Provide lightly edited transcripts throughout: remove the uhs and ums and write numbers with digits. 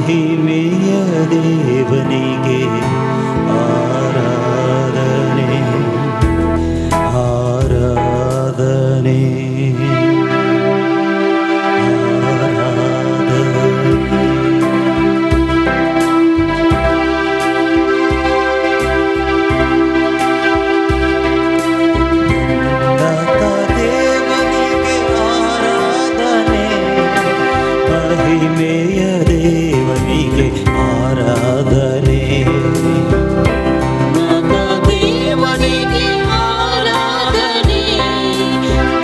ಮಹಿಮೆಯ ದೇವನಿಗೆ ಆರಾಧನೆ, ಆರಾಧನೆ, ಆರಾಧನೆ. ಉನ್ನತ ದೇವನಿಗೆ ಆರಾಧನೆ, ಮಹಿಮೆಯ ದೇವನಿಗೆ ಆರಾಧನೆ. ದೇವನಿಗೆ ಆರಾಧನೆ,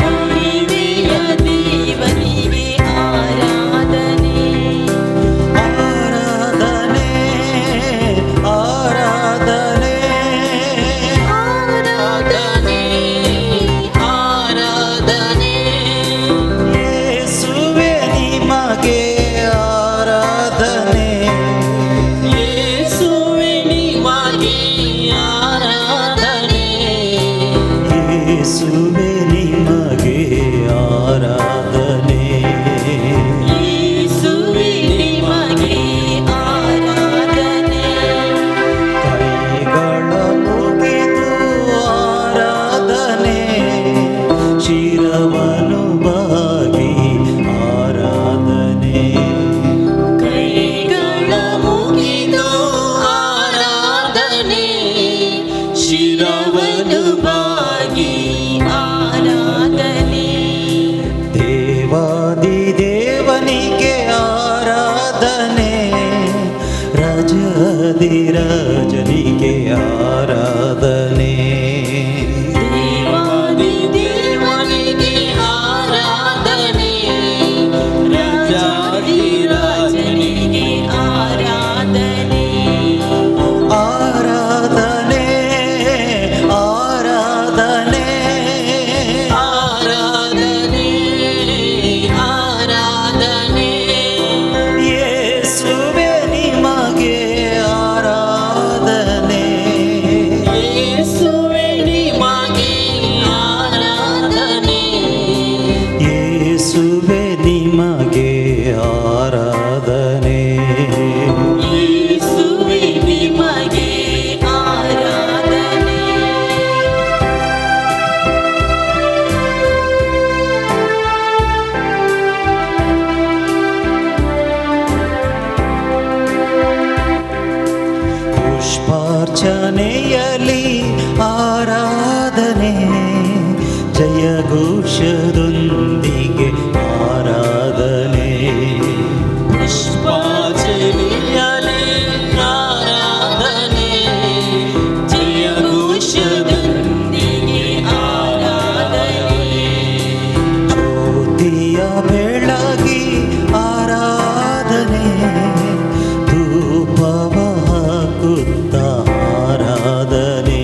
ಮಹಿಮೆಯ ದೇವನಿಗೆ ಆರಾಧನೆ. ಆರಾಧನೆ, ಆರಾಧನೆ, ಆರಾಧನೆ, ಆರಾಧನೆ. ಯೇಸುವೆ ನಿಮಗೆ ಆರಾಧನೆ, ಯೇಸುವೆ ನಿಮಗೆ ಆರಾಧನೆ, ಯೇಸುವೆ ನಿಮಗೆ ಆರಾಧನೆ, ಯೇಸುವೆ ನಿಮಗೆ ಆರಾಧನೆ. ಕೈಗಳ ಮುಗಿದು ಆರಾಧನೆ, ಶಿರವನ್ನು ಬಾಗಿ ಆರಾಧನೆ. ಕೈಗಳ ಮುಗಿದು ಆರಾಧನೆ, ಶಿರವನ್ನು ಬಾಗಿ ಆರಾಧನೆ. ದೇವಾದಿ ದೇವನಿಗೆ ಆರಾಧನೆ, ರಾಜಾದಿ ರಾಜನಿಗೆ ಆರಾಧನೆ. ದೇವಾದಿ ದೇವನಿಗೆ ಆರಾಧನೆ, ರಾಜಾದಿ ರಾಜನಿಗೆ ಆರಾಧನೆ. ಆರಾಧನೆ, ಆರಾಧನೆ, ಆರಾಧನೆ, ಆರಾಧನೆ. ಯೇಸುವೆ ನಿಮಗೆ ಆರಾಧನೆ, ಯೇಸುವೆ ನಿಮಗೆ ಆರಾಧನೆ, ಯೇಸುವೆ ನಿಮಗೆ ಆರಾಧನೆ. ಯೇಸುವೆ ನಿಮಗೆ ಆರಾಧನೆ. ಪುಷ್ಪಾರ್ಚನೆಯಲ್ಲಿ ಆರಾಧನೆ, ಜಯಘೋಷದೊಂದಿಗೆ ಆರಾಧನೆ. ಪುಷ್ಪಾರ್ಚನೆಯಲ್ಲಿ ಆರಾಧನೆ, ಜಯಘೋಷದೊಂದಿಗೆ ಆರಾಧನೆ. ಜ್ಯೋತಿಯ ಬೆಳಗಿ ಆರಾಧನೆ, ಧೂಪವ ಹಾಕುತ್ತ ಆರಾಧನೆ.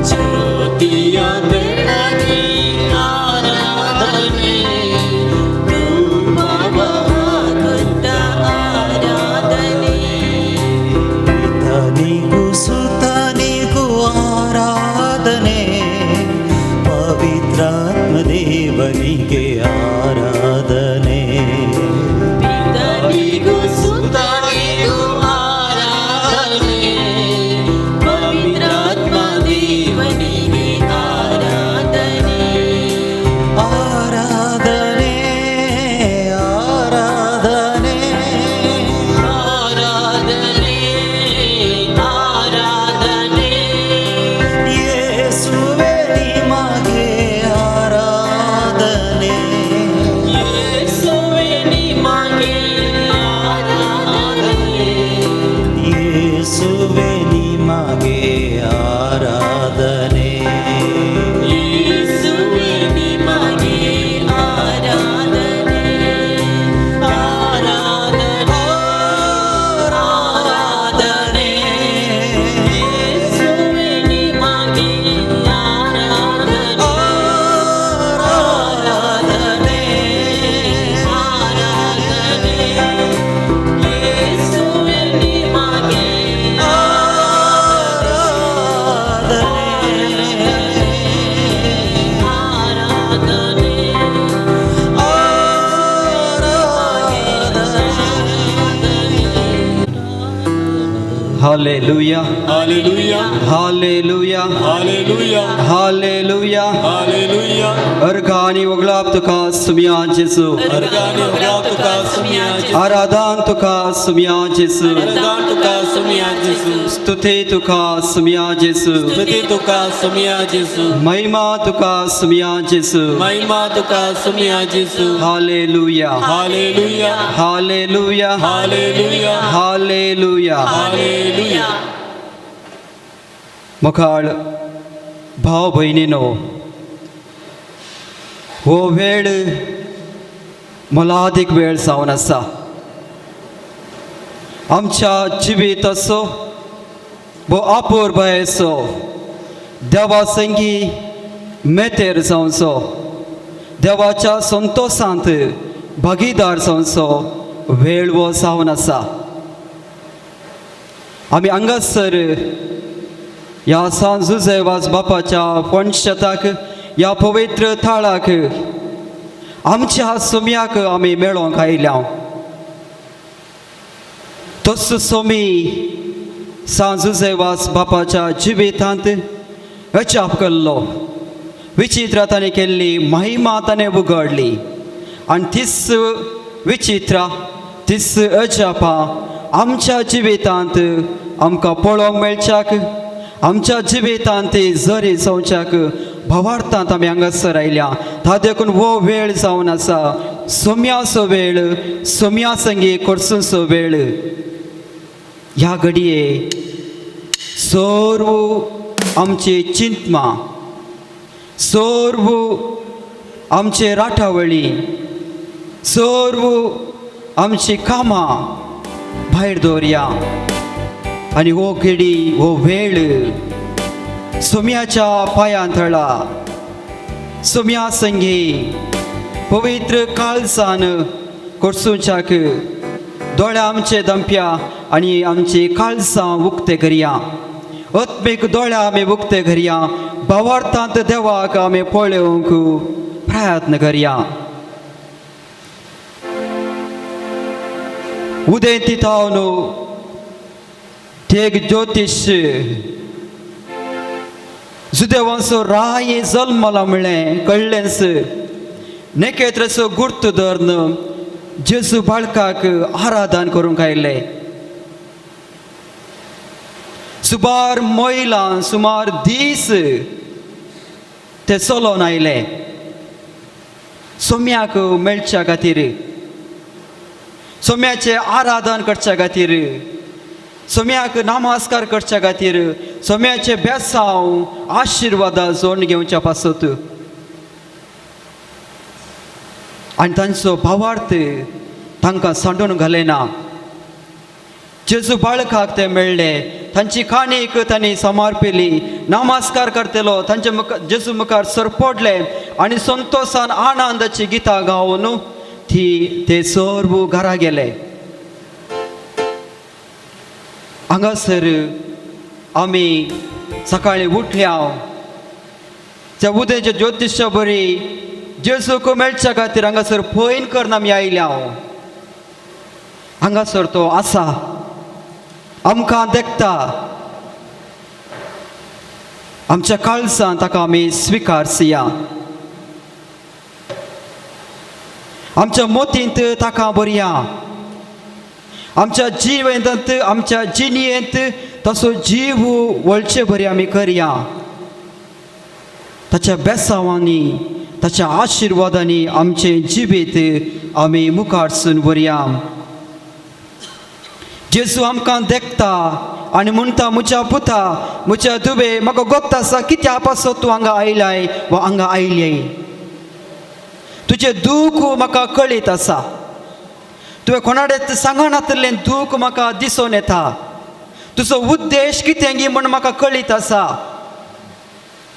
ಜ್ಯೋತಿಯ ಬೆಳಗಿ ಆರಾಧನೆ, ಧೂಪವ ಹಾಕುತ್ತ ಆರಾಧನೆ. ಪಿತನಿಗೂ ಸುತನಿಗೂ ಆರಾಧನೆ, ಪವಿತ್ರಾತ್ಮ ದೇವನಿಗೆ ಆರಾಧನೆ. ಪಿತನಿಗೂ ಸುತನಿಗೂ ಆರಾಧನೆ, ಪವಿತ್ರಾತ್ಮ ದೇವನಿಗೆ ಆರಾಧನೆ. ಆರಾಧನೆ, ಆರಾಧನೆ, ಆರಾಧನೆ, ಆರಾಧನೆ. ಯೇಸುವೆ ನಿಮಗೆ ಆರಾಧನೆ, Hallelujah, hallelujah, hallelujah, hallelujah, hallelujah. Hallelujah. अर्घा आनी वगळाप तुका सुमया जेजू, अर्गानी उगडाप तुका सुमया जेजू, आराधन तुका सुमया जेजू, अर्गान तुका सुमया जेजू, स्तुती तुका सुमया जेजू, स्तुती तुका सुमया जेजू, महिमा तुका सुमया जेजू। महिमा तुका सुमया जेजू। Hallelujah, hallelujah, hallelujah, hallelujah, hallelujah. Hallelujah. मुखाळ भाव भयणीनो, हो वेळ मोलादीक वेळ जावन आसा। आमच्या जिवीत असो भो अपुरबायेचो देवा संगी मेतेर जावचो, देवाच्या संतोशांत भागीदार जावचो वेळ हो जावन आसा। आमी हांगासर ह्या सांत जुझे वाज बापाच्या पंचशताक, ह्या पवित्र थळाक आमच्या सोम्याक आमी मेळोंक आयल्या। तसो सोमी सांत जुझे वाज बापाच्या जिवितांत अजाप केल्लो, विचित्र ताणें केल्ली महिमा ताणें उगडली आनी तीच विचित्रा, तीच अजापां आमच्या जिवितांत आमकां पळोवंक मेळच्याक, आमच्या जिवितांत ती जरी जावच्याक भावार्थांत आमी हांगासर आयल्या। ता देखून हो वेळ जावन आसा सोम्याचो वेळ, सोम्या संगी कोर्सूचो वेळ। ह्या घडये सर्व आमची चिंतमा, सर्व आमचे राठावळी, सर्व आमची कामां भायर दवरया आनी हो घडी, हो वेळ सोम्याच्या पांयां थळा सोम्या संगी पवित्र काळजान कोर्सूच्याक दोळे आमचे दंप्या आनी आमची काळजां उक्ते करया। आत्मीक दोळे आमी उक्ते करया, भावार्थांत देवाक आमी पळोवंक प्रयत्न करया। उदेंती थावन एक ज्योतिश जुदेवांचो राय जल्मला म्हळ्ळें कळ्ळेंच नेकेत्रचो गुर्त धरून जेजू बाळकाक आराधन करूंक आयले। सुमार मैलां, सुमार दीस ते चलोन आयले सोम्याक मेळच्या खातीर, सोम्याचें आराधन करच्या खातीर, सोम्याक नमस्कार करच्या खातीर, सोम्याचे बेसांव आशिर्वादा जोडून घेवच्या पासत। आनी तांचो भावार्थ तांकां सांडून घालें ना। जेजू बाळकाक ते मेळ्ळे, तांची काणीक तांणी समर्पिली, नमस्कार करतलो तांचे मुखार, जेजू मुखार सरपडले आनी संतोशान आनंदाची गितां गावन ती ते सर्व घरा गेले। हांगासर आमी सकाळीं उठल्या त्या उदयच्या ज्योतिशा बरी जेजूक मेळच्या खातीर हांगासर पयन करून आमी आयल्या। हांगासर तो आसा, आमकां देखता, आमच्या काळजान ताका आमी स्विकारसया, आमच्या मोतींत ताका बरया, आमच्या जिवेंत, आमच्या जिणेंत तसो जीव वळचे बरी आमी करया। ताच्या बेसांवांनी, ताच्या आशिर्वादांनी आमचें जिवीत आमी मुखारसून व्हरया। जेजू आमकां देखता आनी म्हणटा, म्हज्या पुता, म्हज्या दुबे, म्हाका गोत्त आसा कित्या पासत तूं हांगा आयलाय वा हांगा आयलें। तुजें दूख म्हाका कळीत आसा, तुवें कोणाकडेन सांगनातलें दूख म्हाका दिसून येता, तुजो उद्देश कितें गी म्हूण म्हाका कळीत आसा।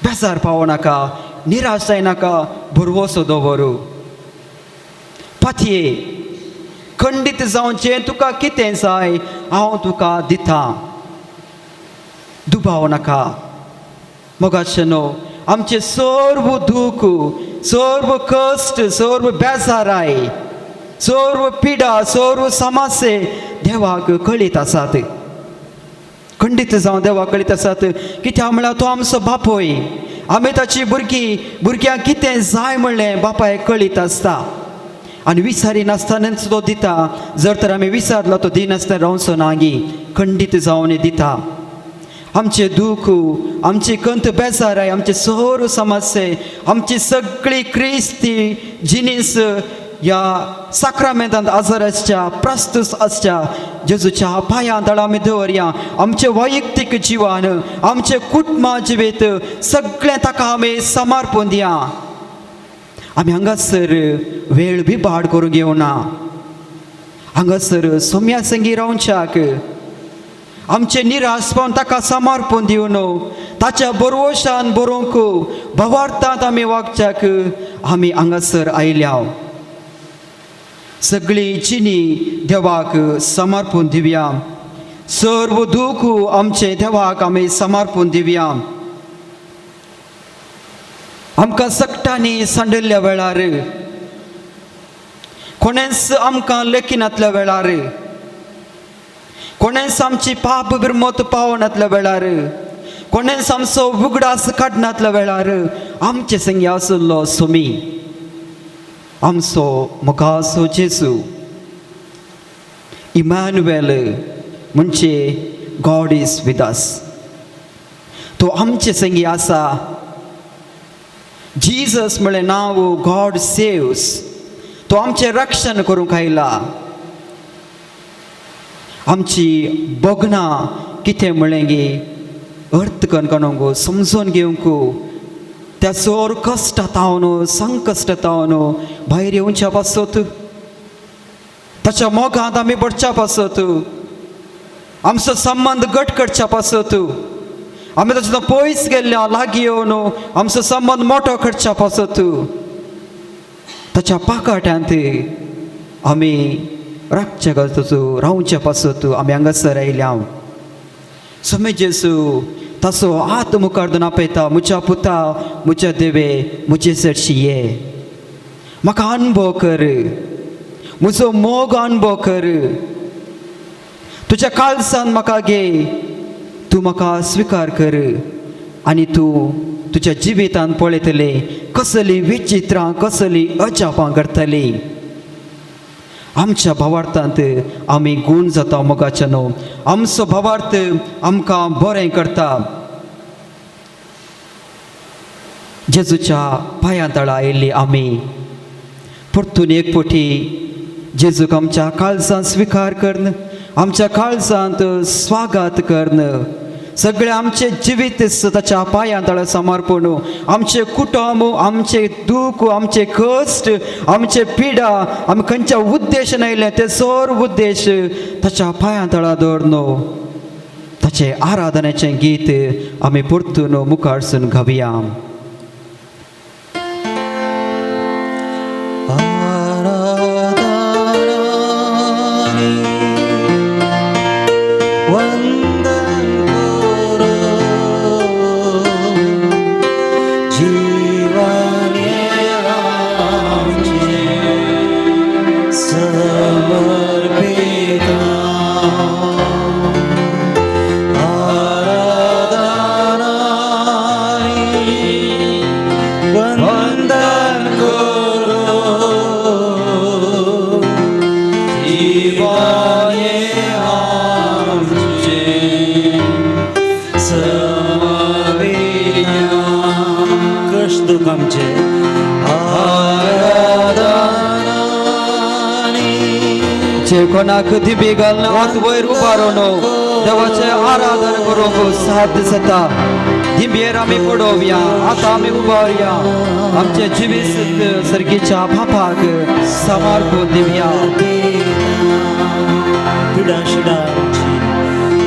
बेजार पावो नाका, निराश जायनाका, भरवसो दवरू। पातये खंडीत जावचें तुका कितें जाय हांव तुका दितां, दुबाव नाका। मोगाचें आमचें सर्व दूख, सर्व कश्ट, सर्व बेजाराय, सर्व पिडा, सर्व समस्ये देवाक कळीत आसात। खंडीत जावं देवा कळीत आसात. कित्याक म्हळ्यार तो आमचो बापूय, आमी ताची भुरगीं. भुरग्यांक कितें जाय म्हणलें बापायक कळीत आसता आनी विसारी नासतनाच तो दिता. जर तर आमी विसारलो तो दिनासतना रावचो ना गी, खंडीत जावन दिता. आमचें दूख, आमची कंत बेजाराय, आमचे सर्व समस्ये, आमची सगळी क्रिस्ती जिनीस ह्या साक्रामेंतांत आजार आसच्या, प्रस्तूस आसच्या जेजूच्या पांयां तळा आमी दवरया. आमचें वैयक्तीक जिवन, आमचें कुटुंबा जिवीत सगळें ताका आमी समर्पण दिया. आमी हांगासर वेळ बिबाड करूंक घेवना. हांगासर सोम्या संगी रावच्याक आमचें निराशपण ताका समर्पण दिवन ताच्या बरवशान बरोवंक भवार्थांत आमी वागच्याक आमी हांगासर आयल्या. सगळी जिणी देवाक समर्पण दिवया. सर्व दूख आमचें देवाक आमी समर्पण दिवया. आमकां सगटांनी सांडिल्ल्या वेळार, कोणेंच आमकां लेखिनातल्या वेळार, कोणेंच आमची पाप बिरमत पावनातल्या वेळार, कोणेंच आमचो उगडास काडनातल्या वेळार आमचे संगी आशिल्लो सोमी आमचो मुखाचो जेजू इमॅन्युएल, म्हणजे गॉड is with us. तो आमचे संगी आसा. जीजस म्हळें नांव गॉड सेव्स. तो आमचें रक्षण करूंक आयला. आमची भोगणां कितें म्हणलें गी अर्थ कणकणोंक समजून घेवंक, त्या चड कश्टां तावन संकश्ट तावन भायर येवच्या पासत, ताच्या मोगांत आमी पडच्या पासत, आमचो संबंद घट करच्या पासत, आमी ताच्या पयस गेल्ल्या लागीं येवन आमचो संबंद मोटो करच्या पासत ताच्या पाकाट्यांत आमी राखचे गरजो रावचे पासत आमी हांगासर आयल्या. सोमे जेसू ताचो हात मुखार दोन आपयता, म्हज्या पुता, म्हज्या देवे, म्हजे सरशी ये, म्हाका अनुभव कर, म्हजो मोग अनुभव कर, तुज्या काळजान म्हाका घे, तूं म्हाका स्विकार कर आनी तूं तुज्या जिवितान पळयतले कसली विचित्रां, कसली अजापां करतली. आमच्या भावार्थांत आमी गूण जाता मोगाच्या न्हू. आमचो भावार्थ आमकां बरें करता. जेजूच्या पांयां तळा आयिल्ली आमी परतून एक फावटी जेजूक आमच्या काळजांत स्विकार करून, आमच्या काळजांत स्वागत करून, सगळें आमचें जिवीत ताच्या पांयां तळा समर्पण, आमचें कुटुंब, आमचें दूख, आमचें कश्ट, आमचें पिडा, आमी खंयच्या उद्देशान आयले ते सर्व उद्देश ताच्या पांयां तळा दवरून ताचें आराधनेचें गीत आमी परतून मुखारसून गावया. कोणाक दिबी घालून हात वयर उबारून देवाचें आराधन करूंक साध्य जाता. दिंबेर आमी पडोवया, आतां आमी उबारया, आमचें जिवीत सर्गीच्या बापाक समर्पण दिवया.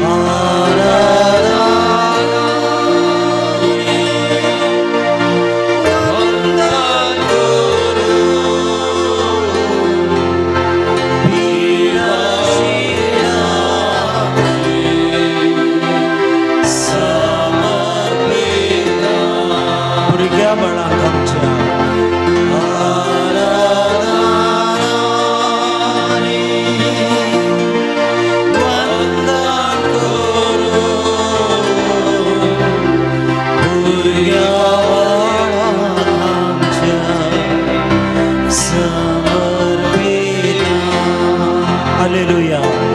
आराधना. Hallelujah.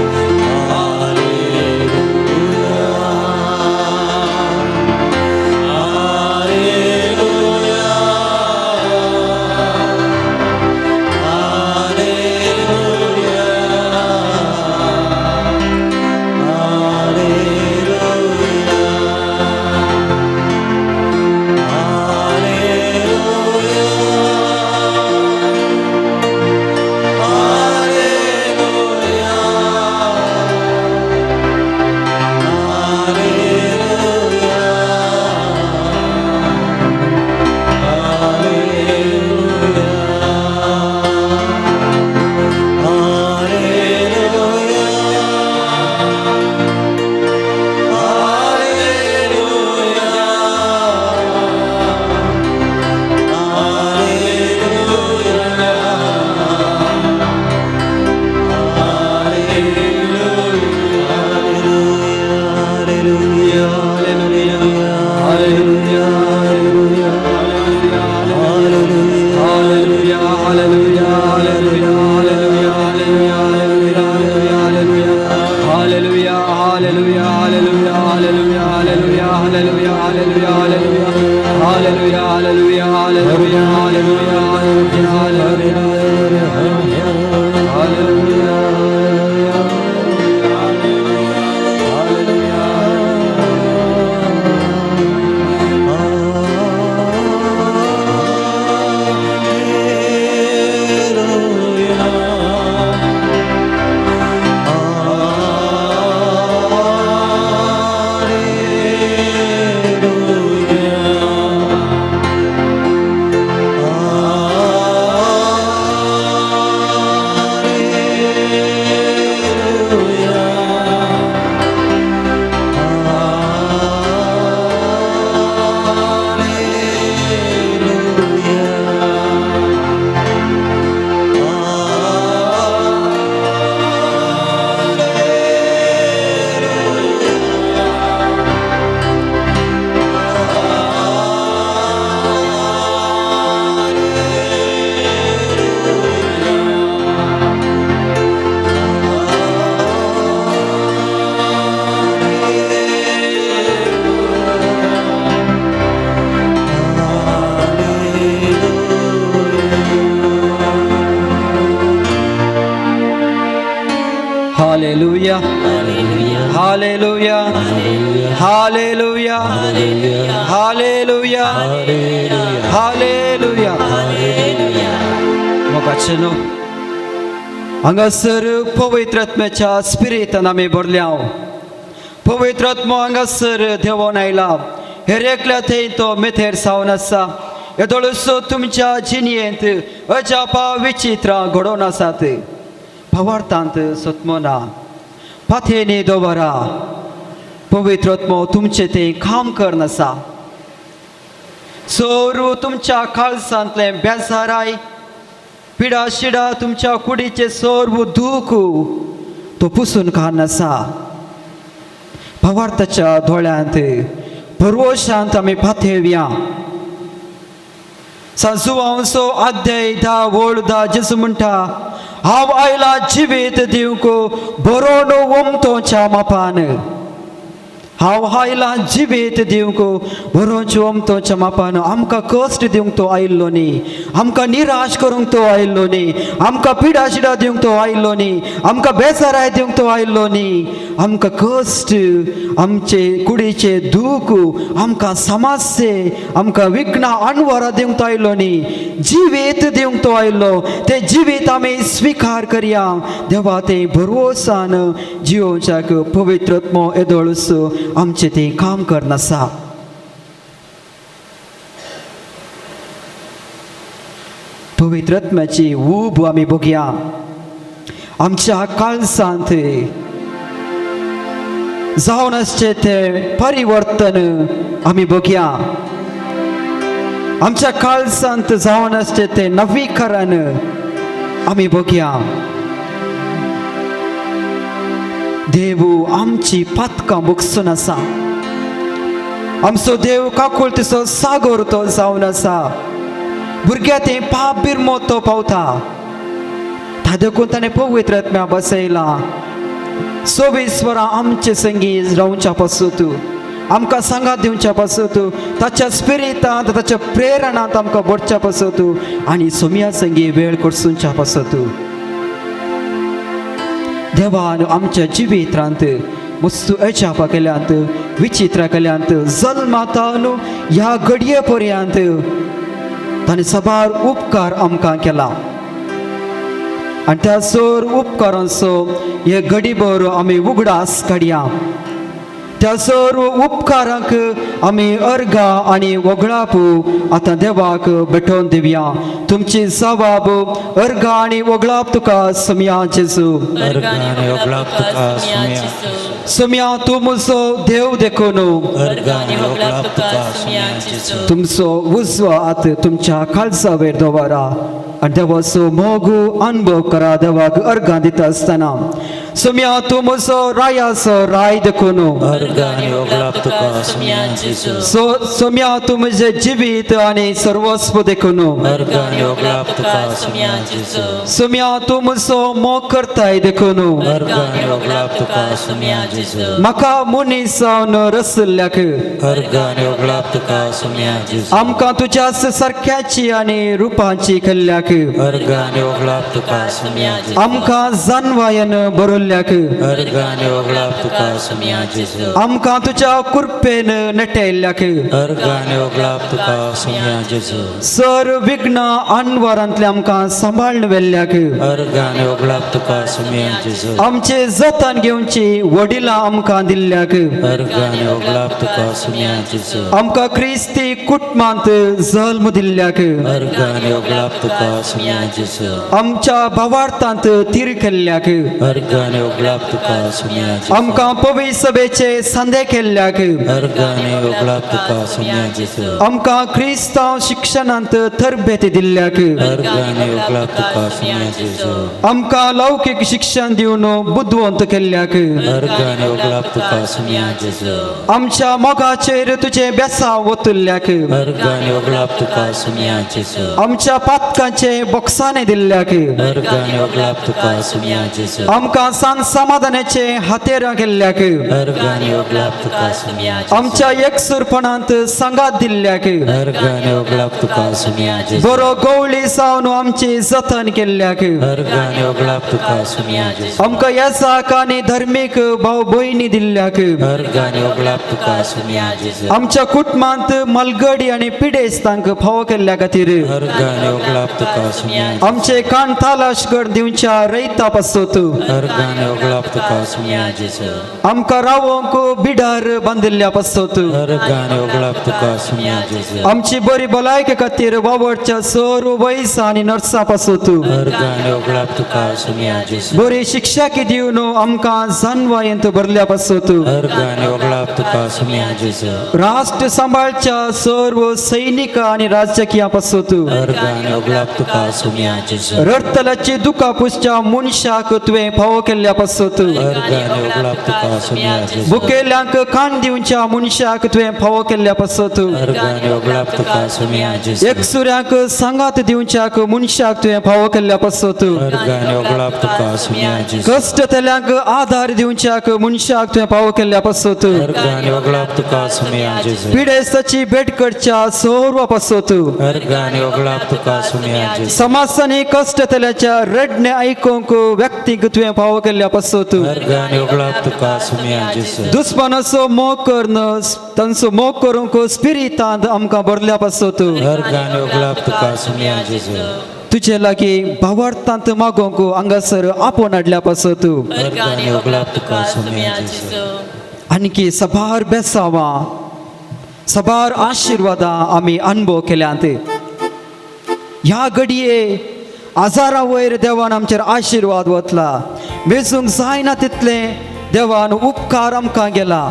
Hallelujah. Hallelujah. Hallelujah. Hallelujah. Hallelujah. मोगाचेनो हांगासर पवित्र आत्म्याच्या स्पिरितान आमी भरल्या. पवित्र आत्मो हांगासर देंवोन आयला. हेर एकल्या थंय तो मेथेर सावन आसा. येदोळसो तुमच्या जिणयेंत अजापा विचित्रां घडोवन आसात. भावार्थांत सतमना पाथेनी दवरा. पवित्र आत्मो तुमचें तें काम करन आसा. सोरू तुमच्या काळसांतलें बेजाराय पिडा शिडा तुमच्या कुडीचें सर्व दूख तो पुसून काडन आसा. भावार्थाच्या दोळ्यांत भरवशांत आमी पाथेवया. साजुवांचो अध्याय 10 वळ 10 जेजू म्हणटा, हांव आयला जिवीत दिवंक बरोवन ओमतोच्या मापान. हांव आयला जिवीत दिवंक बरोवचे ओमतोच्या मापान. आमकां कश्ट दिवंक तो आयिल्लो न्ही, आमकां निराश करूंक तो आयिल्लो न्ही, आमकां पिडा शिडा दिवंक तो आयिल्लो न्ही, आमकां बेजाराय दिवंक तो आयिल्लो न्ही. आमकां कश्ट, आमचे कुडीचे दूख, आमकां समस्ये, आमकां विघ्नां अणवरां दिवंक तो आयिल्लो न्ही. जिवीत दिवंक तो आयिल्लो. तें जिवीत आमी स्विकार करया. देवा तें भरवसान जियोवच्याक पवित्र आत्मो येदोळस आमचें तें काम करनासा. पवित्र आत्म्याची ऊब आमी बघया आमच्या काळसांत जावन आसचें तें परिवर्तन आमी बघया. आमच्या काळसांत जावन आसचें तें नवीकरण आमी बघया. देव आमची पातकां भोगसून आसा. आमचो देव काकुळतीचो सागर तो जावन आसा. भुरग्या तें पाप बिरमो तो पावता. ता देखून ताणें पवित्र आत्म्या बसयला. 24 वरां आमचे संगी रावच्या पासत, आमकां सांगात दिवच्या पासत, ताच्या स्पिरितांत ताच्या प्रेरणांत आमकां भरच्या पासत आनी सोम्या संगी वेळ करसुच्या पासत. देवान आमच्या जिवितांत वस्तू अजापा केल्यांत, विचित्र केल्यांत. जल्मातान ह्या घडये पर्यंत ताणें साबार उपकार आमकां केला आनी त्या सर उपकारांचो हे घडीभर आमी उगडास काडया. त्या सर उपकारांक आमी अर्गां आनी वगळाप आतां देवाक भेटोवन दिवया. तुमची जबाब अर्गां आनी वगळाप तुका सोमया जेजू. अर्गां आनी वगळाप तुका सोमया. सोमया तूं म्हजो देव देखून अर्गां आनी वगळाप तुका सोमया जेजू. तुमचो उजवो हात तुमच्या काळजा वयर दवरा आनी देवाचो मोग अनुभव करा. देवाक अर्गां दिता आसतना सोमया तूं म्हजो रायाचो राय देखून अर्गां आनी वगळाप तुका सोमया जेजू. सोमया तूं म्हजें जिवीत आनी सर्वस्व देखून अर्गां आनी वगळाप तुका सोमया जेजू. सोमया तूं म्हजो मोग करताय देखून अर्गां आनी वगळाप तुका सोमया जेजू. म्हाका मनीस जावन रसल्ल्याक अर्गां आनी वगळाप तुका सोमया जेजू. आमकां तुज्या सारक्याची आनी रुपाची केल्ल्याक अर्गां आनी वगळाप तुका सोमया जेजू. आमकां जानवायन बरोल्ल्याक अर्गां आनी वगळाप तुका सोमया जेजू. आमकां तुज्या कृपेन नटयल्ल्याक अर्गां आनी वगळाप तुका सोमया जेजू. सर विघ्न अनवरांतले आमकां सांबाळून व्हेल्ल्याक अर्गां आनी वगळाप तुका सोमया जेजू. आमचे जतन घेवची वडिलां आमकां दिल्ल्याक अर्गां आनी वगळाप तुका सोमया जेजू. आमकां क्रिस्ती कुटुंबांत जल्म दिल्ल्याक अर्गां आनी वगळाप तुका सोमया जेजू. आमच्या भावार्थांत तीर केल्ल्याक अर्गां आनी वगळाप तुका सोमया जेजू. आमकां पवित्र सभेचे संदे केल्ल्याक अर्गां आनी वगळाप तुका सोमया जेजू. आमकां क्रिस्तांव शिक्षणांत तरबेती दिल्ल्याक अर्गां आनी वगळाप तुका सोमया जेजू. आमकां लौकीक शिक्षण दिवन बुदवंत केल्ल्याक अर्गां आनी वगळाप तुका सोमया जेजू. आमच्या मोगाचेर तुजें बेसांव ओतुल्ल्याक अर्गां आनी वगळाप तुका सोमया जेजू. आमच्या पातकांचे बोक्साने दिल्ल्याक अर्गां आनी वगळाप तुका सोमया जेजू. आमकां सान समाधानाचे हातेरां केल्ल्याक अर्गां आनी वगळाप तुका सोमया जेजू. आमच्या एकसूरपणांत सांगात दिल्ल्याक अर्गां आनी वगळाप तुका सोमया जेजू. बरो गवळी जावन आमची जतन केल्ल्याक अर्गां आनी वगळाप तुका सोमया जेजू. आमकां येसाक आनी धर्मीक भाव भयणी दिल्ल्याक अर्गां आनी वगळाप तुका सोमया जेजू. आमच्या कुटुंबांत मलगडी आनी पिडेस्तांक फावो केल्ल्या खातीर अर्गां आनी वगळाप तुका सोमया जेजू. आमचे कान तालाश कर दिवच्या रयता पासत अर्गां आनी वगळाप तुका सोमया जेजू. आमकां रावोंक बिडार बांदिल्ल्या पासत अर्गां आनी वगळाप तुका सोमया जेजू. आमची बरी भलायके खातीर वावडच्या सर्व वयसां आनी नर्सां पासत अर्गां आनी वगळाप तुका सोमया जेजू. बरी शिक्षाकी दिवन आमकां जानवायेंत भरल्या पासत अर्गां आनी वगळाप तुका सोमया जेजू. राष्ट्र सांबाळच्या सर्व सैनिक आनी राजकीया पासत अर्गां आनी वगळाप तुका सोमया जेजू. रडतल्याची दुखां पुसच्या मनशाक तुवें फावो केल्ल्या पासत अर्गां आनी वगळाप तुका सोमया जेजू. बुकेल्यांक कान दिवच्या मनशाक तुवें फावो केल्ल्या पासत अर्गां आनी वगळाप तुका सोमया जेजू. एकसुऱ्यांक सांगात दिवच्याक मनशाक तुवें फावो केल्ल्या पासत अर्गां आनी वगळाप तुका सोमया जेजू. कश्टतल्यांक आधार दिवच्याक मनशाक तुवें फावो केल्ल्या पासत अर्गां आनी वगळाप तुका सोमया जेजू. पिडेस्ताची भेट करच्या सर्व पासत अर्गां आनी वगळाप तुका सोमया जेजू. समाजांनी कश्टतल्याच्या रडणे आयकूंक व्यक्तीक तुवें फावो केल्ल्या पासत अर्गां आनी वगळाप तुका सोमया जेजू. दुस्मानाचो मोग करन तांचो मोग करूंक स्पिरितांत आमकां भरल्या पासत अर्गां आनी वगळाप तुका सोमया जेजू. तुजे लागीं भावार्थांत मागोवंक हांगासर आपोवन हाडल्या पासत अर्गां आनी वगळाप तुका सोमया जेजू. आणखी सबार बेसावां सबार आशिर्वादां आमी अनुभव केल्यांत. ह्या घडये आजारा वयर देवान आमचेर आशिर्वाद वतला, मेजूंक जायना तितलें देवान उपकार आमकां गेला.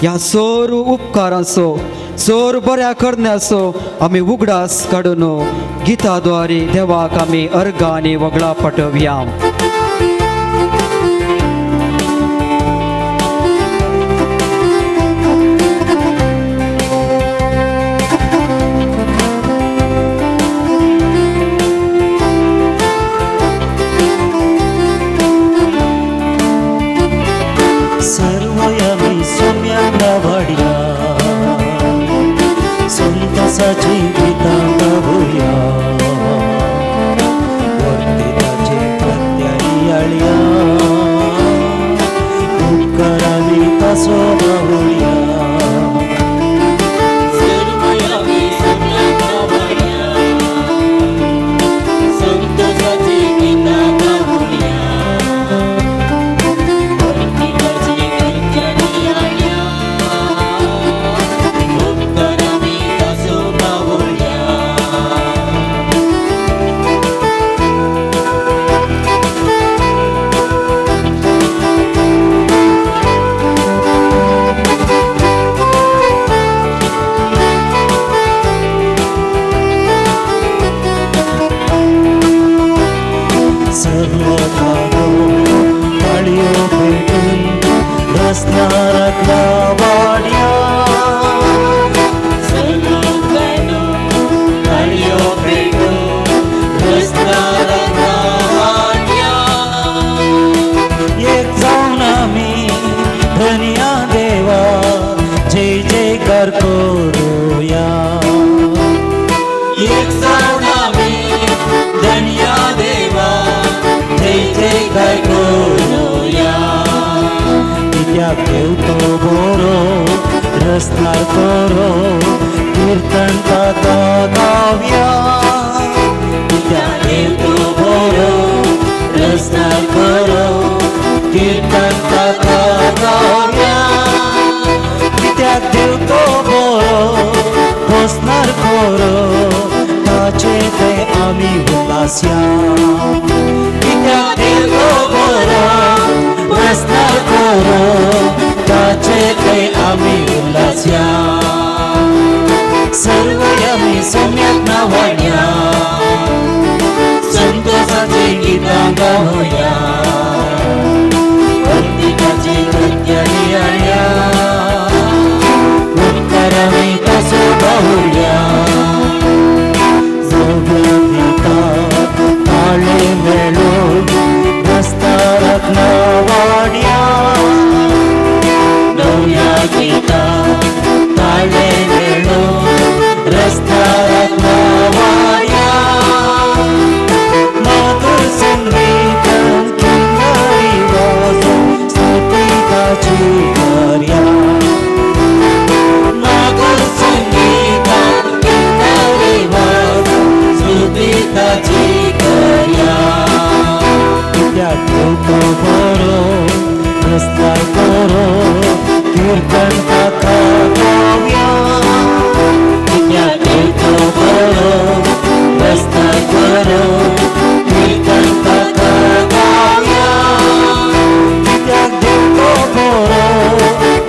ह्या सोर उपकारांचो सोर बऱ्या करण्याचो आमी उगडास काडून गिता द्वारे देवाक आमी अर्गां आनी वगळा पाठोवया. सर्व कानो ताळयो पेटून रस्त्यार वाड्या एक जावन आमी धनया देवा जय जयकार करुया. एक जावन आमी धनया देवा जय जयकार करुया. कित्याक देव तो बरो रस्त्यार करो कीर्तन ताका गावया. कित्याक देव तो बरो रस्त्यार करो कीर्तन ताका गावया. कित्याक देव तो बरो बसणार करो ताचे ते आमी उल्लासया. कित्याक देव तो बरो रस्त्यार करो ताचे ते आमी उल्लासया. सर्व आमी सोम्याक नावाड्या संतोषाचे गीतां गावया. भक्तिकाचे कृत्य नियाळया उपकार आमी तासो बाहुल्या. नव्या गीताक ताळे मेळून रस्त्यार नावाड्या. नव्या गीताक ताळे मेळून रस्त्यार नावाड्या. माधुर संगीत किंगारी वाजून स्तुती ताची करया. माधुर संगीतान किंगारी वाजून स्तुती ताची करया. कित्याक देव तो बरो रस्त्यार करो कीर्तन ताका गावया. कित्याक देव तो बरो रस्त्यार करो कीर्तन ताका गावया. कित्याक देव तो बरो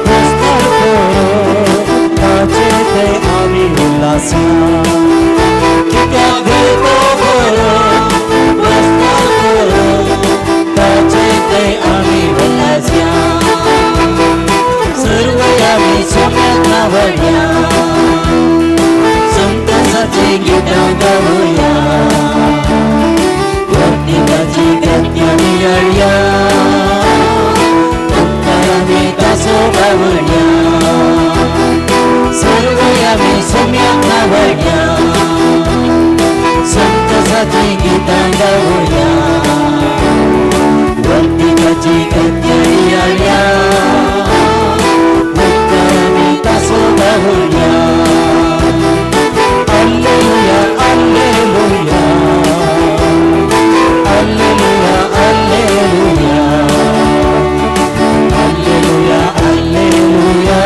रस्त्यार करो ताचे ते आमी उल्लासया. कित्याक देव तो बरो रस्त्यार करो ताचे ते आमी उल्लासया. सर्व आमी सोम्याक नावाड्या संतोषाचे गीतां गावया. भक्तिकाची कृत्य नियाळया उपकार आमी तासो बावड्या. सर्व आमी सोम्याक नावाड्या संतोषाची गीतां गावया. भक्तिकाची कृत्य नियाळया उपकार आमी तासो बावड्या. Alleluia, alleluia, alleluia, alleluia, alleluia, alleluia, alleluia,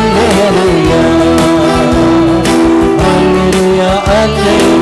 alleluia, alleluia, alleluia.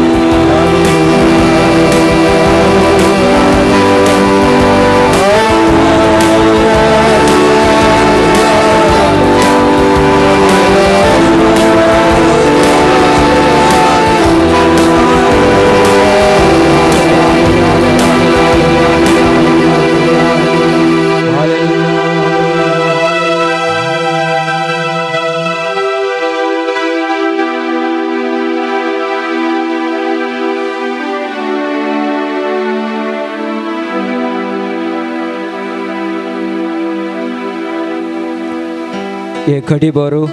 हे घडी बरू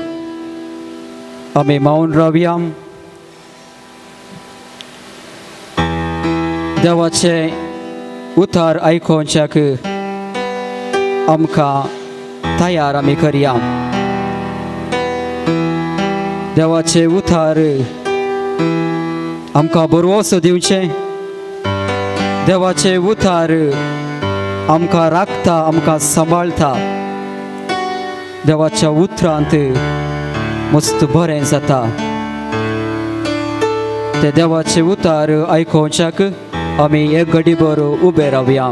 आमी मौन रावया. देवाचे उतार आयकोवच्याक आमकां तयार आमी करया. देवाचे उतार आमकां बरवसो दिवचें. देवाचे उतार आमकां राखता, आमकां सांबाळटा. देवाच्या उतरांत मस्त बरें जाता. ते देवाचे उतार आयकोवच्याक आमी एक घडी बर उबे रावया.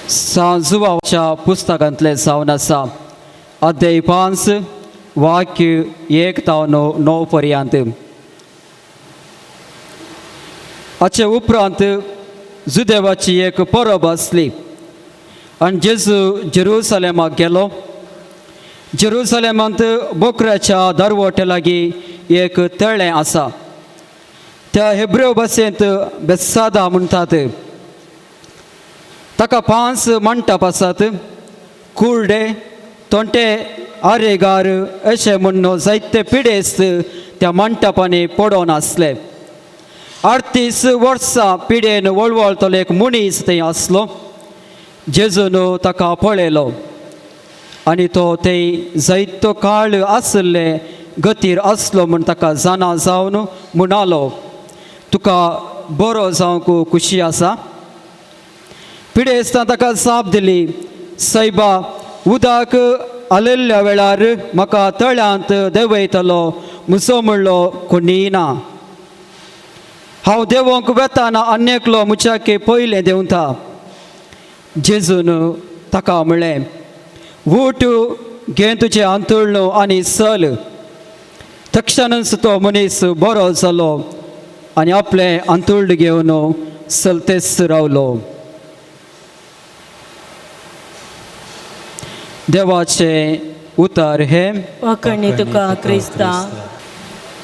सांजुवाच्या पुस्तकांतलें जावन आसा अध्याय 5 वाक्य 1 ते 9 पर्यंत. हाचे उपरांत जुदेवाची एक परब आसली आनी जेजू जेरुसलेमाक गेलो. जेरुसलेमांत बोकऱ्याच्या दरवटे लागीं एक तळें आसा, त्या हेब्रेव भाशेंत बेसादा म्हणटात. ताका 5 मंटप आसात. कुर्डे, तोंटे, आरेगार अशें म्हण्ण जायते पिडेस्त त्या मंटपांनी पडोन आसले. 38 वर्सां पिडेन वळवळतलो एक मनीस थंय आसलो. जेजून ताका पळयलो आनी तो थंय जायतो काळ आशिल्ले गतीर आसलो म्हूण ताका जाणा जावन म्हणालो, तुका बरो जावंक खुशी आसा? पिडेस्तान ताका जाप दिली, सायबा, उदक आलेल्ल्या वेळार म्हाका तळ्यांत देंवयतलो म्हजो म्हणलो कोणीय ना. हांव देंवोंक वेताना आनी एकलो म्हज्याके पयलें देंवता. जेजून ताका म्हणलें, उठ, घे तुजें हांतुळण आनी चल. तक्षणच तो मनीस बरो जालो आनी आपलें हांतुळण घेवन चलतेच रावलो. देवाचें उतर हें. वाखणी तुका क्रिस्ता.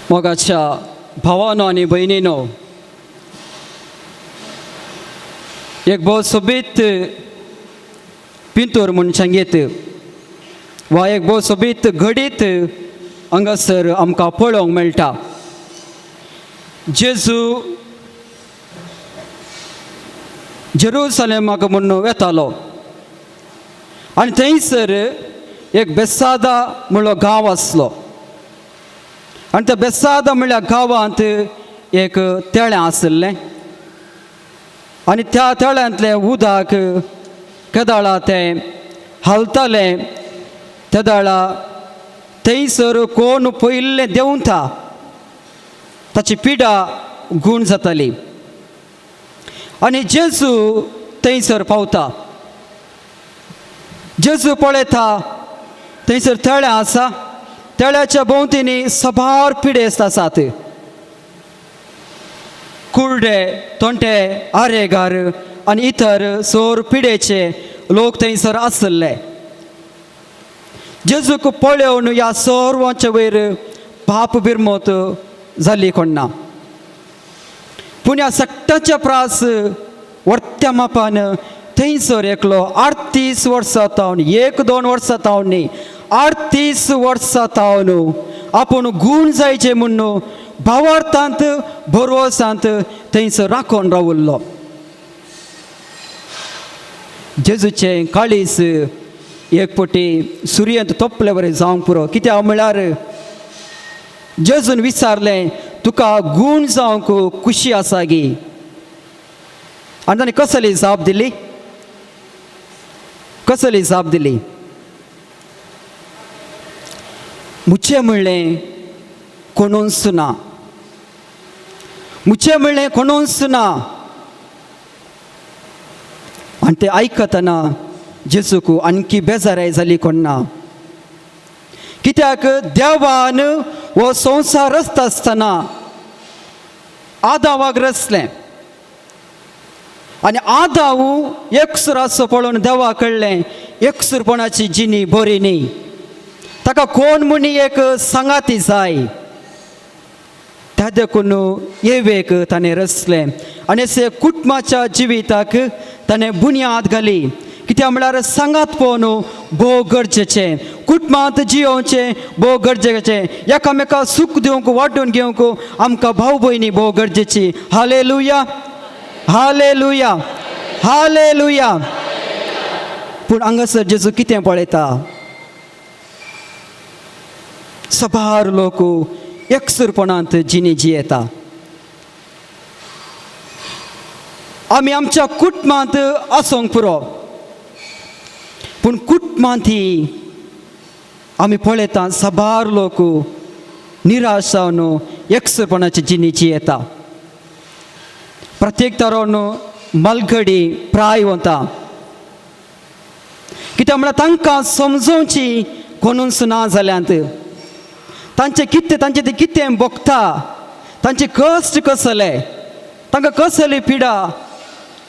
मोगाच्या भावानो आनी भयणीनो, एक भोव सोबीत पिंतूर म्हूण सांगीत वा एक भोव सोबीत घडीत हांगासर आमकां पळोवंक मेळटा. जेजू जेरुसलेमाक म्हूण वेतालो आनी थंयसर एक बेसादा म्हणलो गांव आसलो आनी त्या बेसादा म्हणल्या गांवांत एक तळें आशिल्लें आनी त्या तळ्यांतलें उदक केदाळा तें हालतालें. तेदाळा थंयसर कोण पयिल्लें देंवता ताची पिडा गूण जाताली. आनी जेजू थंयसर पावता. जेजू पळयता थंयसर तळें आसा, तळ्याच्या भोंवतणी सबार पिडेस्त आसात. कुर्डे, तोंटे, आरेगार आनी इतर सोर पिडेचे लोक थंयसर आशिल्ले. जेजूक पळोवन ह्या सर्वांच्या वयर पाप बिरमत जाली कोण्णा, पूण ह्या सट्टाच्या प्रास वर्त्या मापान थंयसर एकलो 38 वर्सां तावन, 1-2 वर्सां तावन न्ही, 38 वर्सां तावन आपूण गूण जायचे म्हूण भावार्थांत भरवसांत थंयसर राखून रावल्लो. जेजूचें काळीज एक पटी सुर्यंत तोपले बरें जावंक पुरो. कित्याक म्हळ्यार जेजून विचारलें, तुका गूण जावंक खुशी आसा गी? आनी ताणें कसली जाप दिली? कसली जाप दिली? मुचे म्हणलें कोणूच ना, मुचे म्हणलें कोणूच ना. आनी ते आयकतना जेजूक आणखी बेजाराय जाली कोण्णा. कित्याक देवान हो संवसार रचता आसतना आदावाक रचलें आनी आदाव एकसूर आसो पळोवन देवा कळ्ळें एकसूरपणाची जिणी बरी न्ही, ताका कोण म्हणी एक सांगाती जाय. त्या देखून एवेक ताणें रचलें आनी अशें कुटुंबाच्या जिविताक ताणें बुन्याद घाली. कित्याक म्हळ्यार सांगात पळोवन भोव गरजेचें, कुटुंबांत जियोवचें भोव गरजेचें, एकामेका सूख दिवंक वांटून घेवंक आमकां भाव भयणी भोव गरजेची. Hallelujah, hallelujah, hallelujah. पूण हांगासर जेजू कितें पळयता? सबार लोक एकसूरपणांत जिणी जियेता. आमी आमच्या कुटुंबांत आसूंक पुरो, पूण कुटुंबांत ही आमी पळयता सबार लोक निराश जावन एकसूरपणाची जिणी जियेता. प्रत्येक तरोन मलगडी प्राय वता. कित्याक म्हळ्यार तांकां समजोवची कोणूच ना जाल्यांत. तांचें कितें, तांचें तें कितें भोगता, तांचे कश्ट कसले तांकां कसली पिडा,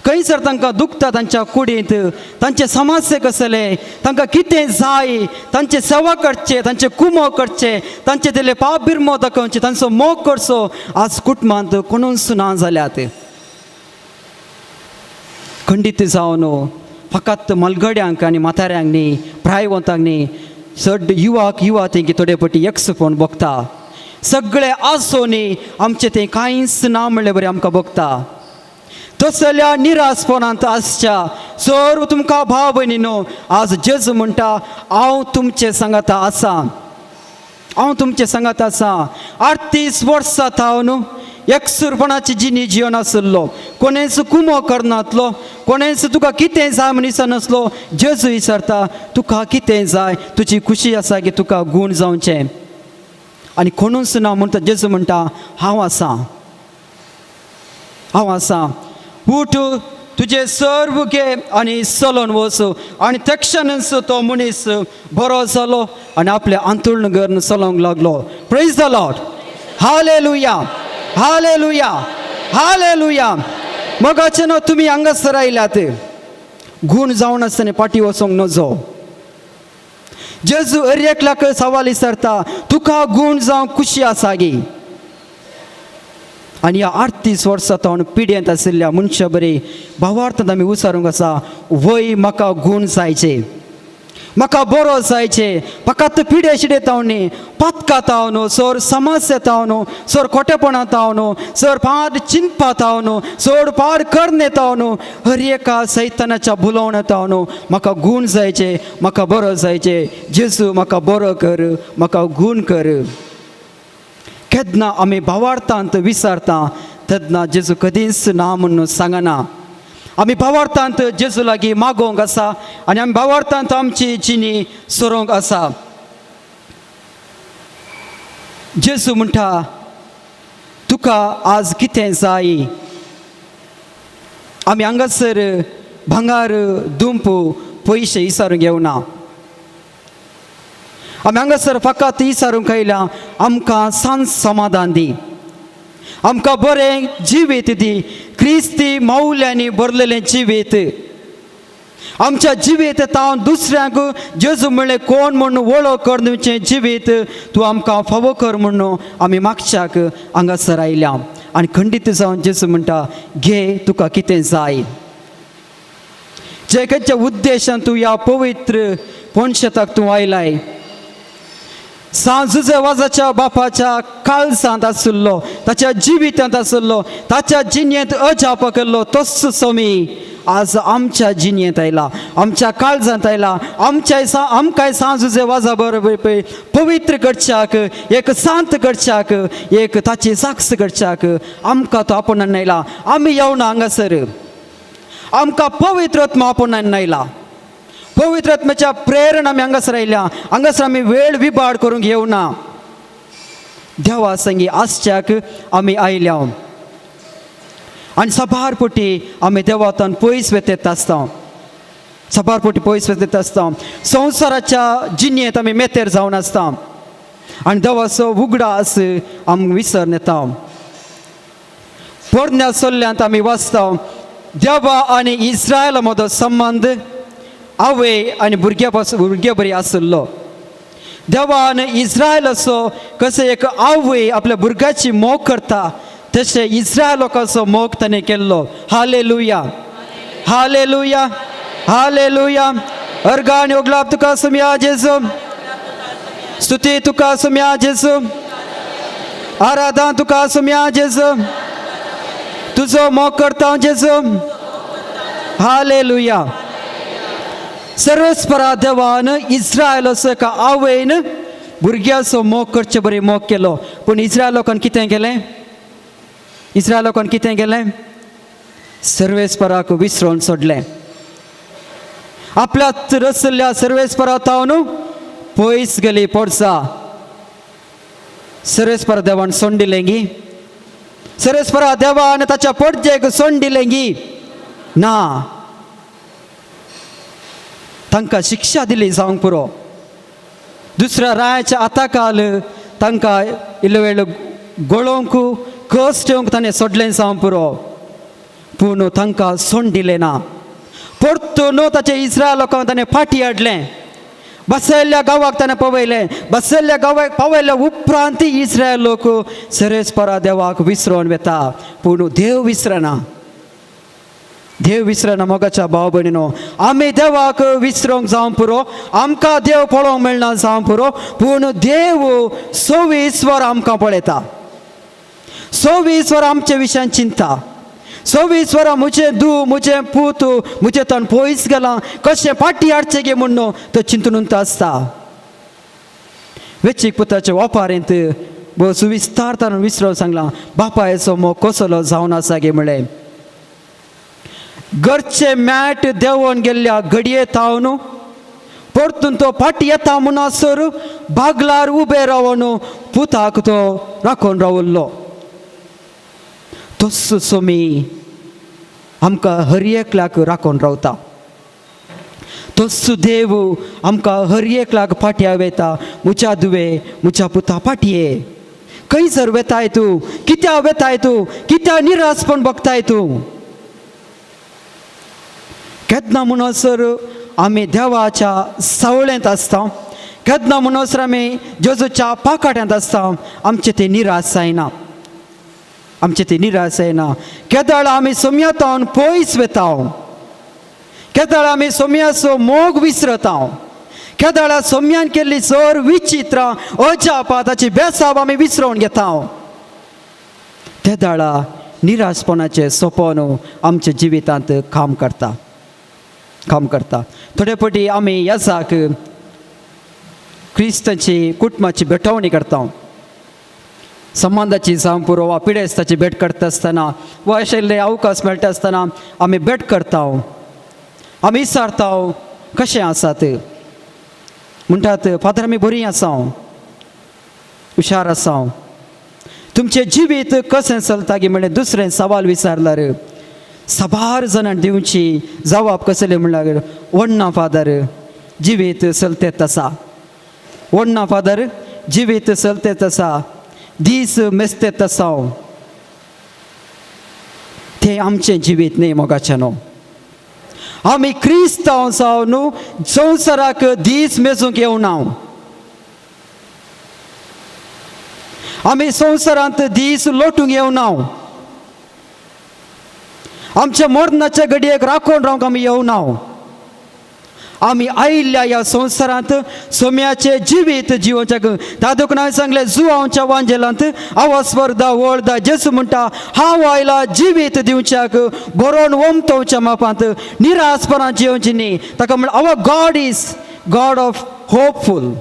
खंयसर तांकां दुखता तांच्या कुडींत, तांचे समस्ये कसले, तांकां कितें जाय, तांचे सेवा करचे, तांचे कुमो करचे, तांचे दिले पाप बिरमो दाखोवचे, तांचो मोग करचो आज कुटुंबांत कोणूच ना जाल्यात. खंडीत जावन फकत मलगड्यांक आनी म्हाताऱ्यांक न्ही, प्रायवंतांक न्ही, चड युवाक युवा तेंकी थोडे पटी एकसुपण भोगता. सगळे आसो न्ही आमचें तें कांयच ना म्हणलें बरें आमकां भोगता. तसल्या निरासपणांत आसच्या सर्व तुमकां भाव भयणीनो आज जेजू म्हणटा, हांव तुमचे सांगाता आसा, हांव तुमचे सांगात आसा. 38 वर्सां थावन एकसुरपणाची जिणी जिवन आसलो, कोणेच कुमो करनातलो, कोणेच तुका कितें जाय म्हण विचारनासलो. जेजू विचारता तुका कितें जाय, तुजी खुशी आसा की तुका गूण जावचें. आनी कोणूच ना म्हणटा जेजू म्हणटा हांव आसा, हांव आसा. उठ, तुजें सर्व घे आनी चलोन वच. आनी तेक्षणच तो मनीस बरो जालो आनी आपलें आंतुळण घेवन चलोवंक लागलो. Praise the Lord, hallelujah, hallelujah, hallelujah. मोगाचे न्हू तुमी हांगासर आयल्यात, गूण जावन आसतना फाटीं वचोंक नजो. जेजू हर एकल्याक सवाल विचारता, तुका गूण जावंक खुशी आसा गी? आनी ह्या 38 वर्सां तावन पिड्येंत आशिल्ल्या मनशा बरी भावार्थांत आमी विचारूंक आसा, वय म्हाका गूण जायचे, म्हाका बरो जायचे. फकत पिडे शिडे तावन न्ही, पातका तावन, सोर समस्या तावन, सोर खोटेपणा तावन, सोर पाड चिंतपा तावन, सोड पाड करणे तावन, हर एका सैतानाच्या भुलोवण्या तावन म्हाका गूण जायचे, म्हाका बरो जायचे. जेजू म्हाका बरो कर, म्हाका गूण कर. केन्ना आमी भावार्थांत विचारता तेन्ना जेजू कदींच ना म्हणून सांगना. आमी भावार्थांत जेजू लागीं मागोवंक आसा आनी आमी भावार्थांत आमची जिणी सरोवंक आसा. जेजू म्हणटा तुका आज कितें जाय? आमी हांगासर भांगार दुंप पयशे विचारूंक येवना. आमी हांगासर फकत विचारूंक आयल्या, आमकां सांत समाधान दी, आमकां बरें जिवीत दी, क्रिस्ती मावल्यांनी भरलेलें जिवीत. आमच्या जिवीत तावन दुसऱ्यांक जेजू म्हणलें कोण म्हूण वळख कर दिवचें जिवीत तूं आमकां फावो कर म्हणून आमी मागच्याक हांगासर आयल्या. आनी खंडीत जावन जेजू म्हणटा, घे तुका कितें जाय. जे खंयच्या उद्देशान तूं ह्या पवित्र पोनशेताक तूं आयलाय, सांजुजे वाजाच्या बापाच्या काळजांत आशिल्लो, ताच्या जिवितांत आशिल्लो, ताच्या जिणेंत अजाप केल्लो तोच समी आज आमच्या जिणेंत आयला, आमच्या काळजांत आयला. आमच्या आमकां सांजुजे वाजा बरोबर पळय पवित्र करच्याक, एक शांत करच्याक, एक ताची साक्ष करच्याक आमकां तो आपोवन आयला. आमी येवना हांगासर, आमकां पवित्र आत्मा आपोवन आयला. पवित्र आत्म्याच्या प्रेरणा आमी हांगासर आयल्या. हांगासर आमी वेळ विबाड करूंक येवना. देवा संगी आसच्याक आमी आयल्या आनी सबार पटी आमी देवातान पयस वेतेत आसता, सबार पटी पयस वेतेत आसता. संवसाराच्या जिणेंत आमी मेतेर जावन आसता आनी देवाचो उगडास आमी विसरून येता. पोरण्या सल्ल्यांत आमी वाचता, देवा आनी इस्रायला मदो संबंद आवय आनी भुरग्या पासून भुरग्या बरी आशिल्लो. देवान इस्रायल असो कशें एक आवय आपल्या भुरग्याची मोग करता तशें इस्रायल लोकांचो मोग ताणें केल्लो. Hallelujah, hallelujah, hallelujah. अर्गां आनी ओगलाप तुका सुमया जेजू, स्तुती तुका सुमया जेजू, आराधना तुका सुमया जेजू, तुजो मोग करता जेजू. हालेलुया. सर्वेस्परा देवान इस्रायल असो एका आवयन भुरग्याचो मोग करचे बरी मोग केलो. पूण इस्रायल लोकान कितें केलें? इस्रायल लोकान कितें केलें? सर्वेस्पराक विसरोन सोडलें. आपल्या रचल्ल्या सर्वेस्परा तावन पयस गेली पोडसा. सर्वेस्परा देवान सोंड दिलें गी? सर्वेस्परा देवान ताच्या पडजेक सोंड दिलें गी? ना, तांकां शिक्षा दिली जावंक पुरो. दुसऱ्या रायाच्या आताकाल तांकां इल्लो वेळ गळोवंक कश्ट येवंक ताणें सोडलें जावं पुरो, पूण तांकां सोंड दिलें ना. परतून ताचे इस्रायल लोकांक ताणें फाटीं हाडलें, बसयल्ल्या गांवाक ताणें पावयलें. बसयल्ल्या गांवाक पावयल्या उपरांत इस्रायल लोक सरेस्परा देवाक विसरोन वेता, पूण देव विसरना. देव विसरना. मोगाच्या भाव भयणीनो, आमी देवाक विसरोंक जावं पुरो, आमकां देव पळोवंक मेळना जावं पुरो, पूण देव 24 वरां आमकां पळयता, 24 वरां आमचे विशयान चिंता, 24 वरां म्हजें धूव, म्हजें पूत म्हजें तण पयस गेलां, कशें फाटीं हाडचें गे म्हूण तो चिंतून आसता. वेचीक पुताचे ओपारेंत भोव सुविस्तार विसरोन सांगलां, बापायचो मोग कसलो जावन आसा गे म्हळें. घरचे मॅट देंवोन गेल्ल्या घडये थावन परतून तो फाटी येता म्हणसर बागलार उबे रावन पुताक तो राखून रावल्लो. तस्सो सोमी आमकां हर एकल्याक राखून रावता, तस्सो देव आमकां हर एकल्याक फाटयां वेता. म्हज्या धुवे, म्हज्या पुता फाटये, खंयसर वेताय तूं, कित्या वेताय तूं, कित्या निरासपण बघताय तूं? केन्ना म्हणसर आमी देवाच्या सावळेंत आसता, केन्ना म्हणसर आमी जेजूच्या पाकाट्यांत आसता, आमचें तें निराश जायना, आमचें तें निराश जायना. केदाळ आमी सोम्यातावन पयस वेता, केदाळ आमी सोम्याचो मोग विसरता, केदाळा सोम्यान केल्ली सर विचित्रां अजापा ताची बेसाब आमी विसरोवन घेता. तेदाळा निराशपणाचें सपन आमच्या जिवितांत काम करता, काम करता. थोडे फावटी आमी येसाक क्रिस्ताची कुटुंबाची भेटवणी करता, संबंदाची जावं पुरो वा पिडेस्ताची भेट करता आसतना वा आशिल्ले अवकाश मेळटा आसतना आमी भेट करता, आमी विचारता कशें आसात, म्हणटात फादर आमी बरीं आसा, हुशार आसा, तुमचें जिवीत कशें चलता गी म्हणलें दुसरें सवाल विचारल्यार साबार जाणां दिवची जवाब कसले म्हणल्यार वण्णा फादर जिवीत चलतेत आसा, वण्णा फादर जिवीत चलतेत आसा, दीस मेजतेत आसा. तें आमचें जिवीत न्ही मोगाचें न्हू. आमी क्रिस्तांव जावन संवसाराक दीस मेजूंक येवना, आमी संवसारांत दीस लोटूंक येवना, आमच्या मरणाच्या घडयेक राखून रावंक आमी येवना. आमी आयिल्ल्या ह्या संवसारांत सोम्याचें जिवीत जिवोवच्याक दादूक हांवें सांगलें जुवांवच्या वांजेलांत आवाज दा वळ दा जेजू म्हणटा हांव आयला जिवीत दिवच्याक बरोवन ओमतोवच्या मापांत निरासपणान जियोवची न्ही. ताका म्हणल्यार our God is God of hopeful,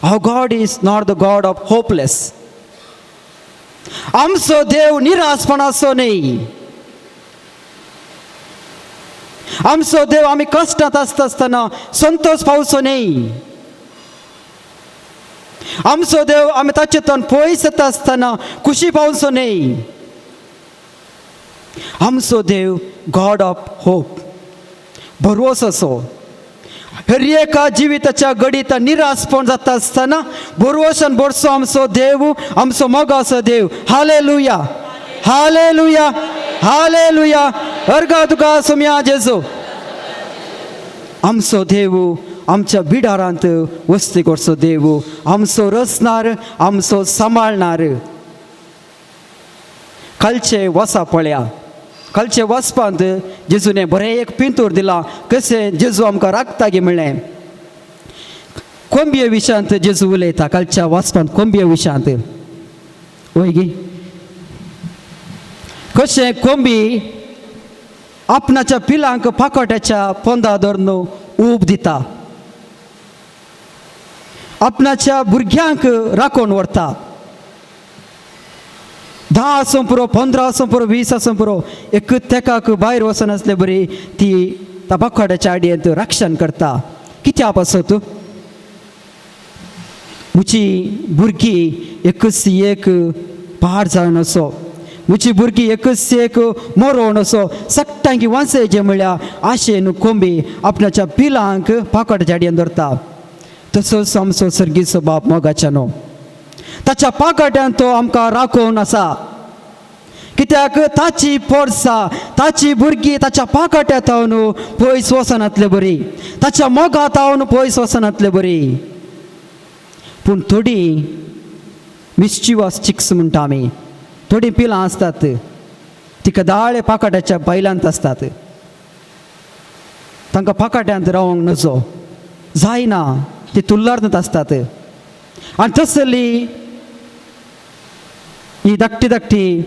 our God is not the God of hopeless. आमचो देव निरासपणाचो न्ही, आमचो देव आमी कश्टांत आसता आसतना संतोष पावचो न्ही, आमचो देव आमी ताचे तोंड पयस येता आसतना खुशी पावचो न्ही. आमचो देव गॉड ऑफ होप, भरवस असो. हर एका जिविताच्या घडीत निरासपण जाता आसतना भरवसान भरसो आमचो देव, आमचो मोगाचो देव. Hallelujah, hallelujah, hallelujah. अर्गा तुका सोम्या जेजू. आमचो देव आमच्या बिडारांत वस्ती करचो देव, आमचो रचणार, आमचो सांबाळणार. कालचे वसा पळया, कालचे वचपांत जेजूने बरें एक पिंतूर दिलां कशें जेजू आमकां राखता गी म्हणलें. कोंबये विशयांत जेजू उलयता कालच्या वाचपांत, कोंबये विशयांत वय गी कशें कोंबी आपणाच्या पिलांक पाकोट्याच्या पोंदा धरून ऊब दिता, आपणाच्या भुरग्यांक राखून व्हरता. 10 आसूं पुरो, 15 आसूं पुरो, 20 आसूं पुरो, एक तेकाक भायर वचनासले बरी ती त्या पाकोट्याच्या आडयेंत रक्षण करता. कित्या पासत म्हजी भुरगीं एकच एक पाड जावन असो, म्हजी भुरगीं एकच एक मोरोवन असो सगळ्यांकी वांचयचें म्हळ्यार आशेन कोंबी आपणाच्या पिलांक पाकोट्याच्या आडयेन धरता. तसोच आमचो सर्गीचो बाप मोगाच्या न्हू, ताच्या पाकाट्यान तो आमकां राखून आसा. कित्याक ताची पोरसां ताची भुरगीं ताच्या पाकाट्या तावन पयस वचनातले बरी, ताच्या मोगा तावन पयस वचनातले बरी. पूण थोडीं मिस्चिवास चिक्स म्हणटा आमी, थोडीं पिलां आसतात ती कदाळे पाकाट्याच्या बैलांत आसतात. तांकां पाकाट्यांत रावंक नजो जायना, ती तुल्लार्दत आसतात. आनी तसली ही धाकटी धाकटी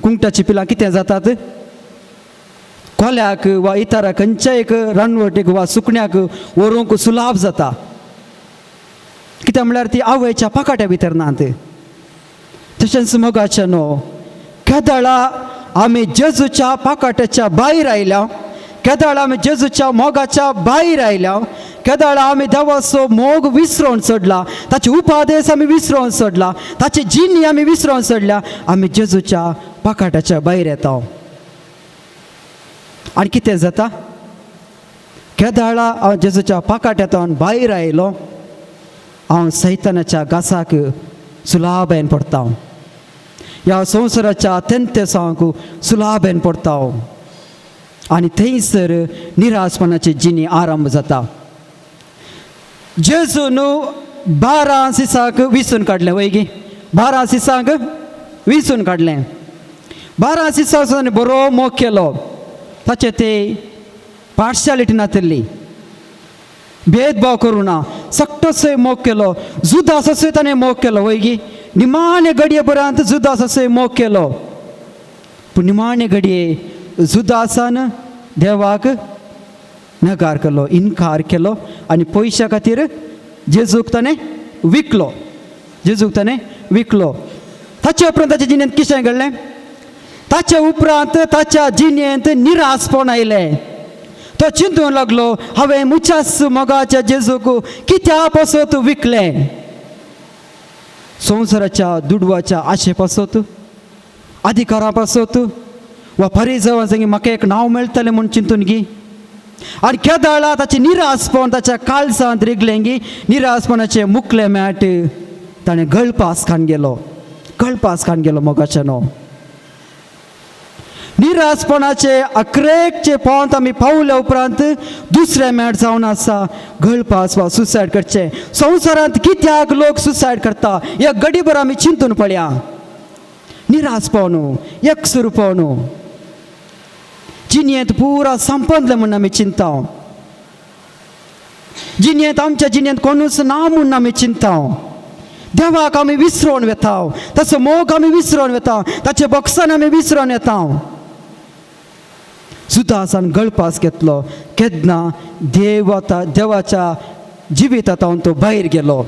कुंकटाची पिलां कितें जातात, कोल्याक वा इतर खंयच्याय एक रानवटीक वा सुकण्याक व्हरूंक सुलाभ जाता. कित्याक म्हणल्यार ती आवयच्या पाकाट्या भितर नात. तशेंच मोगाचें न्हू, केदळा आमी जेजूच्या पाकाट्याच्या भायर आयल्या, केदळा आमी जेजूच्या मोगाच्या भायर आयल्या, केदळा आमी देवाचो मोग विसरोन सोडला, ताचे उपादेश आमी विसरोन सोडला, ताची जिन्नी आमी विसरोन सोडल्या, आमी जेजूच्या पाकाट्याच्या भायर येता. आनी कितें जाता, केदळा हांव जेजूच्या पाकाट्यांतल्यान भायर आयलो, हांव सैतानाच्या घासाक सुलाबेन पडटा, ह्या संवसाराच्या तेंतेसांक सुलाबेन पडटा. आनी थंयसर निराशपणाची जिणी आरंभ जाता. जेजून 12 सिसांक विसून काडलें, वय गी, 12 सिसांक विसून काडलें. 12 सिसांक बरो मोग केलो, ताचे ते पार्शालिटी नातिल्ली, भेदभाव करूं ना, सगटोसोय मोग केलो. जुदासोय ताणें मोग केलो, वय गी, निमाणे घडये उपरांत जुदासोय मोग केलो. पूण निमाणे घडये जुदासान देवाक नकार केलो, इनकार केलो आनी पयशा खातीर जेजूक ताणें विकलो, जेजूक ताणें विकलो. ताचे उपरांत ताच्या जिणेंत कितें घडलें, ताचे उपरांत ताच्या जिणेंत निराशपण आयलें. तो चिंतूंक लागलो, हांवें मुच्यास मोगाच्या जेजूक कित्या पासत विकलें, संवसाराच्या दुडवाच्या आशे पासत, अधिकारा पासत वा परिजवा संगी म्हाका एक नांव मेळटलें म्हूण चिंतून गी. आनी केदळा ताचें निराशपण ताच्या काळजांत रिगलें गी, निराशपणाचें मुकलें मॅट ताणें गळपास खान गेलो, गळपास खान गेलो मोगाचें न्हू. निराशपणाचे अकरेकचे पावंत आमी पावल्या उपरांत दुसरें मॅट जावन आसा गळपास वा सुसायड करचें. संवसारांत कित्याक लोक सुसायड करता ह्या गडीभर आमी चिंतून पळया. निराश पावनू, एकसूर पावनू, जिणेंत पुरा संपतलें म्हूण आमी चिंता, जिणेंत आमच्या जिणेंत कोणूच ना म्हूण आमी चिंता. देवाक आमी विसरोन वेता, ताचो मोग आमी विसरोन वेता, ताचे बक्षान आमी विसरोन येता. जुदासान गळपास घेतलो केन्ना देव आतां देवाच्या जिवितांत तो भायर गेलो.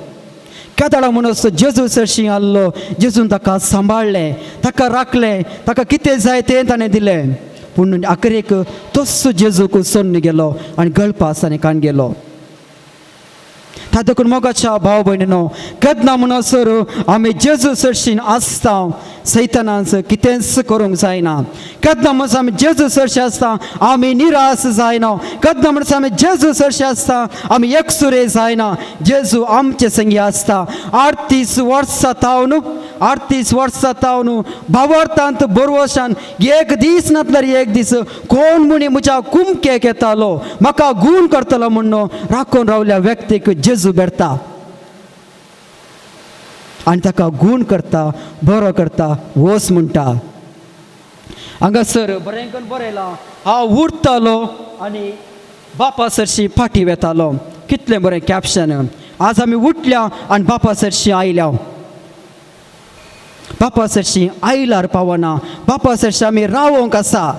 केदळा म्हणून जेजू सरशी आहलो, जेजून ताका सांबाळ्ळें, ताका राखलें, ताका कितें जाय तें ताणें दिलें. पूण अखेरेक तस्सो जेजूक सोडून गेलो आनी गळपास आनी कान गेलो. ता देखून मोगाच्या भाव भयणीनो, केन्ना म्हणसर आमी जेजू सरशीन आसता सैतानांच कितेंच करूंक जायना. केन्ना म्हणसर आमी जेजू सरशी आसता आमी निराश जायना. केन्ना म्हणसर आमी जेजू सरशी आसता आमी एकसुरे जायना. जेजू आमचे संगी आसता. 38 वर्सां तावन, 38 वर्सां तावन भावार्थांत बरवशान एक दीस नातल्यार एक दीस कोण म्हणी म्हज्या कुमकेक येतालो, म्हाका गूण करतलो म्हूण राखून रावल्या व्यक्तीक जेजू भेटता आनी ताका गूण करता, बरो करता, वोस म्हणटा. हांगासर बरें करून बरयलां, हांव उरतालो आनी बापा सरशी फाटी वेतालो. कितलें बरें कॅप्शन. आज आमी उठल्या आनी बापा सरशी आयल्या, बापा सरशी आयल्यार पावना, बापा सरशी आमी रावोंक आसा,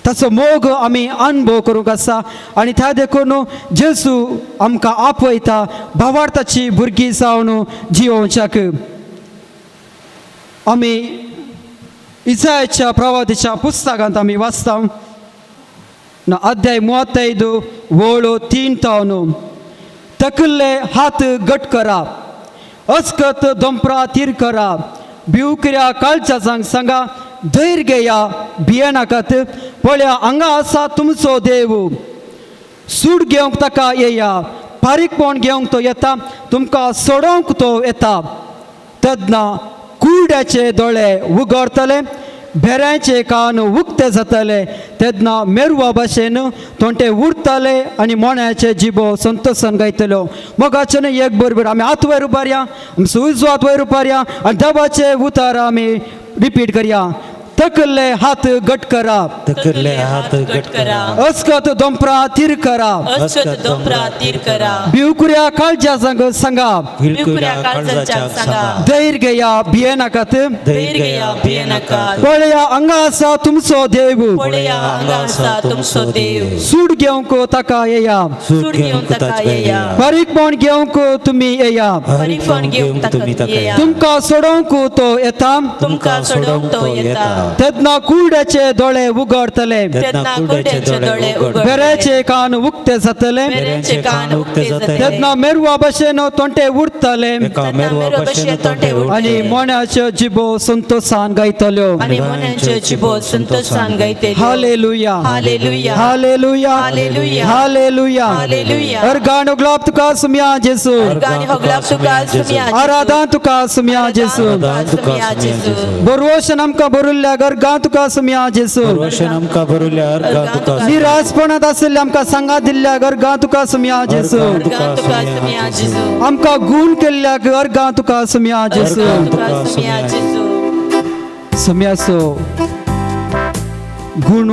ताचो मोग आमी अनुभव करूंक आसा. आनी त्या देखून जेजू आमकां आपयता भावार्थाची भुरगीं जावन जियोवच्याक. आमी इजायाच्या प्रवादीच्या पुस्तकांत आमी वाचता ना अध्याय 35 वळ 3 तावन, तकले हात घट करा, अस्कत दोंपरा तीर करा, भिवकऱ्या काळच्या सांग सांगा धैर्य घेया, भियेनाकात, पळया हांगा आसा तुमचो देव. सूड घेवंक ताका येया, फारीकपण घेवंक तो येता, तुमकां सोडोवंक तो येता. तेन्ना कुरड्याचे दोळे उगडतले, भेऱ्यांचे कान उक्ते जातले, तेन्ना मेरवा भाशेन तोंटे उरतले आनी मोण्याचे जिबो संतोसान गायतल्यो. मोगाचें एक बरोबर आमी हात वयर उबारया, आमचो उजवो हात वयर उबारया आनी देवाचे उतार आमी रिपीट करया. तकले हात घट करा, तकले हात घट करा, अस्कत दोंपरा तीर करा, अस्कत दोंपरा तीर करा, भिवकुऱ्या काळजा सांग सांगा, भिवकुऱ्या काळजाच्या सांगा, धैर्य घेया भिये नाकात, धैर्य घेया भिये नाकात, पळया हांगा आसा तुमचो देव, पळया हांगा आसा तुमचो देव, सूड घेवंक ताका येया, सूट घेवंक ताका येया, बारीकपण घेवंक तुमी येया, बारीकपण घेवंक तुमी ताका येया, तुमकां सोडोवंक तो येता, तुमकां सोडोवंक तो येता, तेन्ना कुरड्याचे दोळे उगडतले, तेन्ना कुरड्याचे दोळे उगडतले, बेऱ्याचे कान उक्ते जातले, बेऱ्याचे कान उक्ते जातले, तेन्ना मेरवा भाशेन तोंटे उरतले एका मेरवा भाशेन तोंडे उरतले, आनी मोण्याच्यो जिबो संतोसान गायतल्यो. आनी मोन्यांच्यो जिबो संतोसान गायतल्यो. Hallelujah, hallelujah, hallelujah, hallelujah, hallelujah, hallelujah. अर्गान उगलाप तुका सुम्या जेसू, अर्गान होगलाप तुका सुम्या जेजू, आराधान तुका सुम्या जेसू, आराधान तुका सुम्या जेजू, बरवशन आमकां बरुल्ल्या अर्गान तुका सुम्या जेसू, रोशन आमकां भरुल्ल्या अर्गां तुका निराशपणांत आशिल्ल्या आमकां सांगा दिल्ल्या अर्गान तुका सुम्या जेसू, अर्गान तुका सुम्या जेजू, आमकां गूण केल्ल्या अर्गान तुका सुम्या जेसू, अर्गान तुका सुम्या जेजू. सुम्याचो गुण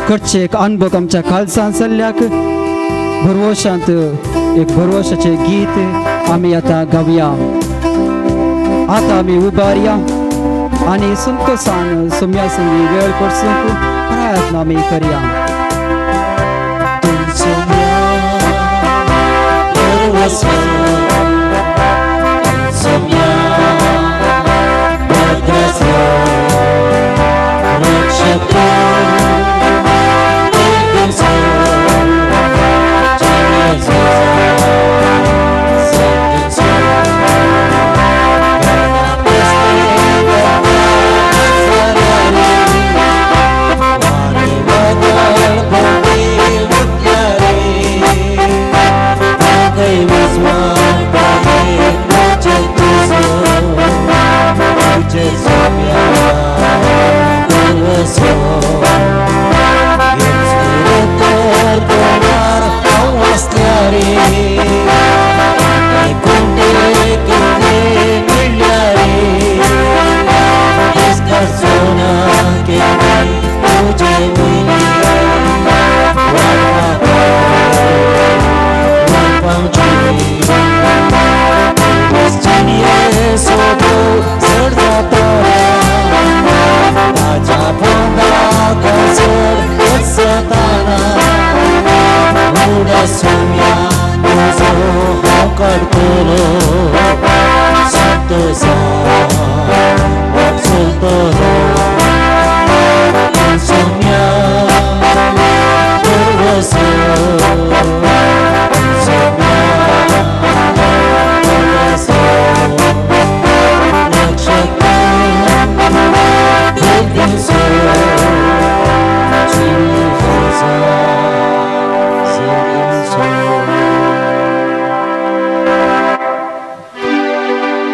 करचे एक अनुभव आमच्या कालसान सल्ल्याक भरवशांत एक भरवशाचें गीत आमी आतां गावया. आतां आमी उबारया आनी संतोसान सुम्या संगी वेळ करसूंक प्रयत्न आमी करया.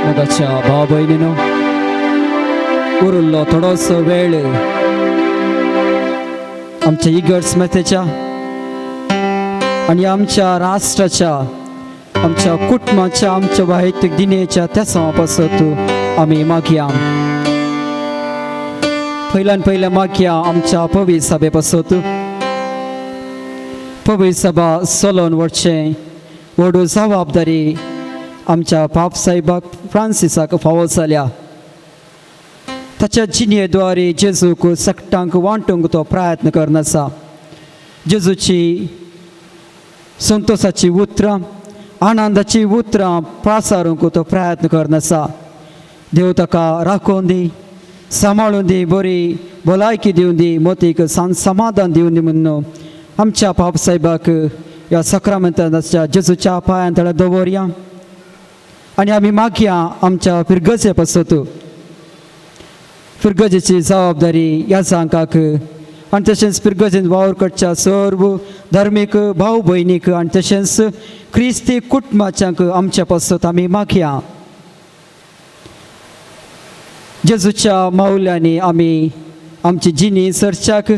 मोगाच्या भाव भयणीनो, उरिल्लो थोडोसो वेळ आमच्या इगर्ज मेथेच्या आनी आमच्या राष्ट्राच्या, आमच्या कुटुंबाच्या, आमच्या वैयक्तीक दिनेच्या त्या पासत आमी मागया. पयल्यान पयलें मागया आमच्या पवी सभे पासत. पवी सभा चलोवन वचचें व्हड जबाबदारी आमच्या पाप साहेबाक फ्रांसिसाक फावो जाल्या. ताच्या जिणे द्वारे जेजूक सगटांक वांटूंक तो प्रयत्न करना आसा. जेजूची संतोषाची उतरां, आनंदाची उतरां पासारूंक तो प्रयत्न करना आसा. देव ताका राखून दी, सांबाळून दी, बरी भलायकी दिवन दी, मोतीक समाधान दिवन दी म्हणून आमच्या पाप साहेबाक ह्या सक्रामेंताच्या जेजूच्या पांयां तळा दवरया. आनी आमी मागया आमच्या फिरगजे पासत. फिरगजेची जबाबदारी ह्या जांकाक आनी तशेंच फिरगजेन वावर करच्या सर्व धार्मीक भाव भयणीक आनी तशेंच क्रिस्ती कुटुंबाच्यांक आमच्या पासत आमी मागया. जेजूच्या मावल्यांनी आमी आमची जिणी सरच्याक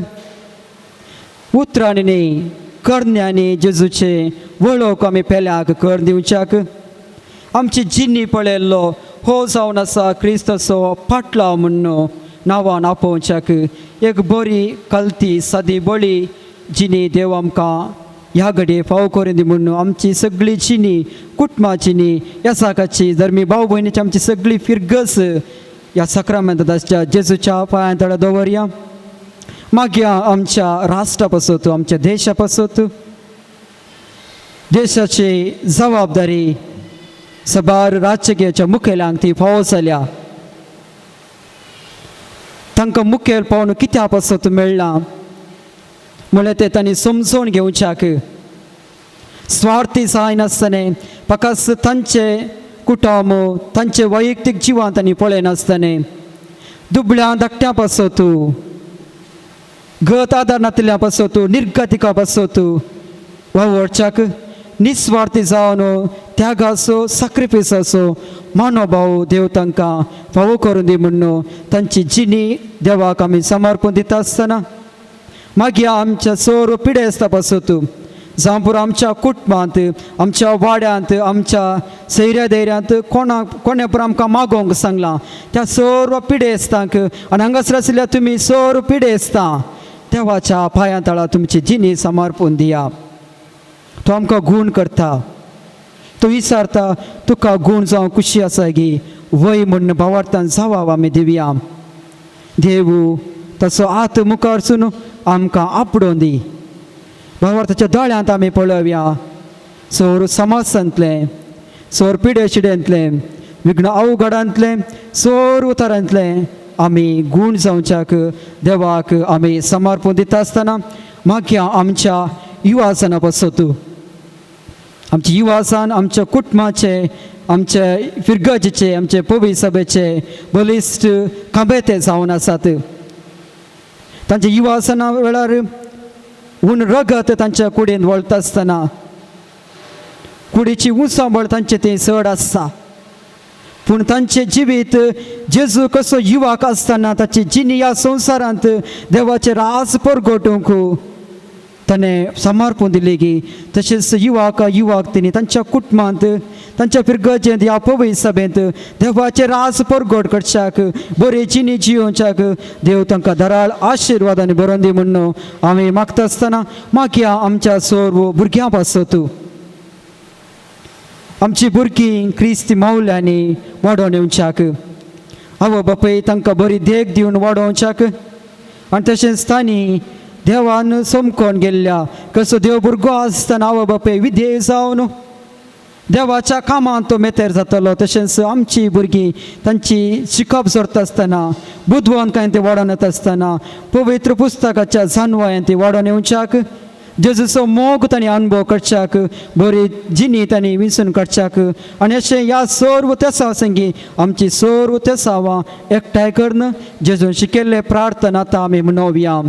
उतरांनी न्ही करण्यांनी जेजूचे वळख आमी पेल्याक कर दिवच्याक आमची जिणी पळयल्लो हो जावन आसा क्रिस्ताचो पाटलाव म्हूण नांवान आपोवच्याक एक बरी कलती सादी बळी जिणी देव आमकां ह्या घडये फावो करून दी म्हूण आमची सगळी जिणी कुटुंबाची न्ही ह्या साकाची धर्मी भाव भयणीची आमची सगळी फिरगस ह्या सक्रामेंताच्या जेजूच्या पांयां तळा दवरया. मागीर आमच्या राष्ट्रा पासत आमच्या देशा पासत देशाची जबाबदारी सबार राजकीयाच्या मुखेल्यांक ती फावो जाल्या. तांकां मुखेल पावन कित्या पासत मेळ्ळां म्हणल्यार तें तांणी समजून घेवच्याक स्वार्थी जायनासतना फकत तांचे कुटुंब तांचे वैयक्तीक जिवान तांणी पळयनासतना दुबळ्या धाकट्या पासत गत आदार नातिल्ल्या पासत निर्गतिका पासत वावरच्याक निस्वार्थी जावन त्यागाचो साक्रिफिसाचो मानोभाव देव तांकां फावो करून दी म्हूण तांची जिणी देवाक आमी समर्पण दिता आसतना मागीर आमच्या सोर पिडेस्ता पासत जावं पुरो आमच्या कुटुंबांत आमच्या वाड्यांत आमच्या सैऱ्या धैर्यांत कोणाक कोणे पुरो आमकां मागोवंक सांगलां त्या सर्व पिडेस्तांक आनी हांगासर आशिल्ल्या तुमी सर्व पिडेस्तां देवाच्या पांयां तळा तुमची जिणी समर्पून दिया. तो आमकां गूण करता, तो विचारता तुका गूण जावं खुशी आसा गी वय म्हूण भावार्थान जावाव आमी दिवया. देवू तसो आत मुखारसून आमकां आपडोवन दी. भावार्थाच्या दोळ्यांत आमी पळोवया सोर समाजांतलें सोर पिडेशिडेंतलें विघ्न अवघडांतलें सोर उतारांतलें आमी गूण जावच्याक देवाक आमी समर्पण दिता आसतना मागीर आमच्या युवासना पासत आमच्या युवासान आमच्या कुटुंबाचे आमचे फिरगजीचे आमचे पवी सभेचे बलिश्ट खांबेते जावन आसात. तांच्या युवासना वेळार ऊन रगत तांच्या कुडीन वळता आसतना कुडीची उंचाबळ तांचे तें चड आसता पूण तांचें जिवीत जेजू कसो युवाक आसतना ताची जिणी ह्या संवसारांत देवाचें राज परगटूंक ताणें समर्पण दिलें की तशेंच युवाक युवाक तिणी तांच्या कुटुंबांत तांच्या फिरगजेंत ह्या पवी सभेंत देवाचें राज परगट करच्याक बरी जिणी जियोवच्याक देव तांकां दराळ आशिर्वादांनी बरोवन दी म्हूण आमी मागता आसतना मागीर आमच्या सर्व भुरग्यां पासत आमची भुरगीं क्रिस्ती मावल्यांनी वाडोवन येवच्याक आवय बापूय तांकां बरी देख दिवन वाडोवच्याक आनी तशेंच तांणी देवान समकोन गेल्ल्या कसो देव भुरगो आसतना आवय बापूय विधेय जावन देवाच्या कामांत तो मेतेर जातलो. तशेंच आमची भुरगीं तांची शिकप जोडटा आसतना बुदवंतकायेन ती वाडोवन येता आसतना पवित्र पुस्तकाच्या जानवायेन ती वाडोवन येवच्याक जेजूचो मोग तांणी अनुभव करच्याक बरी जिणी तांणी विंचून काडच्याक आनी अशें ह्या सर्व तेसांव संगी आमची सर्व तेसांवां एकठांय करून जेजून शिकयल्ले प्रार्थना आतां आमी म्हणोवया.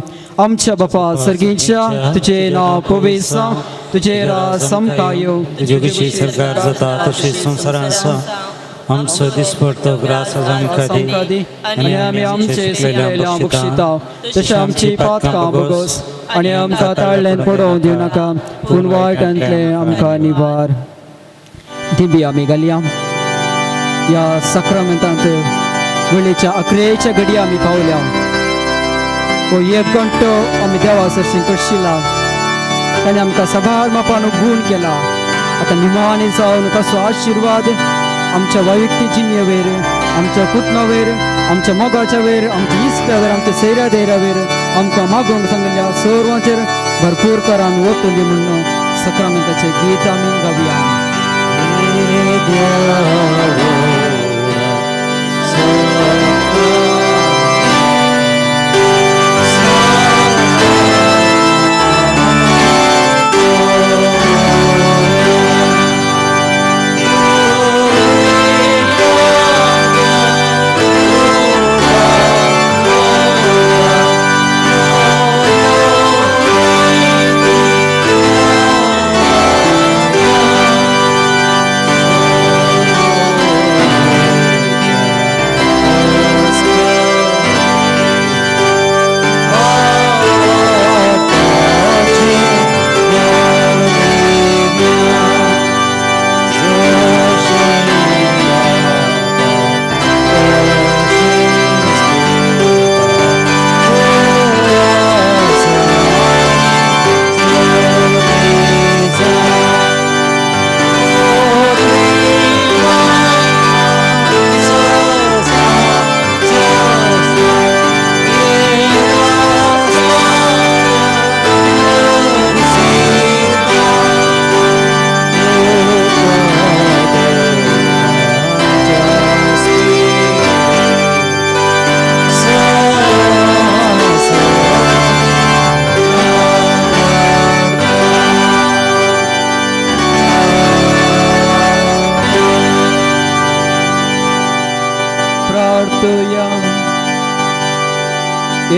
आमच्या बापा सर्गीच्या तुजें नांव पवित्र जावं, तुजें राज आमकां येवं, तुजी कशी सरकार जाता तशी संवसारांत आसा. आमचो दिसपडतो ग्रास आज आमकां दी आनी आमी आमचे सगळ्या बक्षिता तशें आमची पातकां भोगोस आनी आमकां ताळ्ळें पडोवंक दिवं नाका पूण वायटांतलें आमकां निवार. दिंबी आमी घालया. ह्या साक्रामेंतांत वेळेच्या अकरेच्या घडये आमी पावल्या. हो एक घंटो आमी देवा सरशीं करशिला ताणें आमकां सबार मापान गूण केला. आतां निमाणी जावन ताचो आशिर्वाद आमच्या वैयक्तीक जिणेवेर आमच्या कुटुंबावेर आमच्या मोगाच्या वेर आमच्या इश्टावेर आमच्या सैऱ्या धैर्यावेर आमकां मागोवंक सांगिल्ल्या सर्वांचेर भरपूर करान वतली म्हणून सक्रामेंताचें गीत आमी गावया.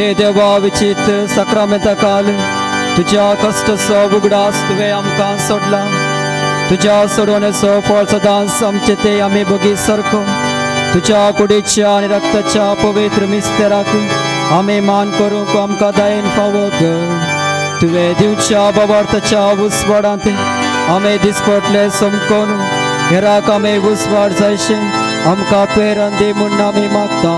हे देवा विचित्र साक्रामेंता काल तुज्या कश्टाचो उगडास तुवें आमकां सोडला. तुज्या सोडवण्याचो फळ सदांच आमचे ते आमी बगी सारको. तुज्या कुडीच्या आनी रक्ताच्या पवित्र मिस्तेराक आमी मान करूंक आमकां दयेन फावो कर. तुवें दिवच्या बाबार्थाच्या उस्वाडांत आमी दिसपटले समकोन हेराक आमी उस्वाड जायशे आमकां प्रेरण दी म्हूण आमी मागता.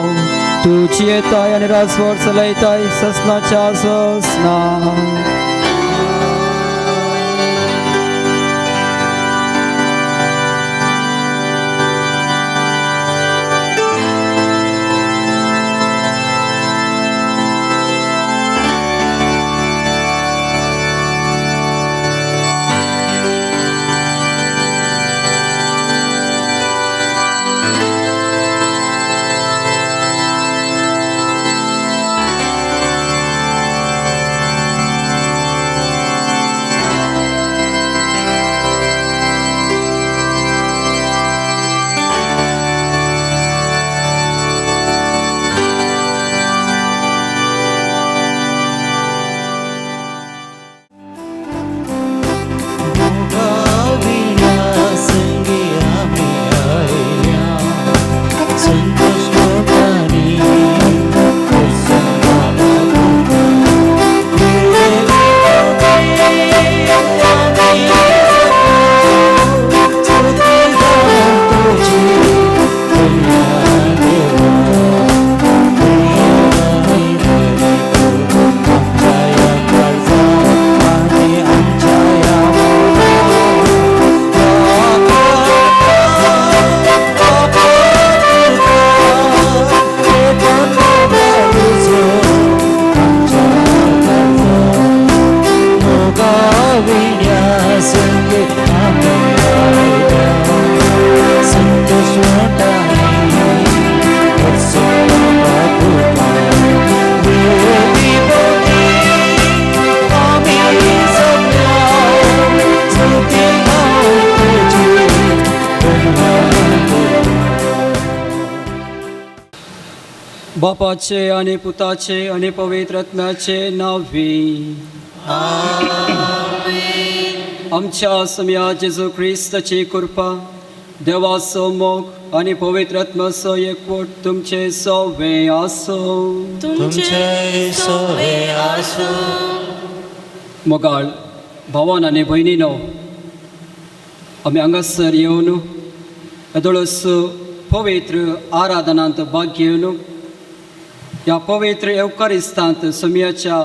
तूं जियेताय आनी राजवट चलयताय ससनाच्या ससना. बापाचे आनी पुताचे आनी पवित्र आत्म्याचे नांवी. आमच्या सम्या जेजू क्रिस्ताची कृपा, देवाचो मोग आनी पवित्र आत्म्याचो एकवट तुमचे सवे आसूं. तुमचे सवे आसूं. मोगाळ भावान आनी भयणीनो, आमी हांगासर येवन येदोळस पवित्र आराधनांत भाग घेवन ह्या पवित्र येवकारिस्तांत सोमयाच्या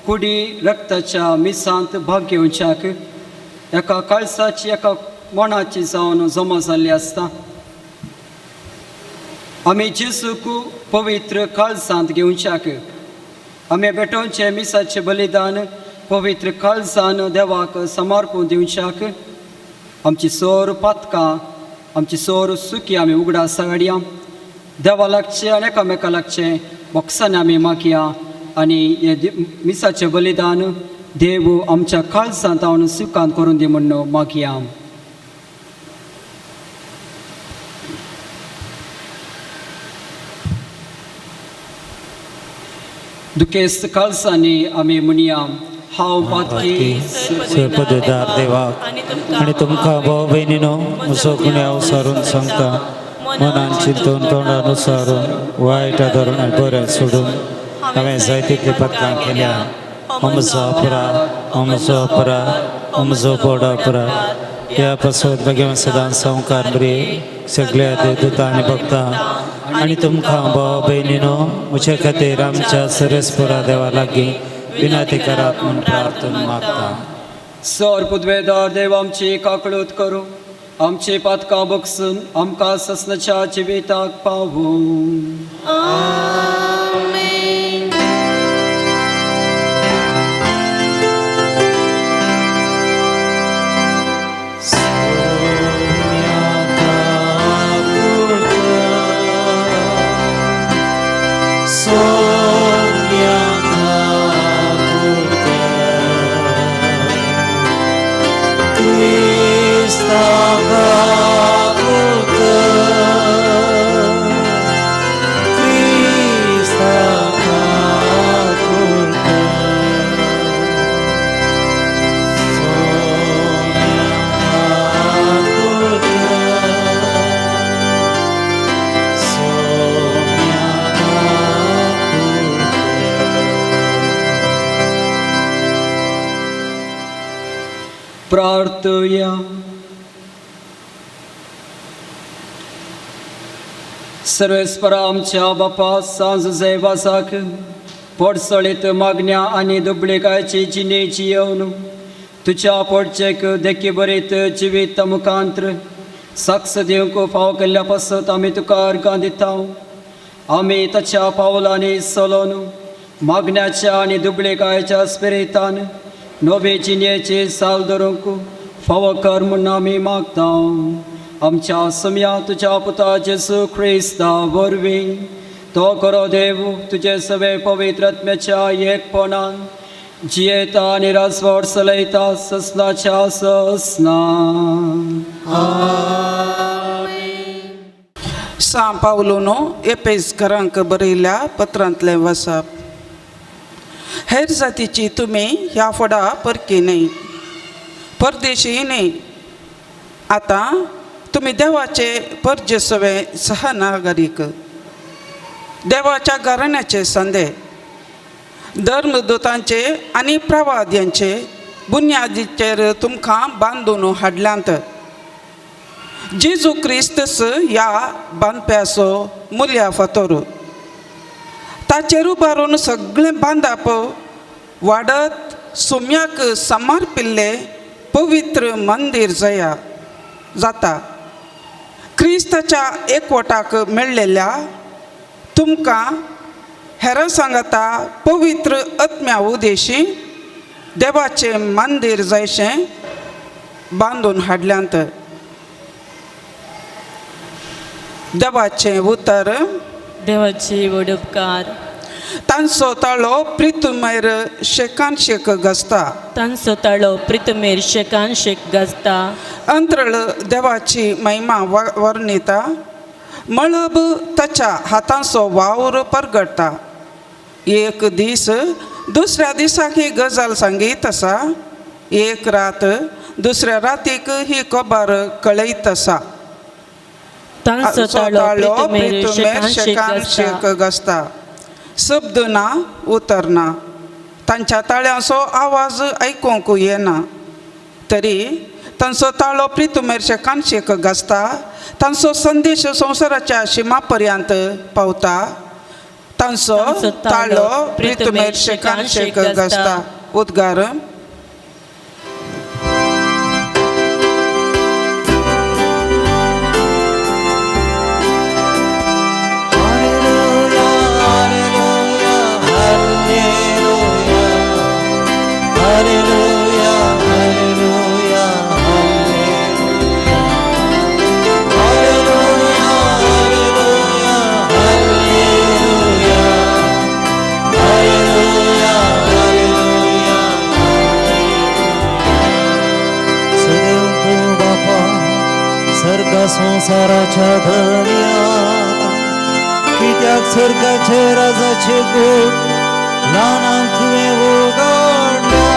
कुडी रक्ताच्या मिसांत भाग घेवच्याक एका काळसाची एका मनाची जावन जमा जाल्ली आसता. आमी जेजूक पवित्र काळजांत घेवच्याक आमी भेटोवचें मिसाचें बलिदान पवित्र काळजान देवाक समर्पून दिवच्याक आमची सोर पातकां आमची सोर सुकी आमी उगडास हाडया. देवा लागचें आनी एकामेका लागचें बोक्सांनी आमी मागया आनी हें मिसाचें बलिदान देव आमच्या काळजांत हांव स्विकार करून दी म्हूण मागया. दुखेस्त काळजांनी आमी म्हणया, हांव पातकी पदवीदार देवाक आनी तुमकां भाव भयणीनो म्हजो गुन्यांव सारून सांगता. मनान चिंतून तोंडान सारून वायट धरून आनी बरें सोडून हांवें जाय तितलीं पथकां केल्या. म्हजो अपराध, म्हजो अपराध, म्हजो व्हड अपराध. ह्या पासत मागीर सदांच संवकार बरी सगळ्या देवदूतां आनी भक्तां आनी तुमकां भाव भयणीनो म्हजे खातीर आमच्या सरेस्परा देवा लागीं विनंती करात म्हूण प्रार्थना मागता. सर पुदवेदार देव आमची काकळूत करूं, आमची पातकां बगसून आमकां ससनाच्या जिविताक पावूं. आमेन. Krista. प्रार्थया. सर्वेस्परा आमच्या बापा सांज जैवासाक पोटसळीत मागण्या आनी दुबळीकायची जिणेची येवन तुज्या पोटचेक देखी बरीत जिवीत मुखांत्र साक्ष दिवंक फाव केल्ल्या पासत आमी तुका अर्गां दिता. आमी ताच्या पावलांनी चलोन मागण्याच्या आनी दुबळीकायच्या स्पिरितान नवे जिणेची साल धरूंक फावो कर म्हूण आमी मागता. आमच्या सम्या तुज्या पुता जेजू क्रिस्ता वरवीं तो करो देव तुजे सवे पवित्र आत्म्याच्या एकपणान जियेता आनी राजवट चलयता ससनाच्या ससना. सां पावलून एपेसकरांक बरयल्ल्या पत्रांतलें वसप. हेर जातीची तुमी ह्या फुडा परकी न्हय, परदेशी न्हय. आतां तुमी देवाचे परजेसवे सहनागरीक, देवाच्या घराण्याचे संदे, धर्मदूतांचे आनी प्रवाद्यांचे बुन्यादीचेर तुमकां बांदून हाडल्यांत. जेजू क्रिस्तस ह्या बांदप्याचो मुल्या फातोर, ताचेर उबारून सगळें बांदप वाडत सुम्याक समर्पिल्लें पवित्र मंदीर जया जाता. क्रिस्ताच्या एकवटाक मेळ्ळेल्या तुमकां हेरां सांगता पवित्र आत्म्या उदेशी देवाचें मंदीर जायशें बांदून हाडल्यांत. देवाचें उतर. देवाची व्हड उपकार. तांचो ताळो प्रितुमेर शेकान शेक गाजता. तांचो ताळो प्रितुमेर शेकान शेक गाजता. अंतरळ देवाची महिमा वर्णिता. मळब ताच्या हातांचो वावर परगडटा. एक दीस दुसऱ्या दिसाक ही गजाल सांगीत आसा, एक रात दुसऱ्या रातीक ही खबर कळयत आसा. तांचो ताळो प्रितुमेर शेकान शेक गाजता. शब्द ना उतर ना, तांच्या ताळ्यांचो आवाज आयकूंक येना, तरी तांचो ताळो प्रितुमेर शेकान शेक गाजता. तांचो संदेश संवसाराच्या शिमा पर्यंत पावता. तांचो ताळो प्रितुमेर शेकान शेक गाजता. उद्गार. संसाराच्या धन्या कित्याक स्वर्गाचे राजाचे गोड ल्हानांक तुवें उगडल्या.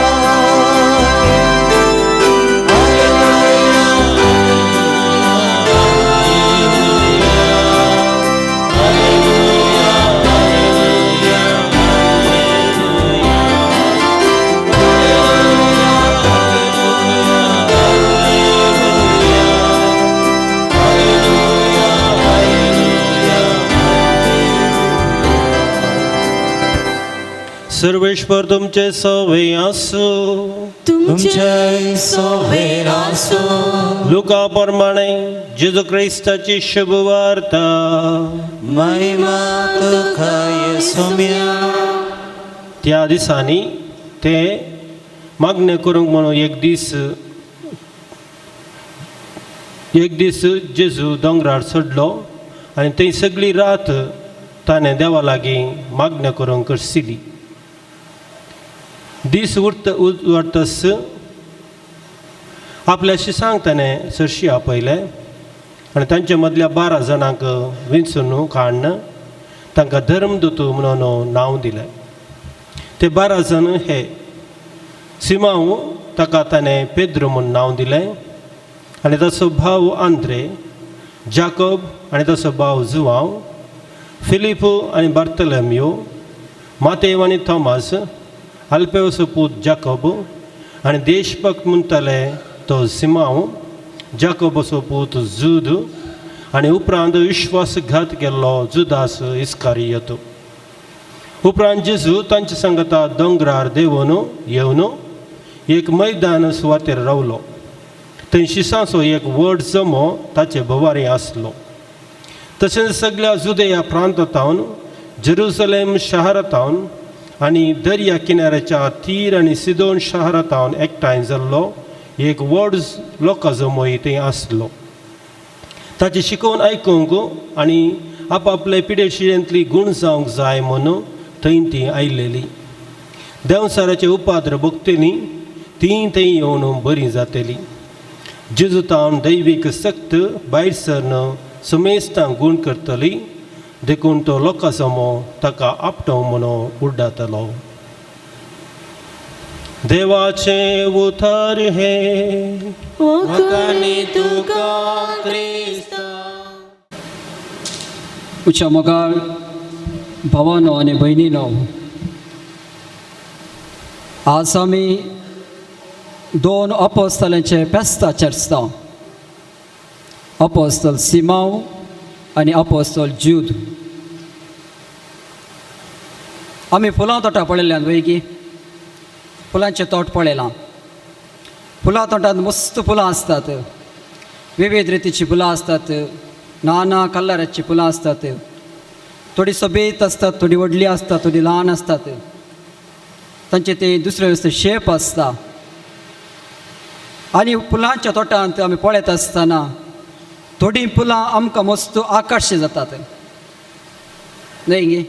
सर्वेश्वर तुमचे सवे आसूं. तुमचे सवे आसूं. लुका प्रमाणे जेजू क्रिस्ताची शुभवार्ता. महिमा तुका येसुम्या. त्या दिसांनी ते मागणें करूंक म्हणून एक दीस जेजू दोंगरार चडलो आनी थंय सगळी रात ताणें देवा लागीं मागणें करूंक करसिली. दीस उरतस आपल्या शिसांक ताणें सरशी आपयलें आनी तांचे मदल्या 12 जाणांक विंचून काडून तांकां धर्मदूत म्हणून नांव दिलें. ते 12 जाण हे सिमांव, ताका ताणें पेद्रू म्हूण नांव दिलें, आनी ताचो भाव आंद्रे, जाकोब आनी ताचो भाव जुवांव, फिलिप आनी बार्तलम्यो, मातेव आनी थॉमस, अल्पेवसो पूत जाकोब आनी देशभक्त म्हणटाले तो सिमांव, जाकोबाचो पूत जूद आनी उपरांत विश्वासघात केल्लो जुदास इस्कारियत. उपरांत जेजू तांचे सांगता दोंगरार देंवन येवन एक मैदान सुवातेर रावलो. थंय शिसांचो एक व्हड जमो ताचे भोवारी आसलो. तशेंच सगळ्या जुदया प्रांतांत, जेरुसलेम शहरांत आनी दर्या किनाऱ्याच्या तीर आनी सिदोन शहरांत एकठांय जाल्लो एक व्हड लोकां जमोय थंय आसलो. ताची शिकोवन आयकूंक आनी आपआपले पिडेशिरेंतली गूण जावंक जाय म्हणून थंय ती आयलेली. देंवचाराचे उपाद्र भोगतली ती थंय येवन बरी जातली. जेजूतावन दैवीक सक्त भायर सरन समेस्तांक गूण करतली, देखून तो लोकां जमो ताका आपटो म्हणून उड्डातलो. देवाचें उतर हें. वखाणी तुका क्रिस्ता. उच्या मोगाळ भावानो आनी भयणीनो, आज आमी दोन अपोस्तलांचे फेस्ता चर्चता, अपोस्तल सिमांव आनी अपोस्तल ज्यूद. आमी फुलां तोटां पळयल्यान वय की फुलांचें तोट पळयलां. फुलां तोटांत मस्त फुलां आसतात, विविध रितीचीं फुलां आसतात, नाना कलराचीं फुलां आसतात. थोडी सोबीत आसतात, थोडी व्हडलीं आसतात, थोडी ल्हान आसतात. तांचे ते दुसरे दुसरे शेप आसता. आनी फुलांच्या तोटांत आमी पळयत आसतना थोडीं फुलां आमकां मस्त आकर्शीत जातात, न्हय गे?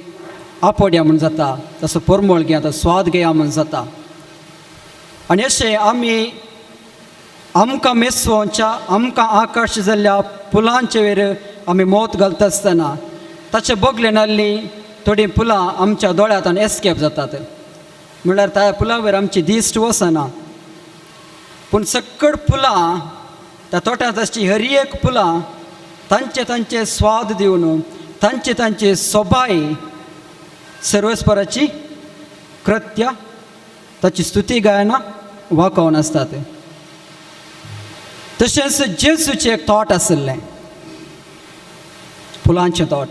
आपोड्या म्हूण जाता, तसो परमळ घेया, तसो स्वाद घेया म्हूण जाता. आनी अशें आमी आमकां मेसवोच्या आमकां आकर्शीत जाल्ल्या फुलांचे वयर आमी मोत घालता आसतना ताचे बगले नाल्ली थोडीं फुलां आमच्या दोळ्यांत एस्केप जातात, म्हणल्यार त्या फुलां वयर आमची दिश्ट वचना. पूण सकड फुलां त्या तोट्यांत आसची हर एक फुलां तांचे तांचे स्वाद दिवन तांचे तांचे सोबाय सर्वस्पराची कृत्य ताची स्तुती गायना वाकोवन आसतात. तशेंच जेजूचें एक तोट आशिल्लें, फुलांचें तोट.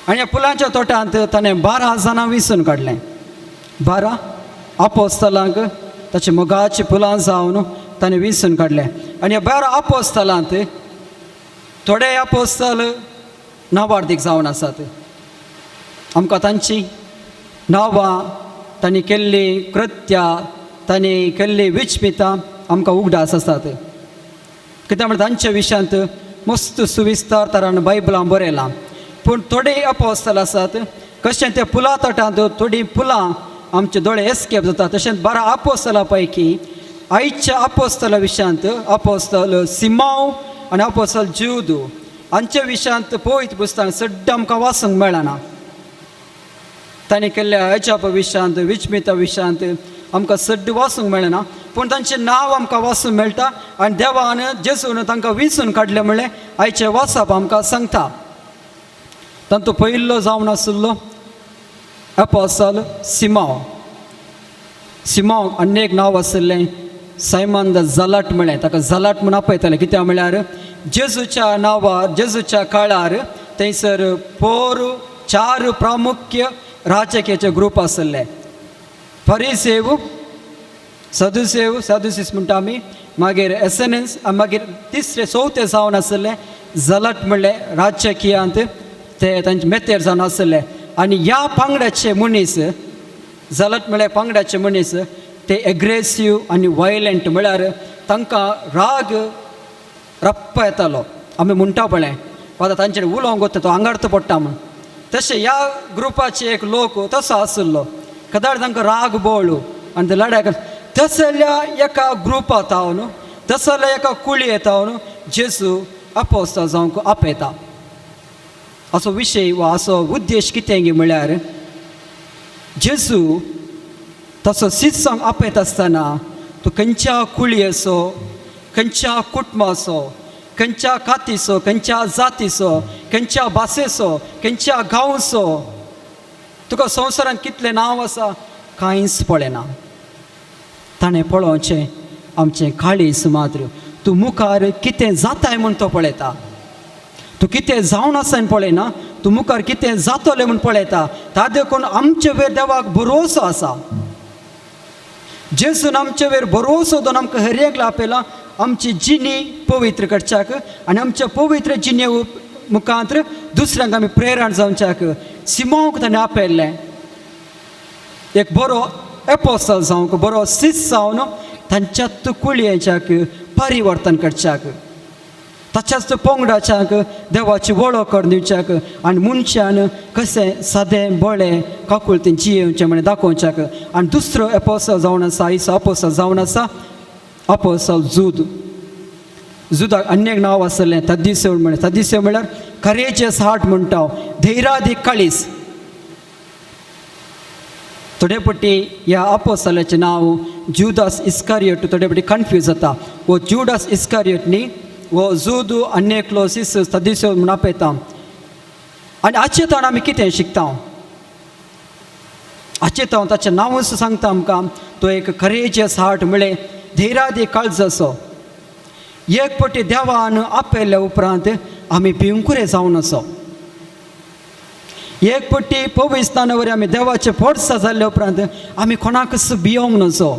आनी ह्या फुलांच्या तोटांत ताणें 12 जाणां विंचून काडलें. 12 आपोस्तलांक ताचे मोगाचीं फुलां जावन ताणें विंचून काडलें. आनी ह्या 12 आपोस्तलांत थोडे आपोस्तल नावार्दीक जावन आसात. आमकां तांची नांवां, तांणी केल्लीं कृत्यां, तांणी केल्लीं विचमितां आमकां उगडास आसात. कित्याक म्हळ्यार तांच्या विशयांत मस्त सुविस्तार तरान बायबलां बरयलां. पूण थोडे अपोस्तल आसात कशें त्या फुलां तोटांत थोडीं फुलां आमचे दोळे एस्केप जाता. तशेंच 12 आपोस्तला पैकी आयच्या आपोस्तला विशयांत अपोस्तल सिमांव आनी अपोस्तल ज्यूद हांच्या विशयांत पवित्र पुस्तकां सड्ड आमकां वाचूंक मेळना. तांणी केल्ल्या अजाप विशयांत, विचमिता विशयांत आमकां सड्ड वाचूंक मेळना, पूण तांचें नांव आमकां वाचूंक मेळटा. आनी देवान जेजून तांकां विंचून काडलें म्हणलें आयचें वाचप आमकां सांगता. तांचो पयलो जावन आशिल्लो अपोस्तल सिमांव. सिमांव आनी एक नांव आशिल्लें सायमन the झलाट म्हळें. ताका झलाट म्हूण आपयतालें, कित्याक म्हळ्यार जेजूच्या नांवार, जेजूच्या काळार थंयसर 4 प्रामुख्य राजकीयाचे ग्रूप आशिल्ले. फरीसेव, सदुसेव, सदुसीस म्हणटा आमी, मागीर एसएनएस, मागीर तिसरे चवथे जावन आशिल्ले झलट म्हणलें राजकीयांत ते तांचे मेतेर जावन आशिल्ले. आनी ह्या पांगड्याचे मनीस, झलट म्हणल्यार पांगड्याचे मनीस ते एग्रेसीव आनी वायलंट, म्हळ्यार तांकां राग रप्पा येतालो. आमी म्हणटा पळय आतां तांचेर उलोवंक वता तो आंगार पडटा म्हूण, तशें ह्या ग्रुपाचे एक लोक तसो आशिल्लो. कदाच तांकां राग बोळू आनी ते लडाय तसल्या एका ग्रुपा तावन, तसल्या एका कुळये तावन जेजू अपोस्ताल जावंक आपयता. असो विशय वा असो उद्देश कितें म्हळ्यार जेजू तसो शिसांक आपयता आसतना तूं खंयच्या कुळयेचो, खंयच्या कुटुंबाचो, खंयच्या कातीचो, खंयच्या जातीचो, खंयच्या भाशेचो, खंयच्या गांवचो, तुका संवसारांत कितलें नांव आसा कांयच पळयना. ताणें पळोवचें आमचें काळीज मात्र. तूं मुखार कितें जाताय म्हूण तो पळयता, तूं कितें जावन आसा म्हूण पळयना, तूं मुखार कितें जातलें म्हूण पळयता. ता देखून आमचे वयर देवाक भरोसो आसा. जेजून आमचे वयर भरोसो दोन आमकां हर एकलो आपयला आमची जिणी पवित्र करच्याक आनी आमच्या पवित्र जिणे मुखांत दुसऱ्यांक आमी प्रेरण जावच्याक. सिमोंक ताणें आपयल्लें एक बरो एपोसल जावंक, बरो सीस जावन तांच्यात कुळयेच्याक परिवर्तन करच्याक, ताच्याच पोंगडाच्याक देवाची वळख करून दिवच्याक आनी मनशान कशें सादें बळें काकुळतीन जियेवचें म्हण दाखोवच्याक. आनी दुसरो एपोसल जावन आसा, आयचो अपोसल जावन आसा अपोसल जूद. जुदाक आनी एक नांव आसलें तद्दिसेव म्हळ्यार. तद्दिसेव म्हळ्यार करेजियस हार्ट म्हणटा, धैर्यादी काळीज. थोडे पट्टी ह्या अपोसलाचें नांव जुदास इस्कारियोट थोडे पट्टी कन्फ्यूज जाता. वो जुडास इस्कारियोट न्ही, वो जुद आनी एकलो सीस तद्दिसेव म्हूण आपयता. आनी हाचे ताण आमी कितें शिकता? हाचे ताण ताचें नांवूच सांगता आमकां, तो एक करेजियस हार्ट म्हळें धैर्यादी काळजाचो. एक पटी देवान आपयल्या उपरांत आमी भिवकुरे जावन आसो. एक पट्टी पविस्ताना वरी आमी देवाचे फोर्सा जाल्ले उपरांत आमी कोणाकच भियोंक नसो.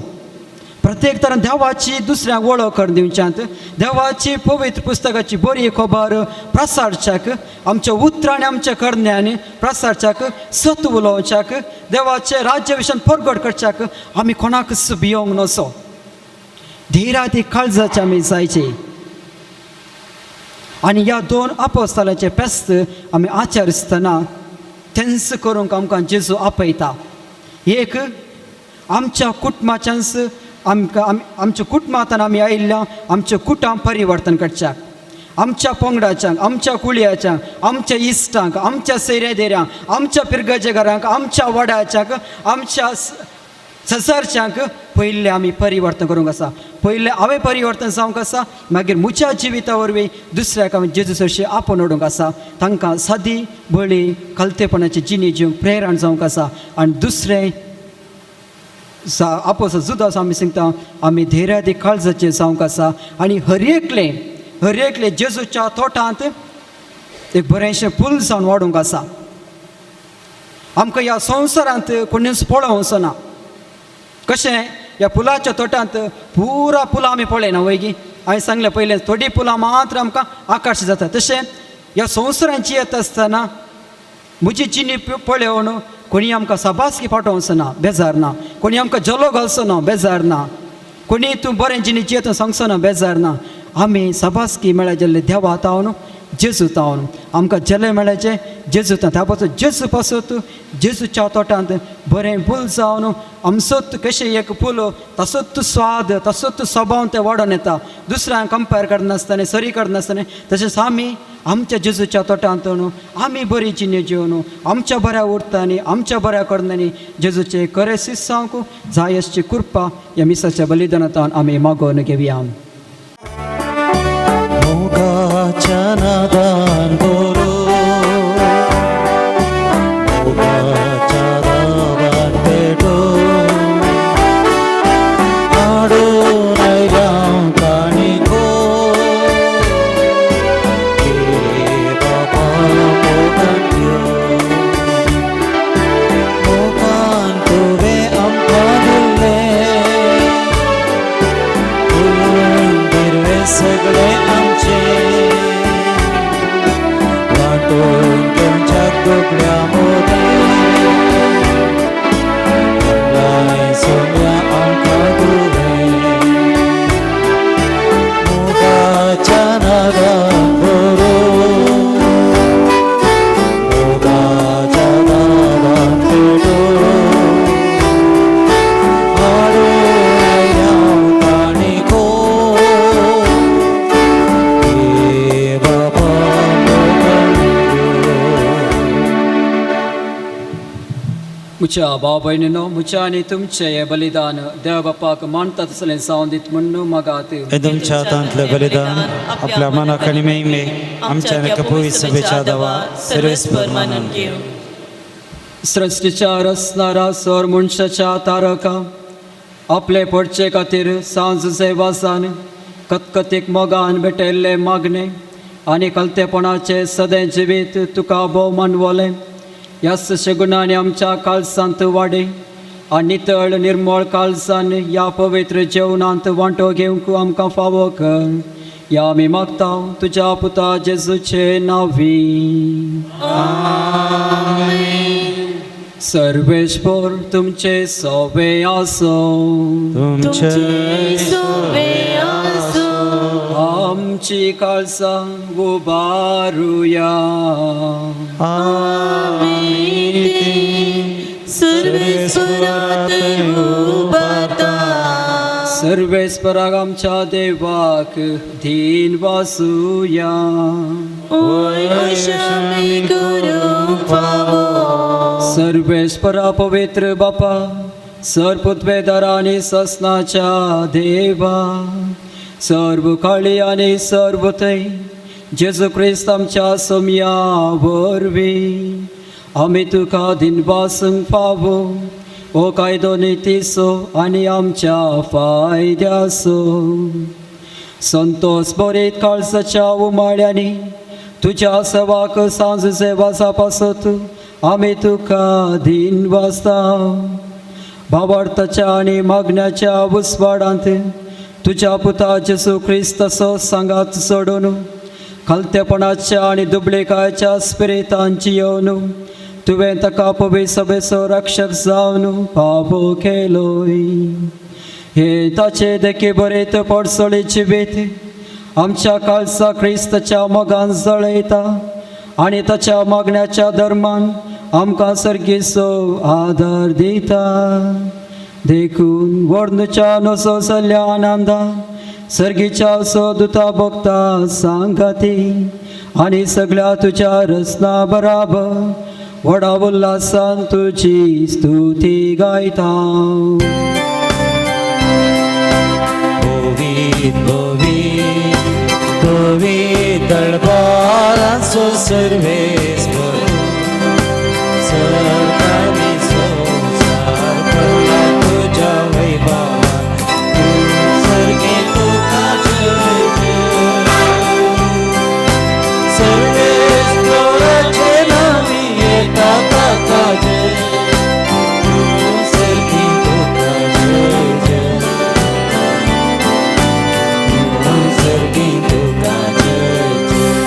प्रत्येक तरान देवाची दुसऱ्यांक वळख करून दिवच्यांत, देवाची पवित्र पुस्तकाची बरी खबर प्रसारच्याक, आमच्या उतरांनी आमच्या करण्यांनी प्रसारच्याक, सत उलोवच्याक, देवाचे राज्य विशयान परगट करच्याक आमी कोणाकच भियोंक नसो. धैर्यादी काळजाचे आमी जायचे. आनी ह्या दोन अपोस्तालाचे पेस्त आमी आचरिसतना तेंच करूंक आमकां जेजू आपयता. एक आमच्या कुटुंबाच्याच आमकां आमच्या कुटुंबांतल्यान आमी आयिल्ल्या आमच्या कुटां परिवर्तन करच्याक, आमच्या पंगडाच्यांक, आमच्या कुळयाच्यांक, आमच्या इश्टांक, आमच्या सैऱ्या धेऱ्यांक, आमच्या पिरगजे घरांक, आमच्या वडाच्यांक, आमच्या ससरच्यांक पयलें आमी परिवर्तन करूंक आसा. पयलें हांवें परिवर्तन जावंक आसा, मागीर म्हज्या जिविता वरवीं दुसऱ्याक हांवें जेजू सरशी आपोवन हाडूंक आसा. तांकां सादी बळी कलतेपणाची जिणी जिवंक प्रेरण जावंक आसा. आनी दुसरें आपोस जुदास आमी सांगता आमी धैर्यादी काळजाचें जावंक आसा. आनी हर एकलें हर एकलें जेजूच्या तोटांत एक बरेंशें फूल जावन वाडूंक आसा. आमकां ह्या संवसारांत कोणूच पळोवंक ना. कशें ह्या फुलाच्या तोटांत पुरा फुलां आमी पळयना वयगी, हांवें सांगलें पयलें थोडीं फुलां मात्र आमकां आकर्शीत जाता. तशें ह्या संवसारांत जियेत आसतना म्हजी जिणी पळोवन कोणी आमकां साबासकी पाठोवचो ना, बेजार ना. कोणी आमकां जलो घालचो ना, बेजार ना. कोणी तूं बरें जिणी जियेत सांगचो ना, बेजार ना. आमी साबासकी मेळ्ळ्या जाल्ले देवा तावन जेजू तावन आमकां जेले मेळ्याचें जेजू तावन. त्या पासून जेजू पासत जेजूच्या तोटांत बरें फूल जावन आमचोच कशें एक फूल तसोच स्वाद तसोच स्वभाव ते वाडोवन येता. दुसऱ्यांक कंपेर करनासतना सरी करनासतना तशेंच आमी आमच्या जेजूच्या तोटांत आमी बरी जिणे जेवन आमच्या बऱ्या उरतानी आमच्या बऱ्या करणांनी जेजूचे खरें सीस जावंक जाय आसची कृपा ह्या मिसाच्या बलिदानांत आमी मागोवन घेवया. मोगाच्या नादान बोलो, मोगाच्या दावान पेटो, हाडून आयल्या काणिको, देवा मोगान मोगान तुवें आमकां दिल्लें फुलून दिर्वे सगळें आमचें, वांटून घेवच्याक दुबळ्या मोदें, लाय सोम्या आमकां तुवें, मोगाच्या नादान बरो, मोगाच्या दावान पेटो, हाडून आयल्या काणिको, देवा मोगान. म्हज्या भाव भयणीनो, म्हज्या आनी तुमचें हें बलिदान देव बापाक मानता तसलें जावन दीत म्हण्ण मागात. हे तुमच्या हातांतलें बलिदान आपल्या मनाक आनी महिमे आमच्या आनी कपूर सभेच्या दवा सर्वेस्पर मानून घेवं. सृष्टीच्या रचणारा सर मनशाच्या तारका आपले पडचे खातीर सांज सेवासान कतकतीक मोगान भेटयल्ले मागणे आनी कलतेपणाचे सदें जिवीत तुका भोव मानवलें. ह्याच शगुनांनी आमच्या काळसांत वाडे आनी नितळ निर्मळ काळसान ह्या पवित्र जेवणांत वांटो घेवंक आमकां फावो कर. ह्या आमी मागता तुज्या पुता जेजूचे नांवी. सर्वेश्वर तुमचे सोबे आसो. तुमचे सोबे आसूं. आमची काळसां उबारुया. आमी ती सर्वेस्परात उबारता. सर्वेस्पराक आमच्या देवाक धीन वासुया. ओय अशें करूंक फावो. सर्वेस्परा पवित्र बापा, सर्व आनी ससनाच्या देवा, सर्व काळी आनी सर्व थंय जेजू क्रिस्त आमच्या सोमया वरवीं आमी तुका दिनवासूंक फावो. ओ कायदो नितीचो आनी आमच्या फायद्याचो संतोष बरीत काळसाच्या उमाळ्यांनी तुज्या सवाक सांज सेवासा पासत आमी तुका दिनवासता. भावार्थाच्या आनी मागण्याच्या उस्वाडांत तुज्या पुता जेजू क्रिस्ताचो सांगात सोडून खालतेपणाच्या आनी दुबळेकायच्या स्पिरितांची येवन तुवें ताका पवी सभेचो रक्षक जावन पावो केलोय. हे ताचे देखी बरें पडसोळी जिवीत आमच्या काळसा क्रिस्ताच्या मोगान जळयता आनी ताच्या मागण्याच्या धर्मान आमकां सर्गीचो आदार दिता. देखून वर्णच्या नसो सल्ल्या आनंदान सर्गीच्या सो दुता भोगता सांगाती आनी सगळ्या तुज्या रचना बराबर व्हडा उल्हासान तुजी स्तुती गायता. गोविंद गोविंद गोविंद दळबाराचो सर्वेस्पर सरकारी संवसार पडला तुज्या वैभवान तूं सर्गे तुका जय जय. सर्वेस्पराचे नांवी येता ताका जय तूं सर्गी तुका जय जय तूं सर्गी तुका जय जय.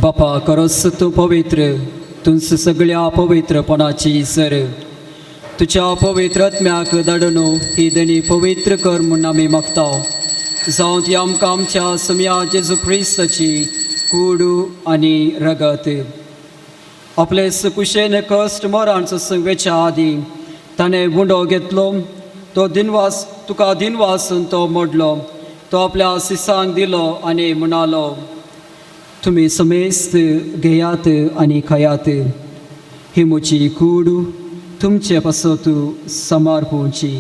बापा खरोच तूं पवित्र, तुंच सगळ्या पवित्रपणाची सर. तुज्या पवित्र आत्म्याक धाडून ही देणी पवित्र कर म्हूण आमी मागता. जावं ती आमकां आमच्या समया जेजू क्रिस्ताची कूड आनी रगत. आपले सुकुशेन कश्ट मरण सोसूंक आदीं ताणें उंडो घेतलो, तो दिनवास तुका दिनवासून तो मोडलो, तो आपल्या सिसांक दिलो आनी म्हणालो, तुमी समेस्त घेयात आनी खायात, ही म्हजी कूड तुमचे पासत समर्पूची.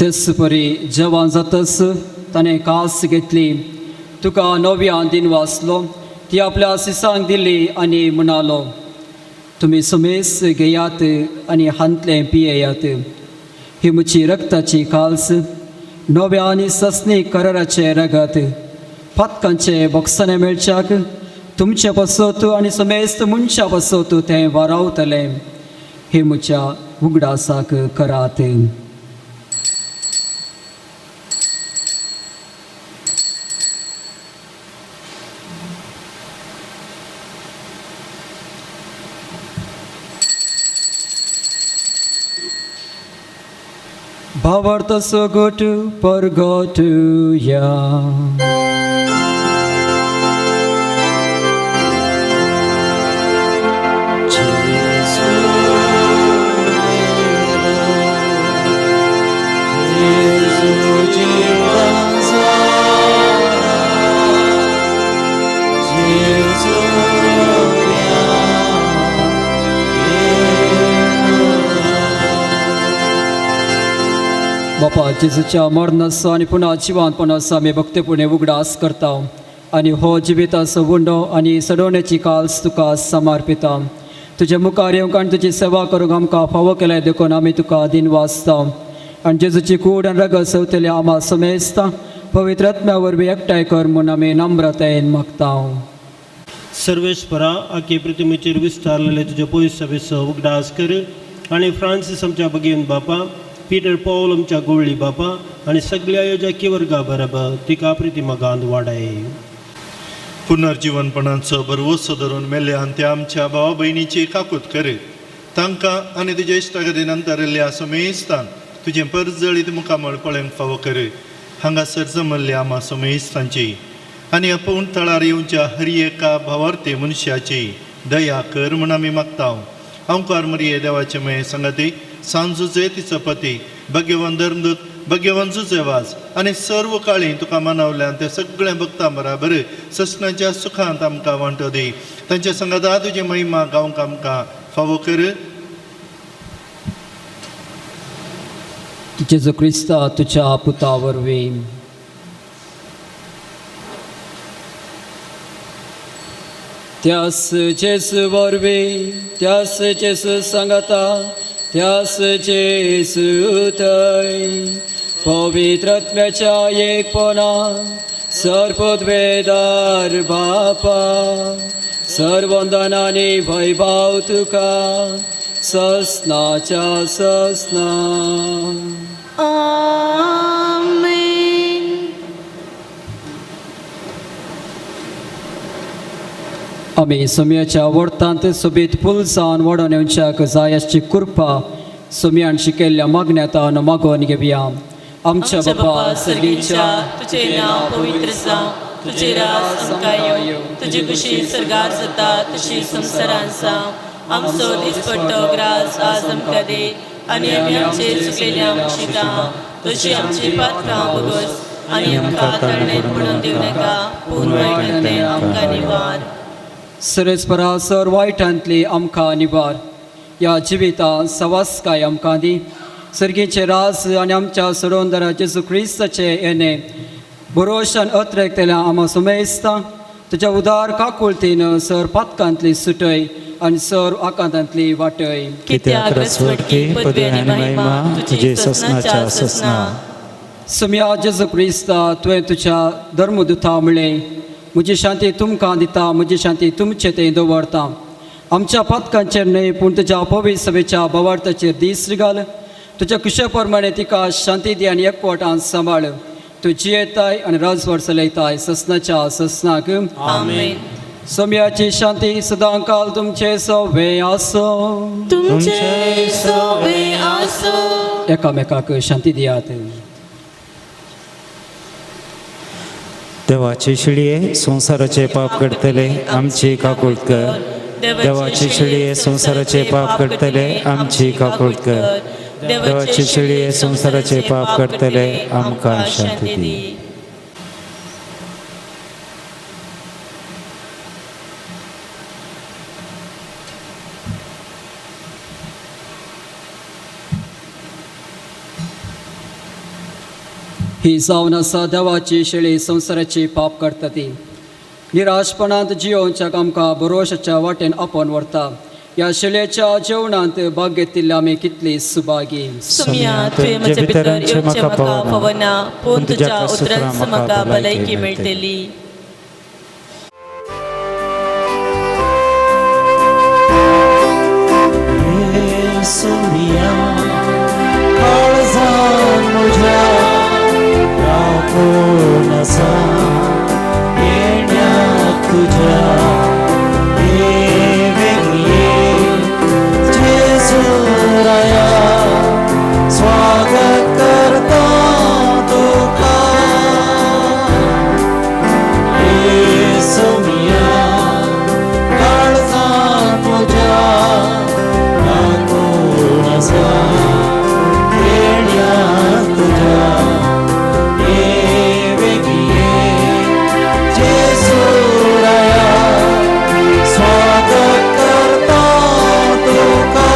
तेच परी जेवण जातच ताणें कास घेतली, तुका नव्यान दिन वाचलो, ती आपल्या सिसांक दिली आनी म्हणालो, तुमी समेस घेयात आनी हांतलें पियेयात, ही म्हजी रक्ताची काल्स, नव्या आनी ससनी कराराचें रगत, पातकांचे बोगसणे मेळच्याक तुमचे पासत आनी समेस्त मनशा पासत तें वारावतलें. हे म्हज्या उगडासाक करात. भावार्थ सगट परगटया. जेजू जिवंत जाला, जेजू जेजूच्या मरणाचो आनी पुनः जिवानपणाचो आमी भक्तीपुणे उगडास करता आनी हो जिविताचो उंडो आनी सडवण्याची काल्स तुका समर्पिता. तुजे मुखार येवंक आनी तुजी सेवा करूंक आमकां फावो केल्यार देखून आमी तुका दिन वाचता आनी जेजूची कूड आनी रगत सवतली आमा समेस्ता पवित्र आत्म्या वरवीं एकठांय कर म्हूण आमी नम्रतायेन मागता. सर्वेस्परा आखे प्रतिमेचेर विस्तारलेले तुज्या पयस उगडास कर आनी फ्रांसीस आमच्या भगीन बापा, पीटर पॉल आमच्या गोवळी बापा आनी सगळ्या योजकी वर्गा बरोबर तिका प्रतिमा गांध वाडाय. पुनर्जीवनपणाचो भरवसो धरून मेल्ल्या आनी त्या आमच्या भावा भयणीची काकूत कर. तांकां आनी तुज्या इश्टागतीन अंतरिल्ल्या समेस्तांक तुजें परजळीत मुखामळ पळोवंक फावो कर. हांगासर जमल्ल्या आमा समेस्तांची आनी आपूण थळार येवच्या हर एका भावार्थी मनशाची दया कर म्हूण आमी मागता. अंकार मरिये देवाचे मये संगती सांजुचे तिचो पती भगवान धर्मदूत भगवान जुजेवाज आनी सर्व काळी तुका मानवल्यान ते सगळ्या भक्तां बराबर ससनाच्या सुखांत आमकां वांटो दी. तांच्या संगता तुजी महिमा गावंक आमकां फावो कर. जेजू क्रिस्ता तुज्या पुता वरवीं. त्यास जेजू वरवीं, त्यास जेजू सांगता, त्यास जेजू थंय पवित्र आत्म्याच्या एकपणान सर्वोद्वेदार बापा सर्वंदनानी वैभव तुका ससनाच्या ससना. आमेन. आमी सोम्याच्या वर्तांत सोबीत फूल जावन वाडोवन येवच्याक जाय आसची कृपा सोम्यान शिकयल्ल्या मागण्यातान मागोवन घेवया. आमच्या बापा सर्गीच्या, तुझे नाव पवित्र जावं, तुझे राज आमकां येवं, तुजी खुशी सर्गार जाता तशी संवसारांत जावं. आमचो दिसपट्टो ग्रास आज आमकां दी आनी आमी आमचे चुकलेल्या शिता तुजी आमची पात्रां भोगस आनी आमकां तरणेत पडून दिवं नाका, पूण वायटांतलें आमकां निवार. सरेस्परा सर वायटांतली आमकां निवार. ह्या जिवितांत सवासकाय आमकां दी. सर्गीचे राज आनी आमच्या सोडोवंदरा जेजू क्रिस्ताचे येणे भरोशान अत्रेकतल्या आमा सुमेस्ता तुज्या उदार काकुळतीन सर पातकांतली सुटय आनी सर आकांतांतली वाटय. कित्याक रसवटकी पदवी आनी महिमा तुजी ससनाच्या ससना. सुम्या जेजू क्रिस्ता तुवें तुज्या धर्मदुता म्हळें, म्हजी शांती तुमकां दिता, म्हजी शांती तुमचे थंय दवरता. आमच्या पातकांचेर न्हय पूण तुज्या पवित्र सभेच्या भावार्थाचेर दीस घाल. तुज्या कुशे प्रमाणे तिका शांती दी आनी एकवटान सांबाळ. तूं जियेताय आनी राजवट चलयताय ससनाच्या ससनाक. आमेन. सोम्याची शांती सदां काल तुमचे सवे आसो. तुमचे सोबे आसो. एकामेकाक शांती दियात. देवाची शिळये संवसाराचे पाप करतले आमची काकूळ कर. देवाची शिळये संवसाराचे पाप करतले आमची काकूळ कर. देवाची शिळये संवसाराचे पाप करतले आमकां शांती दी. ही जावन आसा देवाची शेळी संवसाराची पाप करता ती. निराशपणांत जियोवच्याक आमकां भरोशाच्या वाटेन आपोवन व्हरता. ह्या शेळयेच्या जेवणांत भाग घेतिल्ले आमी कितली सुभागी. सुम्या तुवें म्हजे भितर येवचें म्हाका फावना, पूण तुज्या उतरांत म्हाका भलायकी मेळटली. सुमिया काळजान म्हज्या राखून आसा येण्याक तुज्या ये वेगळी जेजू राया स्वागत करता तुका. ये सुमिया काळजान म्हज्या राखून आसा येण्याक तुज्या ये वेगळी जेजू राया स्वागत करता तुका.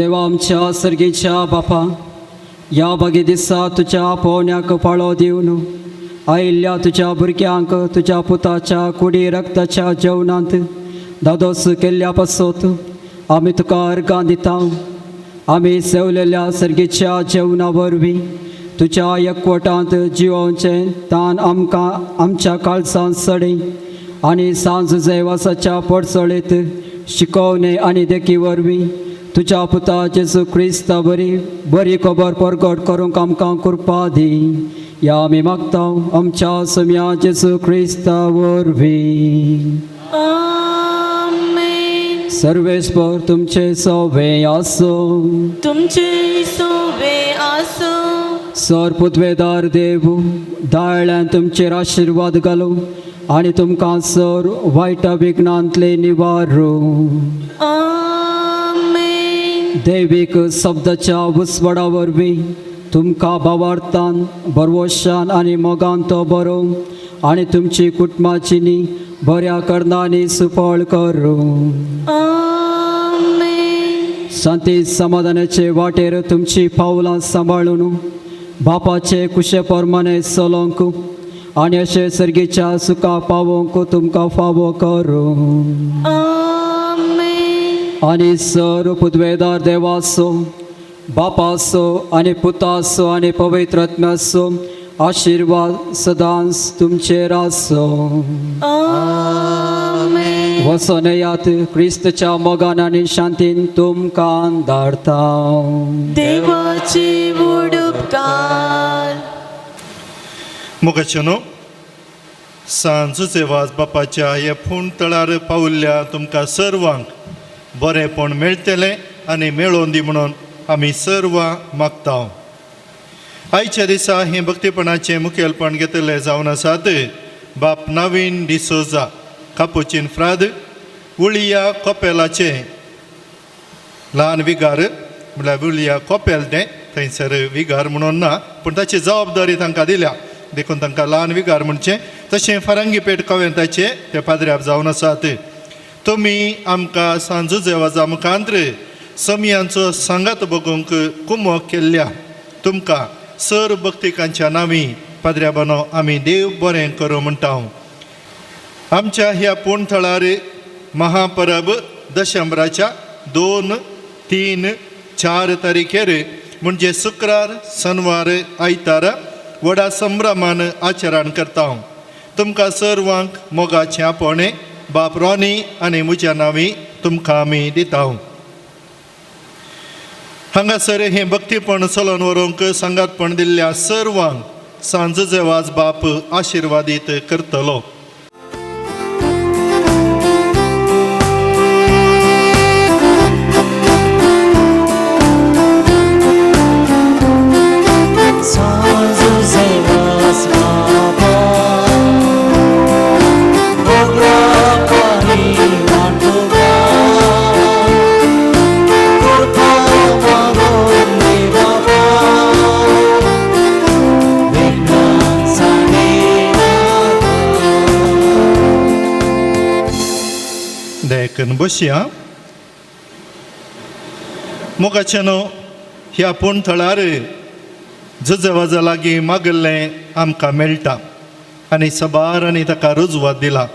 देवा आमच्या सर्गीच्या बापा, ह्या बागे दिसा तुज्या पोवण्याक पाळो दिवन आयिल्ल्या तुज्या भुरग्यांक तुज्या पुताच्या कुडी रक्ताच्या जेवणांत दादोस केल्ल्या पासत आमी तुका अर्गां दिता. आमी सेवलेल्या सर्गीच्या जेवणा वरवीं तुज्या एकवटांत जिवोवचें तान आमकां आमच्या काळजांत सडी आनी सांज जैवासाच्या पडसळीत शिकोवणे आनी देखी वरवीं तुज्या पुता जेजू क्रिस्ता बरी बरी खबर परगट करूंक आमकां कृपा दी. ह्या आमी मागता आमच्या सम्या जेजू क्रिस्ता वरवीं. आमेन. सर्वेस्पर तुमचे सवे आसो. तुमचे सोवे आसो. सर पुतवेदार देव दाळ्यान तुमचेर आशिर्वाद घालूं आनी तुमकां सर वायटा विघ्नांतले निवारू. आमेन. दैवीक शब्दाच्या उस्वाडा वरवीं तुमकां भावार्थान बरवशान आनी मोगान तो बरोवं आनी तुमची कुटुंबाची न्ही बऱ्या करणांनी सुफळ करूं. आमेन. शांती समाधानाचे वाटेर तुमची पावलां सांबाळून बापाचे कुशे प्रमाणे चलोवंक आनी अशें सर्गीच्या सुखा पावोवंक तुमकां फावो करूं. आमेन. आनी सर पुदवेदार देवाचो बापाचो आनी पुताचो आनी पवित्र आत्म्याचो आशिर्वाद सदांच तुमचेर आसो. आमेन. वचोन येयात क्रिस्तच्या मोगान आनी शांतीन तुमकां धाडता. देवाचे उपकार. मोगाचेनो, सांजूचे वाज बापाच्या ह्या फोंड तळार पावल्ल्या तुमकां सर्वांक बरेंपण मेळटलें आनी मेळोवन दी म्हणून आमी सर्वां मागता. आयच्या दिसा हें भक्तीपणाचें मुखेलपण घेतलें जावन आसात बाप नवीन डिसोजा कापुचीन फ्राद, उळिया कोपेलाचें ल्हान विगार, म्हळ्यार उळिया कोपेल तें थंयसर विगार म्हणून ना, पूण ताची जबाबदारी तांकां दिल्या देखून तांकां ल्हान विगार म्हणचें. तशें फारंगीपेठ कवेंताचे ते पाद्र्याब जावन आसात. तुमी आमकां सांजू जेवाजा मुखांत्र समयांचो सांगात बगूंक कुमोक केल्ल्या तुमकां सर भक्तिकांच्या नांवी पाद्र्याबानो आमी देव बरें करूं म्हणटा. आमच्या ह्या पूण थळार महापरब दशंबराच्या 2, 3, 4 तारखेर म्हणजे शुक्रार, शनवार, आयतार व्हडा संभ्रमान आचरण करता. तुमकां सर्वांक मोगाचें आपोवणें बाप रोनी आनी म्हज्या नांवी तुमकां आमी दिता. हांगासर हें भक्तीपण चलोवन व्हरूंक सांगातपण दिल्ल्या सर्वांक सांज जेवाज बाप आशिर्वादीत करतलो. देखून बसया. मोगाच्यानो, ह्या पूण थळार जजवाजा लागीं मागल्लें आमकां मेळटा आनी सबार आनी ताका रुजवात दिला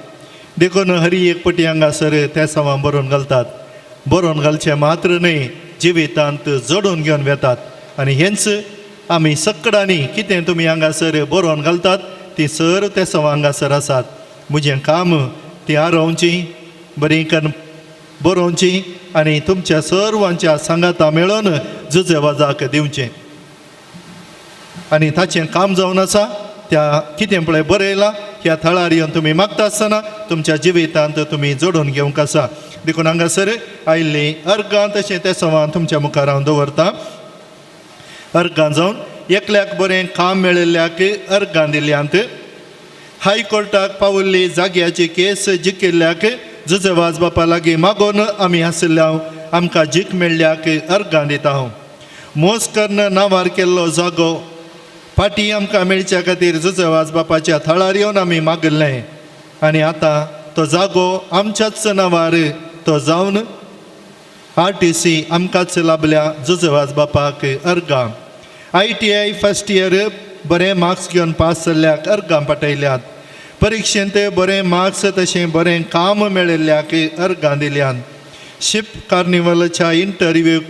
देखून हरी एक पटी हांगासर त्या सवां बरोवन घालतात. बरोवन घालचें मात्र न्हय, जिवितांत जोडून घेवन वेतात आनी हेंच आमी सकडांनी कितें तुमी हांगासर बरोवन घालतात ती सर ते सवां हांगासर आसात. म्हजें काम ती आरोवची, बरी कन्न बरोवची आनी तुमच्या सर्वांच्या सांगाता मेळोवन जुजेवाजाक दिवचें आनी ताचें काम जावन आसा. त्या कितें पळय बरयलां ह्या थळार येवन तुमी मागता आसतना तुमच्या जिवितांत तुमी जोडून घेवंक आसा. देखून हांगासर आयिल्लीं अर्गां तशें तें सवां तुमच्या मुखार हांव दवरतां. अर्गां जावन एकल्याक बरें काम मेळिल्ल्याक अर्गां दिल्यांत, हायकोर्टाक पावल्ली जाग्याची केस जिखिल्ल्याक जुजेवाज बापा लागीं मागोवन आमी आशिल्ल्या आमकां जीक मेळ्ळ्याक अर्गां दिता. हांव मोस कर्ण नांवार केल्लो जागो फाटीं आमकां मेळच्या खातीर जुजेवाज बापाच्या थळार येवन आमी मागिल्लें आनी आतां तो जागो आमच्याच नांवार तो जावन आर टी सी आमकांच लाभल्या जुजवाज बापाक अर्गां. आयटीआय फर्स्ट इयर बरें मार्क्स घेवन पास जाल्ल्याक अर्गां पाठयल्यात. परिक्षेंत बरें मार्क्स तशें बरें काम मेळिल्ल्याक अर्गां दिल्यात. शिप कार्निवलाच्या इंटरव्यू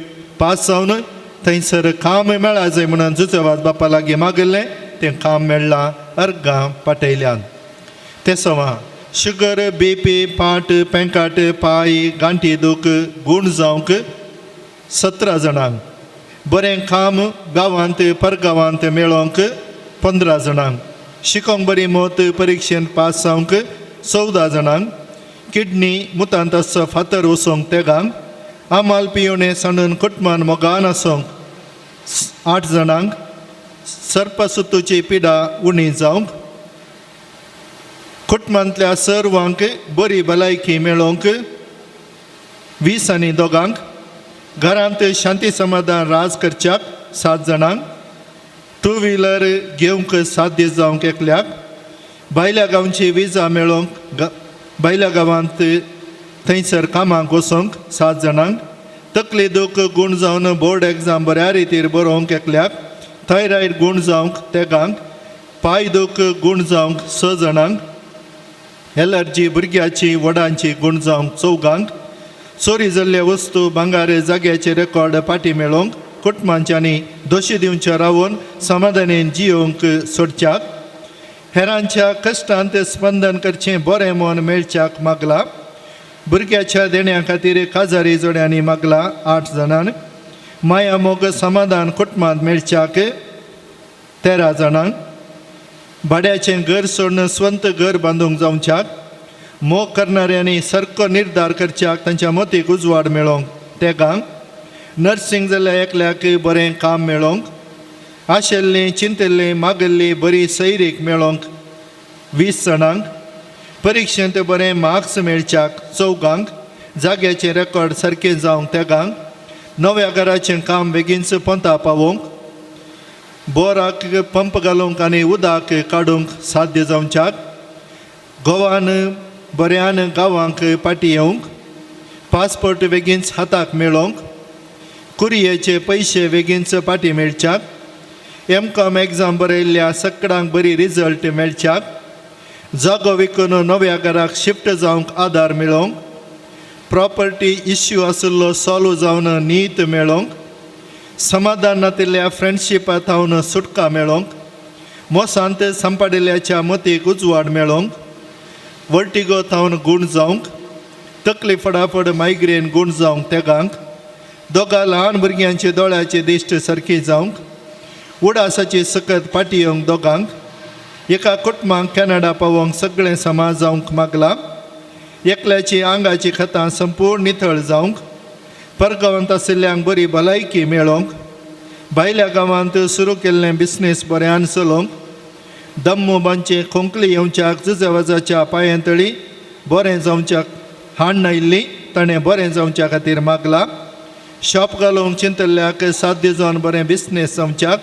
पास जावन थंयसर काम मेळा जाय म्हणून जुजवाज बापा लागीं मागिल्लें, तें काम मेळ्ळां, अर्गां पाठयल्यात. तेसवां शुगर, बीपी, पाट, पेंकाट, पांय, गांठी दूख गूण जावंक 17 जाणांक, बरें काम गांवांत परगांवांत मेळोवंक 15 जाणांक, शिकोंक बरी मत, परिक्षेंत पास जावंक 14 जाणांक, किडनी मुतांत आसचो फातर वचोंक तेगांक, आमाल पियोणे सांडून कुटमान मोगान आसोंक 8 जाणांक, सर्पसुतूची पिडा उणी जावंक, कुटुंबांतल्या सर्वांक बरी भलायकी मेळोवंक 20 आनी दोगांक, घरांत शांती समाधान राज करच्याक 7 जाणांक, टू व्हिलर घेवंक साध्य जावंक एकल्याक, भायल्या गांवची विजा मेळोवंक, भायल्या गांवांत थंयसर कामाक वचोंक 7 जाणांक, तकली दूख गूण जावन बोर्ड एग्जाम बऱ्या रितीर बरोवंक एकल्याक, थायरॉयड गूण जावंक तेगांक, पांय दूख गूण जावंक 6 जाणांक, एलर्जी भुरग्याची व्हडांची गूण जावंक चौगांक, चोरी जाल्ले वस्तू, भांगार, जाग्याचे रेकॉर्ड फाटीं मेळोवंक, कुटुंबांच्यांनी दोशी दिवचे रावन समाधानेन जियोवंक सोडच्याक, हेरांच्या कश्टांत स्पंदन करचें बरें मन मेळच्याक मागला. भुरग्याच्या देण्या खातीर काजारी जोड्यांनी मागला 8 जाणांक, माया, मोग, समाधान कुटुंबांत मेळच्याक 13 जाणांक, भाड्याचें घर सोडून स्वंत घर बांदूंक जावच्याक, मोग करणाऱ्यांनी सारको निर्धार करच्याक तांच्या मतीक उजवाड मेळोवंक तेगांक, नर्सिंग जाल्यार एकल्याक बरें काम मेळोवंक, आशिल्लीं, चिंतिल्लीं, मागिल्ली बरी सैरीक मेळोवंक 20 जाणांक, परिक्षेंत बरें मार्क्स मेळच्याक चौगांक, जाग्याचें रेकॉर्ड सारकें जावंक तेगांक, नव्या घराचें काम बेगीनच पोंता पावोवंक, बोराक पंप घालूंक आनी उदक काडूंक साध्य जावच्याक, गोवान बऱ्यान गांवांक फाटीं येवंक, पासपोर्ट बेगीनच हाताक मेळोवंक, कुरयेचे पयशे बेगीनच फाटीं मेळच्याक, एम कॉम एग्जाम बरयल्ल्या सकडांक बरी रिजल्ट मेळच्याक, जागो विकून नव्या घराक शिफ्ट जावंक आदार मेळोवंक, प्रॉपर्टी इश्यू आशिल्लो सॉल्व जावन नीत मेळोवंक, समाधान नातिल्ल्या फ्रेंडशिपा थावन सुटका मेळोवंक, मोसांत सांपाडिल्ल्याच्या मतीक उजवाड मेळोवंक, वर्टिगो थावन गूण जावंक, तकली फटाफट, मायग्रेन गूण जावंक तेगांक, दोगा ल्हान भुरग्यांचे दोळ्याचे दिश्ट सारकी जावंक, उडासाची सकत फाटीं येवंक दोगांक, एका कुटुंबाक कॅनडा पावोवंक सगळें समाज जावंक मागला. एकल्याची आंगाची खतां संपूर्ण नितळ जावंक, परगांवांत आशिल्ल्यांक बरी भलायकी मेळोवंक, भायल्या गांवांत सुरू केल्लें बिजनेस बऱ्यान चलोवंक, दम्मो बांचे खोंकली येवच्याक जुजवाजाच्या पांयांतळी बरें जावच्याक हाड आयिल्ली, ताणें बरें जावच्या खातीर मागला. शॉप घालूंक चिंतल्ल्याक साध्य जावन बरें बिजनेस जावच्याक,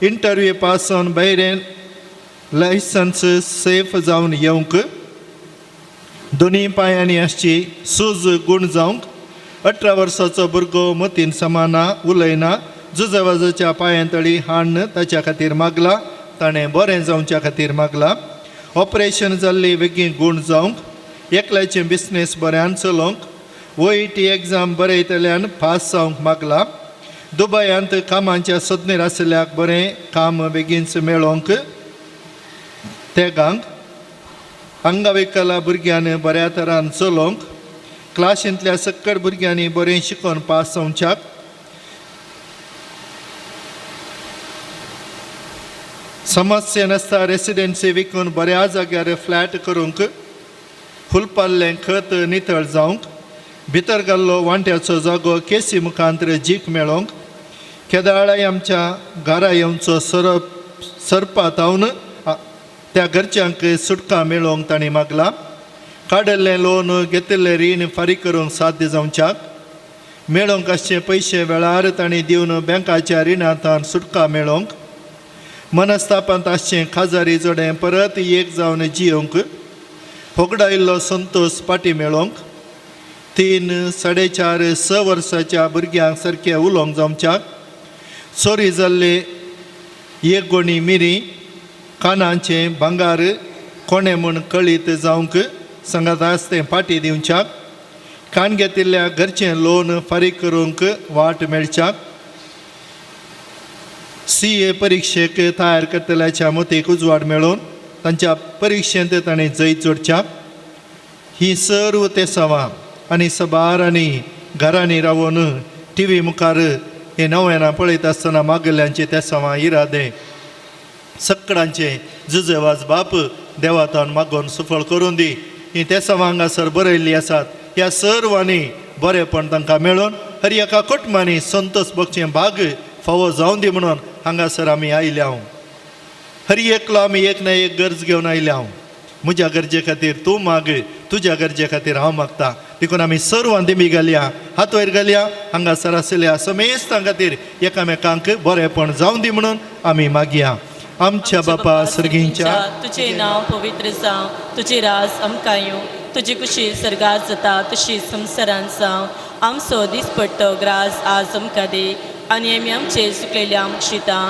इंटरव्यू पास जावन भायरेन लायसन्स सेफ जावन येवंक, दोनी पांयांनी आसची सूज गूण जावंक, 18 वर्साचो भुरगो मतीन समाना, उलयना, जुजवाजाच्या पांयांतळी हाडून ताच्या खातीर मागला. ताणें बरें जावच्या खातीर मागला. ऑपरेशन जाल्ली बेगीन गूण जावंक, एकल्याचें बिजनेस बऱ्यान चलोवंक, ओईटी एग्जाम बरयतल्यान पास जावंक मागला. दुबयांत कामाच्या सोदनेर आशिल्ल्याक बरें काम बेगीनच मेळोवंक तेगांक, अंगविकला भुरग्यान बऱ्या तरान चलोवंक, क्लासींतल्या सक्कड भुरग्यांनी बरें शिकोवन पास जावच्याक, समस्या नासता रेसिडेन्सी विकून बऱ्या जाग्यार फ्लॅट करूंक, फुलपाल्लें खत नितळ जावंक, भितर घाल्लो वांट्याचो जागो केसी मुखांतर जीक मेळोवंक, केदाळाय आमच्या घरा येवचो सरप सरपा तावन त्या घरच्यांक सुटका मेळोवंक तांणी मागला. काडिल्लें लोन, घेतिल्लें रीण फारीक करूंक साध्य जावच्याक, मेळोवंक आसचे पयशे वेळार तांणी दिवन बँकाच्या रिणांत सुटका मेळोवंक, मनस्तापांत आसचें खाजारी जोडें परत एक जावन जियोवंक, होगडायल्लो संतोश फाटीं मेळोवंक. 3, 4.5, 6 वर्साच्या भुरग्यांक सारकें उलोवंक जावच्याक, चोरी जाल्ले एक गोणी मिरी, कानाचें भांगार कोणें म्हूण कळीत जावंक सांगात आस तें फाटी दिवच्याक, कान घेतिल्ल्या घरचें लोन फारीक करूंक वाट मेळच्याक, CA परिक्षेक तयार करतल्याच्या मतीक उजवाड मेळोवन तांच्या परिक्षेंत ताणें जैत जोडच्याक, ही सर्व तेसांवां आनी सबार आनी घरांनी रावन टीव्ही मुखार हे नव्यान पळयत आसतना मागल्ल्यांचे तेसांवां इरादे सगळ्यांचे जुजेवाज बाप देवातान मागोवन सुफळ करून दी. ही तेसांवां हांगासर बरयल्लीं आसात. ह्या सर्वांनी बरेंपण तांकां मेळोवन हर एका कुटुंबांनी संतोष भोगचें भाग फावो जावन दी म्हणून हांगासर आमी आयल्या. हर एकलो आमी एक ना एक गरज घेवन आयल्या. म्हज्या गरजे खातीर तूं माग, तुज्या गरजे खातीर हांव मागता. देखून आमी सर्वां दिमी घालया, हात वयर घालया. हांगासर आशिल्ल्या समेस्तां खातीर एकामेकांक बरेंपण जावन दी म्हणून आमी मागया. आमच्या बापा सर्गींच्या, तुझे नांव पवित्र जावं, तुझे राज आमकां येवं, तुजी कुशी सर्गात जाता तशी संवसारांत जावं. आमचो दिसपट्टो ग्रास आज आमकां दी आनी आमी आमचे चुकलेल्या मुक्षिता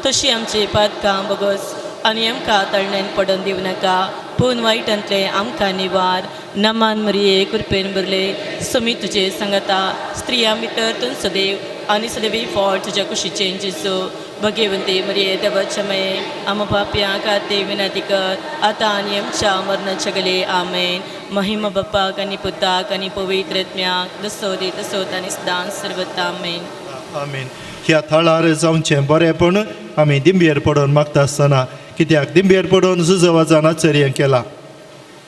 तशी आमची पातकां बगस आनी आमकां तळण्यान पडून दिवं नाका, पूण वायटांतलें आमकां निवार. नमान मरिये कृपेन भरले, समी तुजे सांगता, स्त्रियां भितर तूं सदैव आनी सदैवी फळ तुज्या कुशीचें जेजू. भगेवंती मरिये देवाच्या मये, आमा पापयां खातीर विनंती कर आतां आनी आमच्या मरणाच्या गले. आमेन. महिमा बापाक आनी पुताक आनी पवित्र आत्म्याक, जसो दी तसोत आनी सदांच सर्वता. आमेन. आमेन. ह्या थळार जावचें बरेंपण आमी दिंबेर पडून मागता आसतना, कित्याक दिंबेर पडून जुजवाजान आचर्य केला.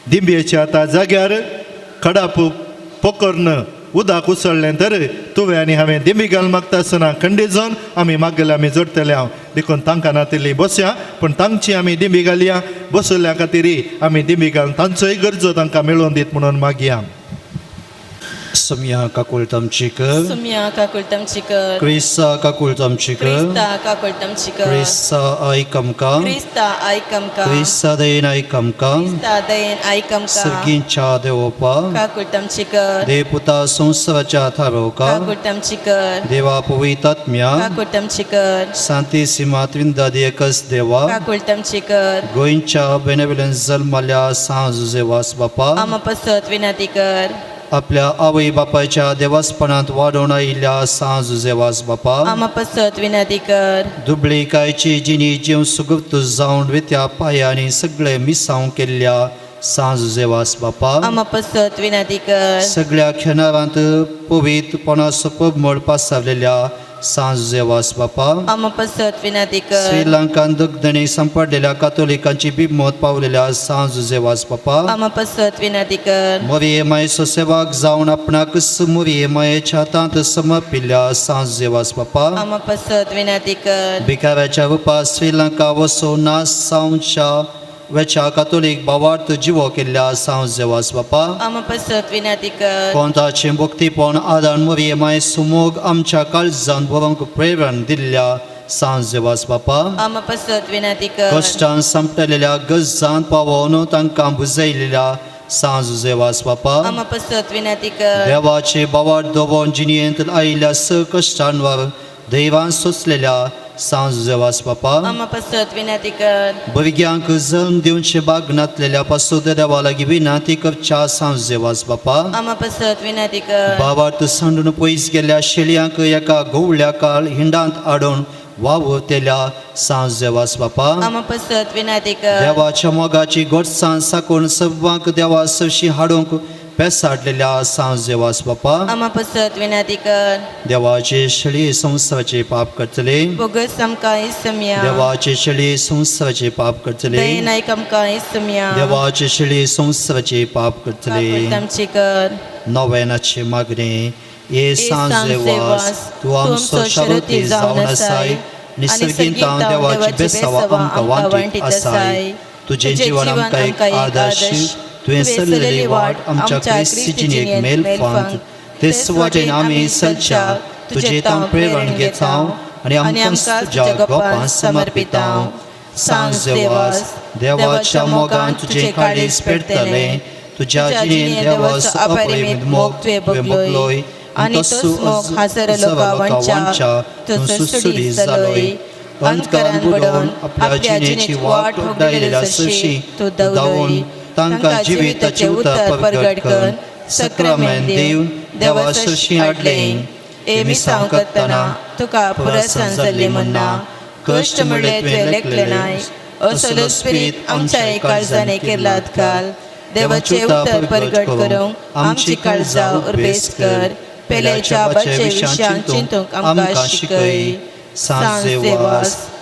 दिंबेच्या आतां जाग्यार खडाप पोकर्ण उदक उसळ्ळें तर तुवें आनी हांवें दिंबी घाल मागता आसतना खंडीत जावन आमी मागले आमी जोडटले हांव. देखून तांकां नातिल्ली बसया, पूण तांची आमी दिंबी घालया. बसल्या खातीर आमी दिंबी घालून तांचोय गरजो तांकां मेळोवन दीत म्हणून मागया. सुम्या काकुळतम चिकर, सुम्या काकुळतम चिकर, क्रिस्ता काकुळतम चिकर, क्रिस्ता काकुळतम चिकर, क्रिस्ता आयकमका, क्रिस्ता आयकमका, क्रिस्ता दयेन आयकमका, क्रिस्ता दयेन आयकमका, सर्गींच्या देवोपा, काकुळतम चिकर, देवपुता संवसाराच्या थारोवका, काकुळतम चिकर, देवा पवितात्म्या, काकुळतम चिकर, सांती सीमा एकच देवा, काकुळतम चिकर, गोंयच्या बेनेवेल्यान जल्मल्या सांव जुजेवास बापा, आमा पसत विनंती कर. आपल्या आवय बापायच्या देवासपणांत वाडोवन आयिल्ल्या सांव जुजेवास बापा, आमा पसत विनंती कर. दुबळीकायची जिणी जीव सुगुप्त जावन वित्या पायांनी सगळे मिसांव केल्ल्या सांव जुजेवास बापा, आमा पसत विनंती कर. सगळ्या खेणारांत पवित्रपणाचो पबमळ पासावलेल्या सांव जुजेवास बापा, आमा पसत विनंती कर. श्रीलंकान दगदणी सांपडलेल्या कातोलिकांची बिमत पावलेल्या सांव जुजेवास बापा, आमा पसत विनंती कर. मोरये मायेचो सेवाक जावन आपणाकच मोरये मायेच्या हातांत समर्पिल्ल्या सांव जुजेवास बापा, आमा पसत विनंती कर. भिकाऱ्याच्या रुपात श्रीलंका वसो नाश जावच्या वेच्या कातोलीक भावार्थ जिवो केल्ल्या सांव जुजेवास बापा, आमा पसत विनंती कर. कोंताचें भक्तीपण आदान मोरये माये सुमोग आमच्या काळजान बरोवंक प्रेरण दिल्ल्या सांव जुजेवास बापा, आमा पसत विनंती कर. कश्टान सांपडलेल्या गजान पावोवन तांकां बुजयलेल्या सांव जुजेवास बापा, आमा पसत विनंती कर. देवाचे भावार्थ दवरून जिणेंत आयिल्ल्या स कश्टांवर दैवान सोंसलेल्या सांव जुजेवास बापा, आमा पसत विनंती कर. भुरग्यांक जल्म दिवचे बाग नातलेल्या पासून देवा लागीं विनंती करच्या सांव जुजेवास बापा, आमा पसत विनंती कर. भावार्थ सांडून पयस गेल्ल्या शेळयांक एका गवळ्या काळ हिंडांत हाडून वावुरतेल्या सांव जुजेवास बापा, आमा पसत विनंती कर. देवाच्या मोगाची गोडसाण साकून सव्वांक देवा सरशी हाडूंक पेसाडलेल्या सांव जुजेवास बापा, आमा पसत विनंती कर. देवाचे शेळी संवसाराचे पाप करतले, बोगस आमकां इसम्या, देवाचे शेळी संवसाराचे पाप करतले, दयेन आयक आमकां इसम्या, देवाचे शेळी संवसाराचे पाप करतले. काकुळतम चिकर. नव्यानाचे मागणे. ये सांव सांव जुजेवास, तूं आमचो शारुती जावन आसाय, निसर्गींत देवाची बेसावा आमकां वांटीत आसाय. तुजें जीवन आमकां एक आदर्श, तुवें सल्लेली वाट आमच्या क्रिस्ती जिणेक मेल फांत. तेच वाटेन आमी सलच्या तुजें तांव प्रेरण घेता आनी आमकां तुज्या गोपां समर्पिता. सांव जुजेवास, देवाच्या मोगान तुजें काळीज पेटतलें, तुज्या जिणेंत देवाचो अपरिमित मोग तुवें भोगलोय आनी तोच मोग हजारो लोकां तूं सुडसुडीत जालोय. अंधकारान बुडोवन आपल्या जिणेची वाट उगडायलेल्या सरशी तूं धांवलोय. तांकां जिविताचें उतर परगट कर सक्रामेंत दिवन देवा सरशी हाडलें. हे मिसांव करतना तुका पुरस्कार जाल्ली म्हणना कश्ट म्हणले तुवें लेखलें नाय. असलो स्पिरीत आमच्या काळजांनी केलात घाल. देवाचें उतर परगट करूंक आमची काळजां उर्बेस कर. पेल्याच्या बाचे विशयान चिंतूंक आमकां शिकय. सांज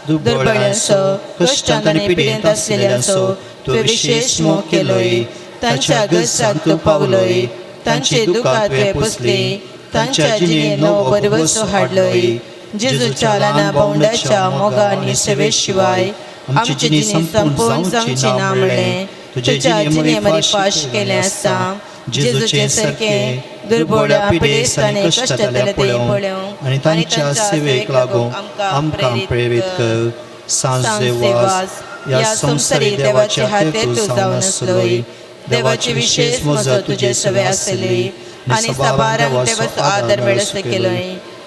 दुर्बळ्यांचो कश्टांत आनी पिडेंत आसलेल्यांचो तुवें विशेश मोग केलोय. तांच्या गरजांक तूं पावलोय. तांचे दुकां तुवें पुसली. तांच्या जिणेंत नवो बरवसो हाडलोय. जेजूच्या ल्हाना भावंडाच्या मोगा आनी सेवे शिवाय आमची जिणी संपूर्ण जावची ना म्हणलें तुज्या जिणे मरी फाश केलें आसा. जेजूचे सारकें दुर्बोळ्या पिडेस्त आनी कश्टांतले ते पळोवंक आनी तांच्या सेवेक लागूंक आमकां प्रेरीत कर. सांजेवास ह्या संवसारी देवाच्या हाते तूं जावन आसलोय. देवाची विशेष मजत तुजे सवे आसली आनी साबारांक देवाचो आदर मेळसो केलोय.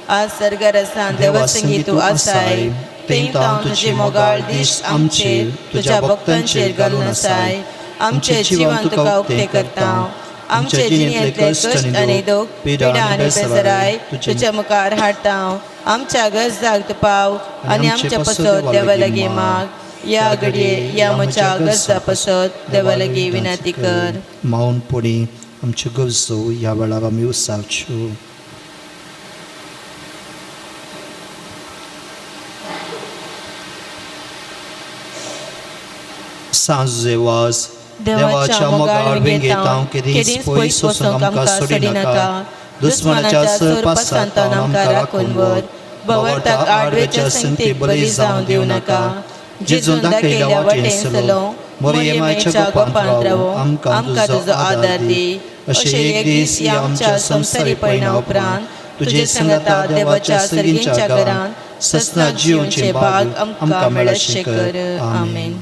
आज सर्गार आसा देवासंगी तूं आसाय. थंय तावन तुजी मोगाळ दीस आमचेर तुज्या भक्तांचेर घालून आसाय. आमचें जिवन तुका उक्तें करता. आमचे जिणेंतले कश्ट आनी दुख पिडा आनी बेजाराय तुज्या मुखार हाडटा. आमच्या गरजाक तूं पाव आनी आमच्या पसत देवा लागीं माग. ह्या घडये ह्या म्हज्या गरजा पसत देवा लागीं विनंती कर. मौनपणी आमच्यो गरजो ह्या वेळार आमी उसावच्यो. सांजेवास देवाच्या मोगाळ वेंगेंत हांव केदींच पयस वचूंक आमकां सोडिनाका. दुस्मनाच्या सरपासांत आमकां राखून व्हर. भवर्थाक आडवेच्या संगतीक बली जावन दिवं नाका. जेजून दाखयल्या वाटेन चलो मोरयेमायच्या गोपांत रावो. आमकां तुजो आदार दी. अशें एक दीस ह्या आमच्या संवसारी पयणा उपरांत तुजे संगता देवाच्या सर्गींच्या घरांत ससना जिवचे भाग आमकां मेळशें कर. आमेन.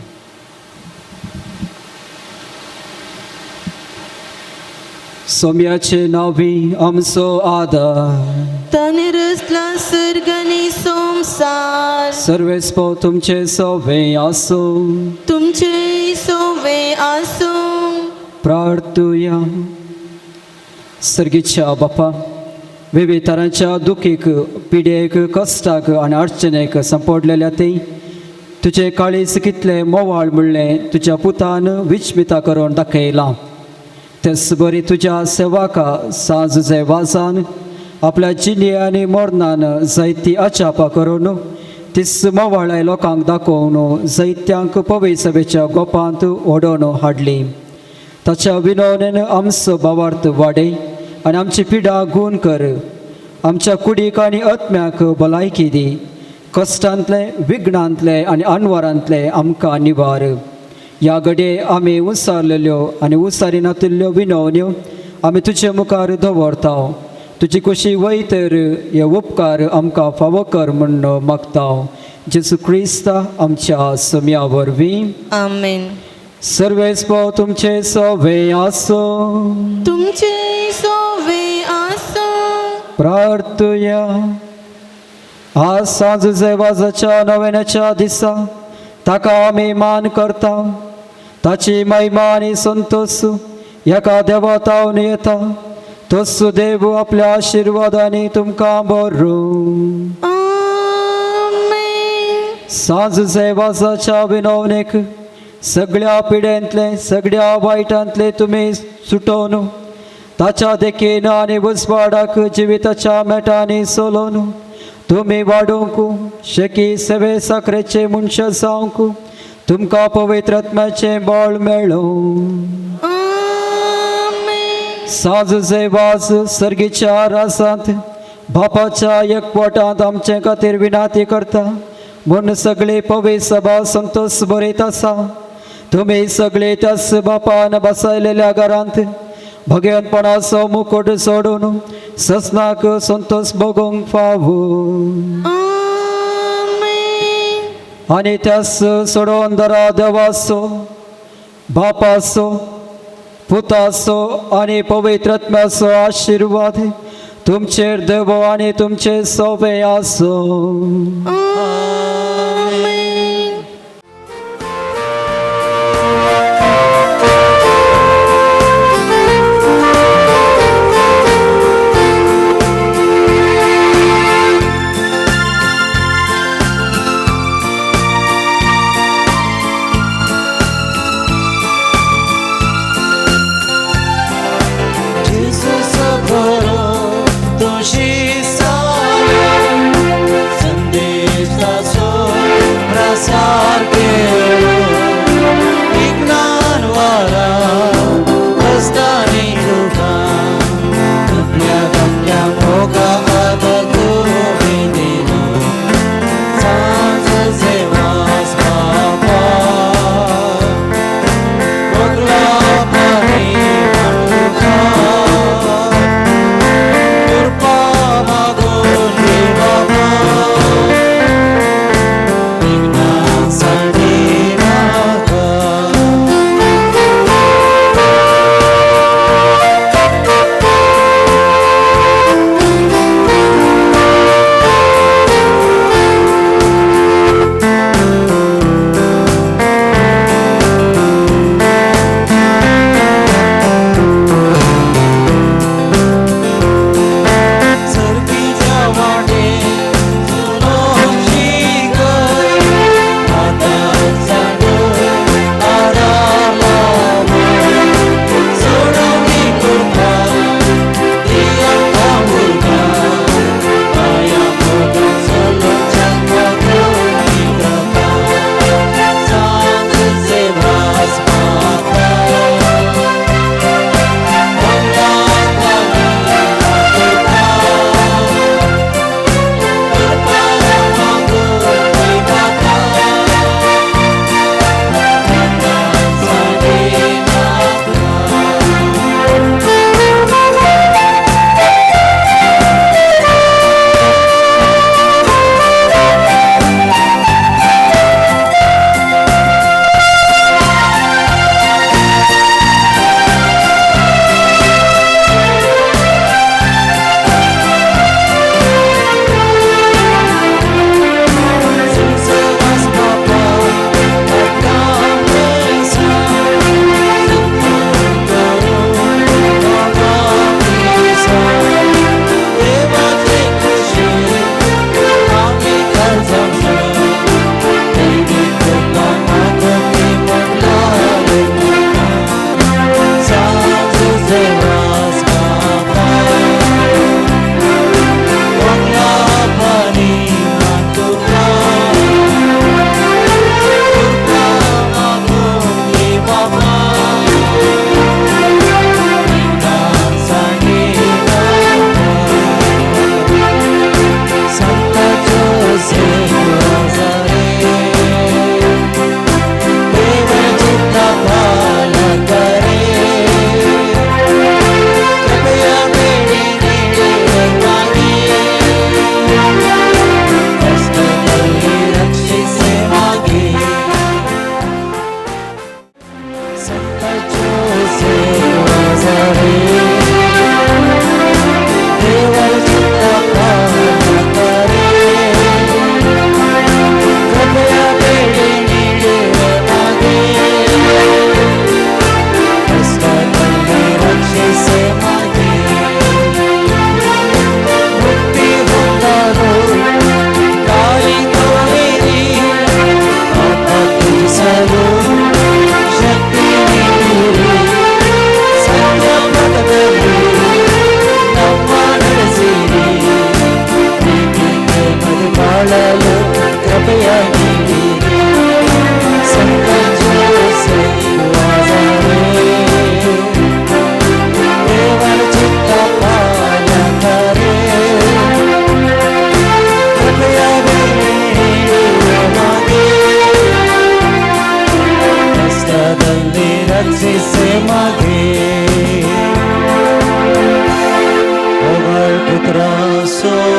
सोम्याचे नावी आमचो आदार. ताणें रचला सर्ग आनी संवसार. सर्वेस्पो तुमचे सोवे आसूं. तुमचे सोवे आसूं. प्रार्थुया. सर्गीच्या बापा, विविध तरांच्या दुखीक पिडेक कश्टाक आनी अडचणेक संपडलेल्या ती तुजें काळीज कितलें मोवाळ म्हणलें तुज्या पुतान विचमिता करून दाखयलां. तेच बरी तुज्या सेवाका सांज वाजान आपल्या जिणे आनी मरणान जायती अचापा करून तीच मोवाळाय लोकांक दाखोवन जैत्यांक पवेसभेच्या गोपांत ओडोवन हाडली. ताच्या विनवणेन आमचो भावार्थ वाडय आनी आमची पिडा गूण कर. आमच्या कुडीक आनी आत्म्याक भलायकी दी. कश्टांतले विघ्नांतले आनी अनवरांतले आमकां निवार. ह्या घडये आमी उसारलेल्यो आनी उसारी नातिल्ल्यो विनवण्यो आमी तुजे मुखार दवरता. तुजी कुशी वय तर हे उपकार आमकां फावो कर म्हूण मागता. जेजू क्रिस्ता आमच्या सम्या वरवीं. आमेन. सर्वेस्पो तुमचे सोवे आसूं. तुमचे सोवे आसूं. प्रार्थुया. आज सांज जेवाजाच्या नव्याच्या दिसा ताका आमी मान करता. ताची महिमा आनी संतोष एका देवतावन येता. तोच देव आपल्या आशिर्वादांनी तुमकां बरो. सांज जेवाजाच्या विनवणेक सगळ्या पिडेंतले सगळ्या वायटांतले तुमी सुटोवन ताच्या देखीन आनी उजवाडाक जिविताच्या मेटांनी सोलोवन तुमी वाडोवंक शेकी सेवे साखरेचे मनशां जावंक तुमकां पवित्र आत्म्याचें बळ मेळूं. साज वाज सर्गीच्या रासांत बापाच्या एकवटांत आमचे खातीर विनाती करता म्हूण सगळे पवित्र सभा संतोष बरयत आसा. तुमी सगळे त्याच बापान बसयलेल्या घरांत भगवंतपणाचो मुकुट सोडून ससनाक संतोष भोगूंक फावो. आनी त्यास सोडोवन दरा देवाचो बापाचो पुताचो आनी पवित्र आत्म्याचो आशिर्वाद तुमचेर देवो आनी तुमचे सोबे आसूं.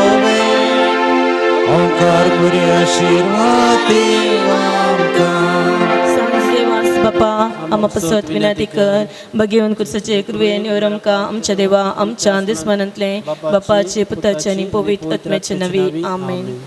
आमेन. ओंकार पुरी आशीर्वाद सांजे वास बापा. आमा पसत विनंती कर बगेवन कुर्साचे कृपेन your आमकां आमच्या देवा आमच्या दुस्मानांतले बापाचे पुताचे आनी पवित्र आत्म्याचे नवी. आमेन.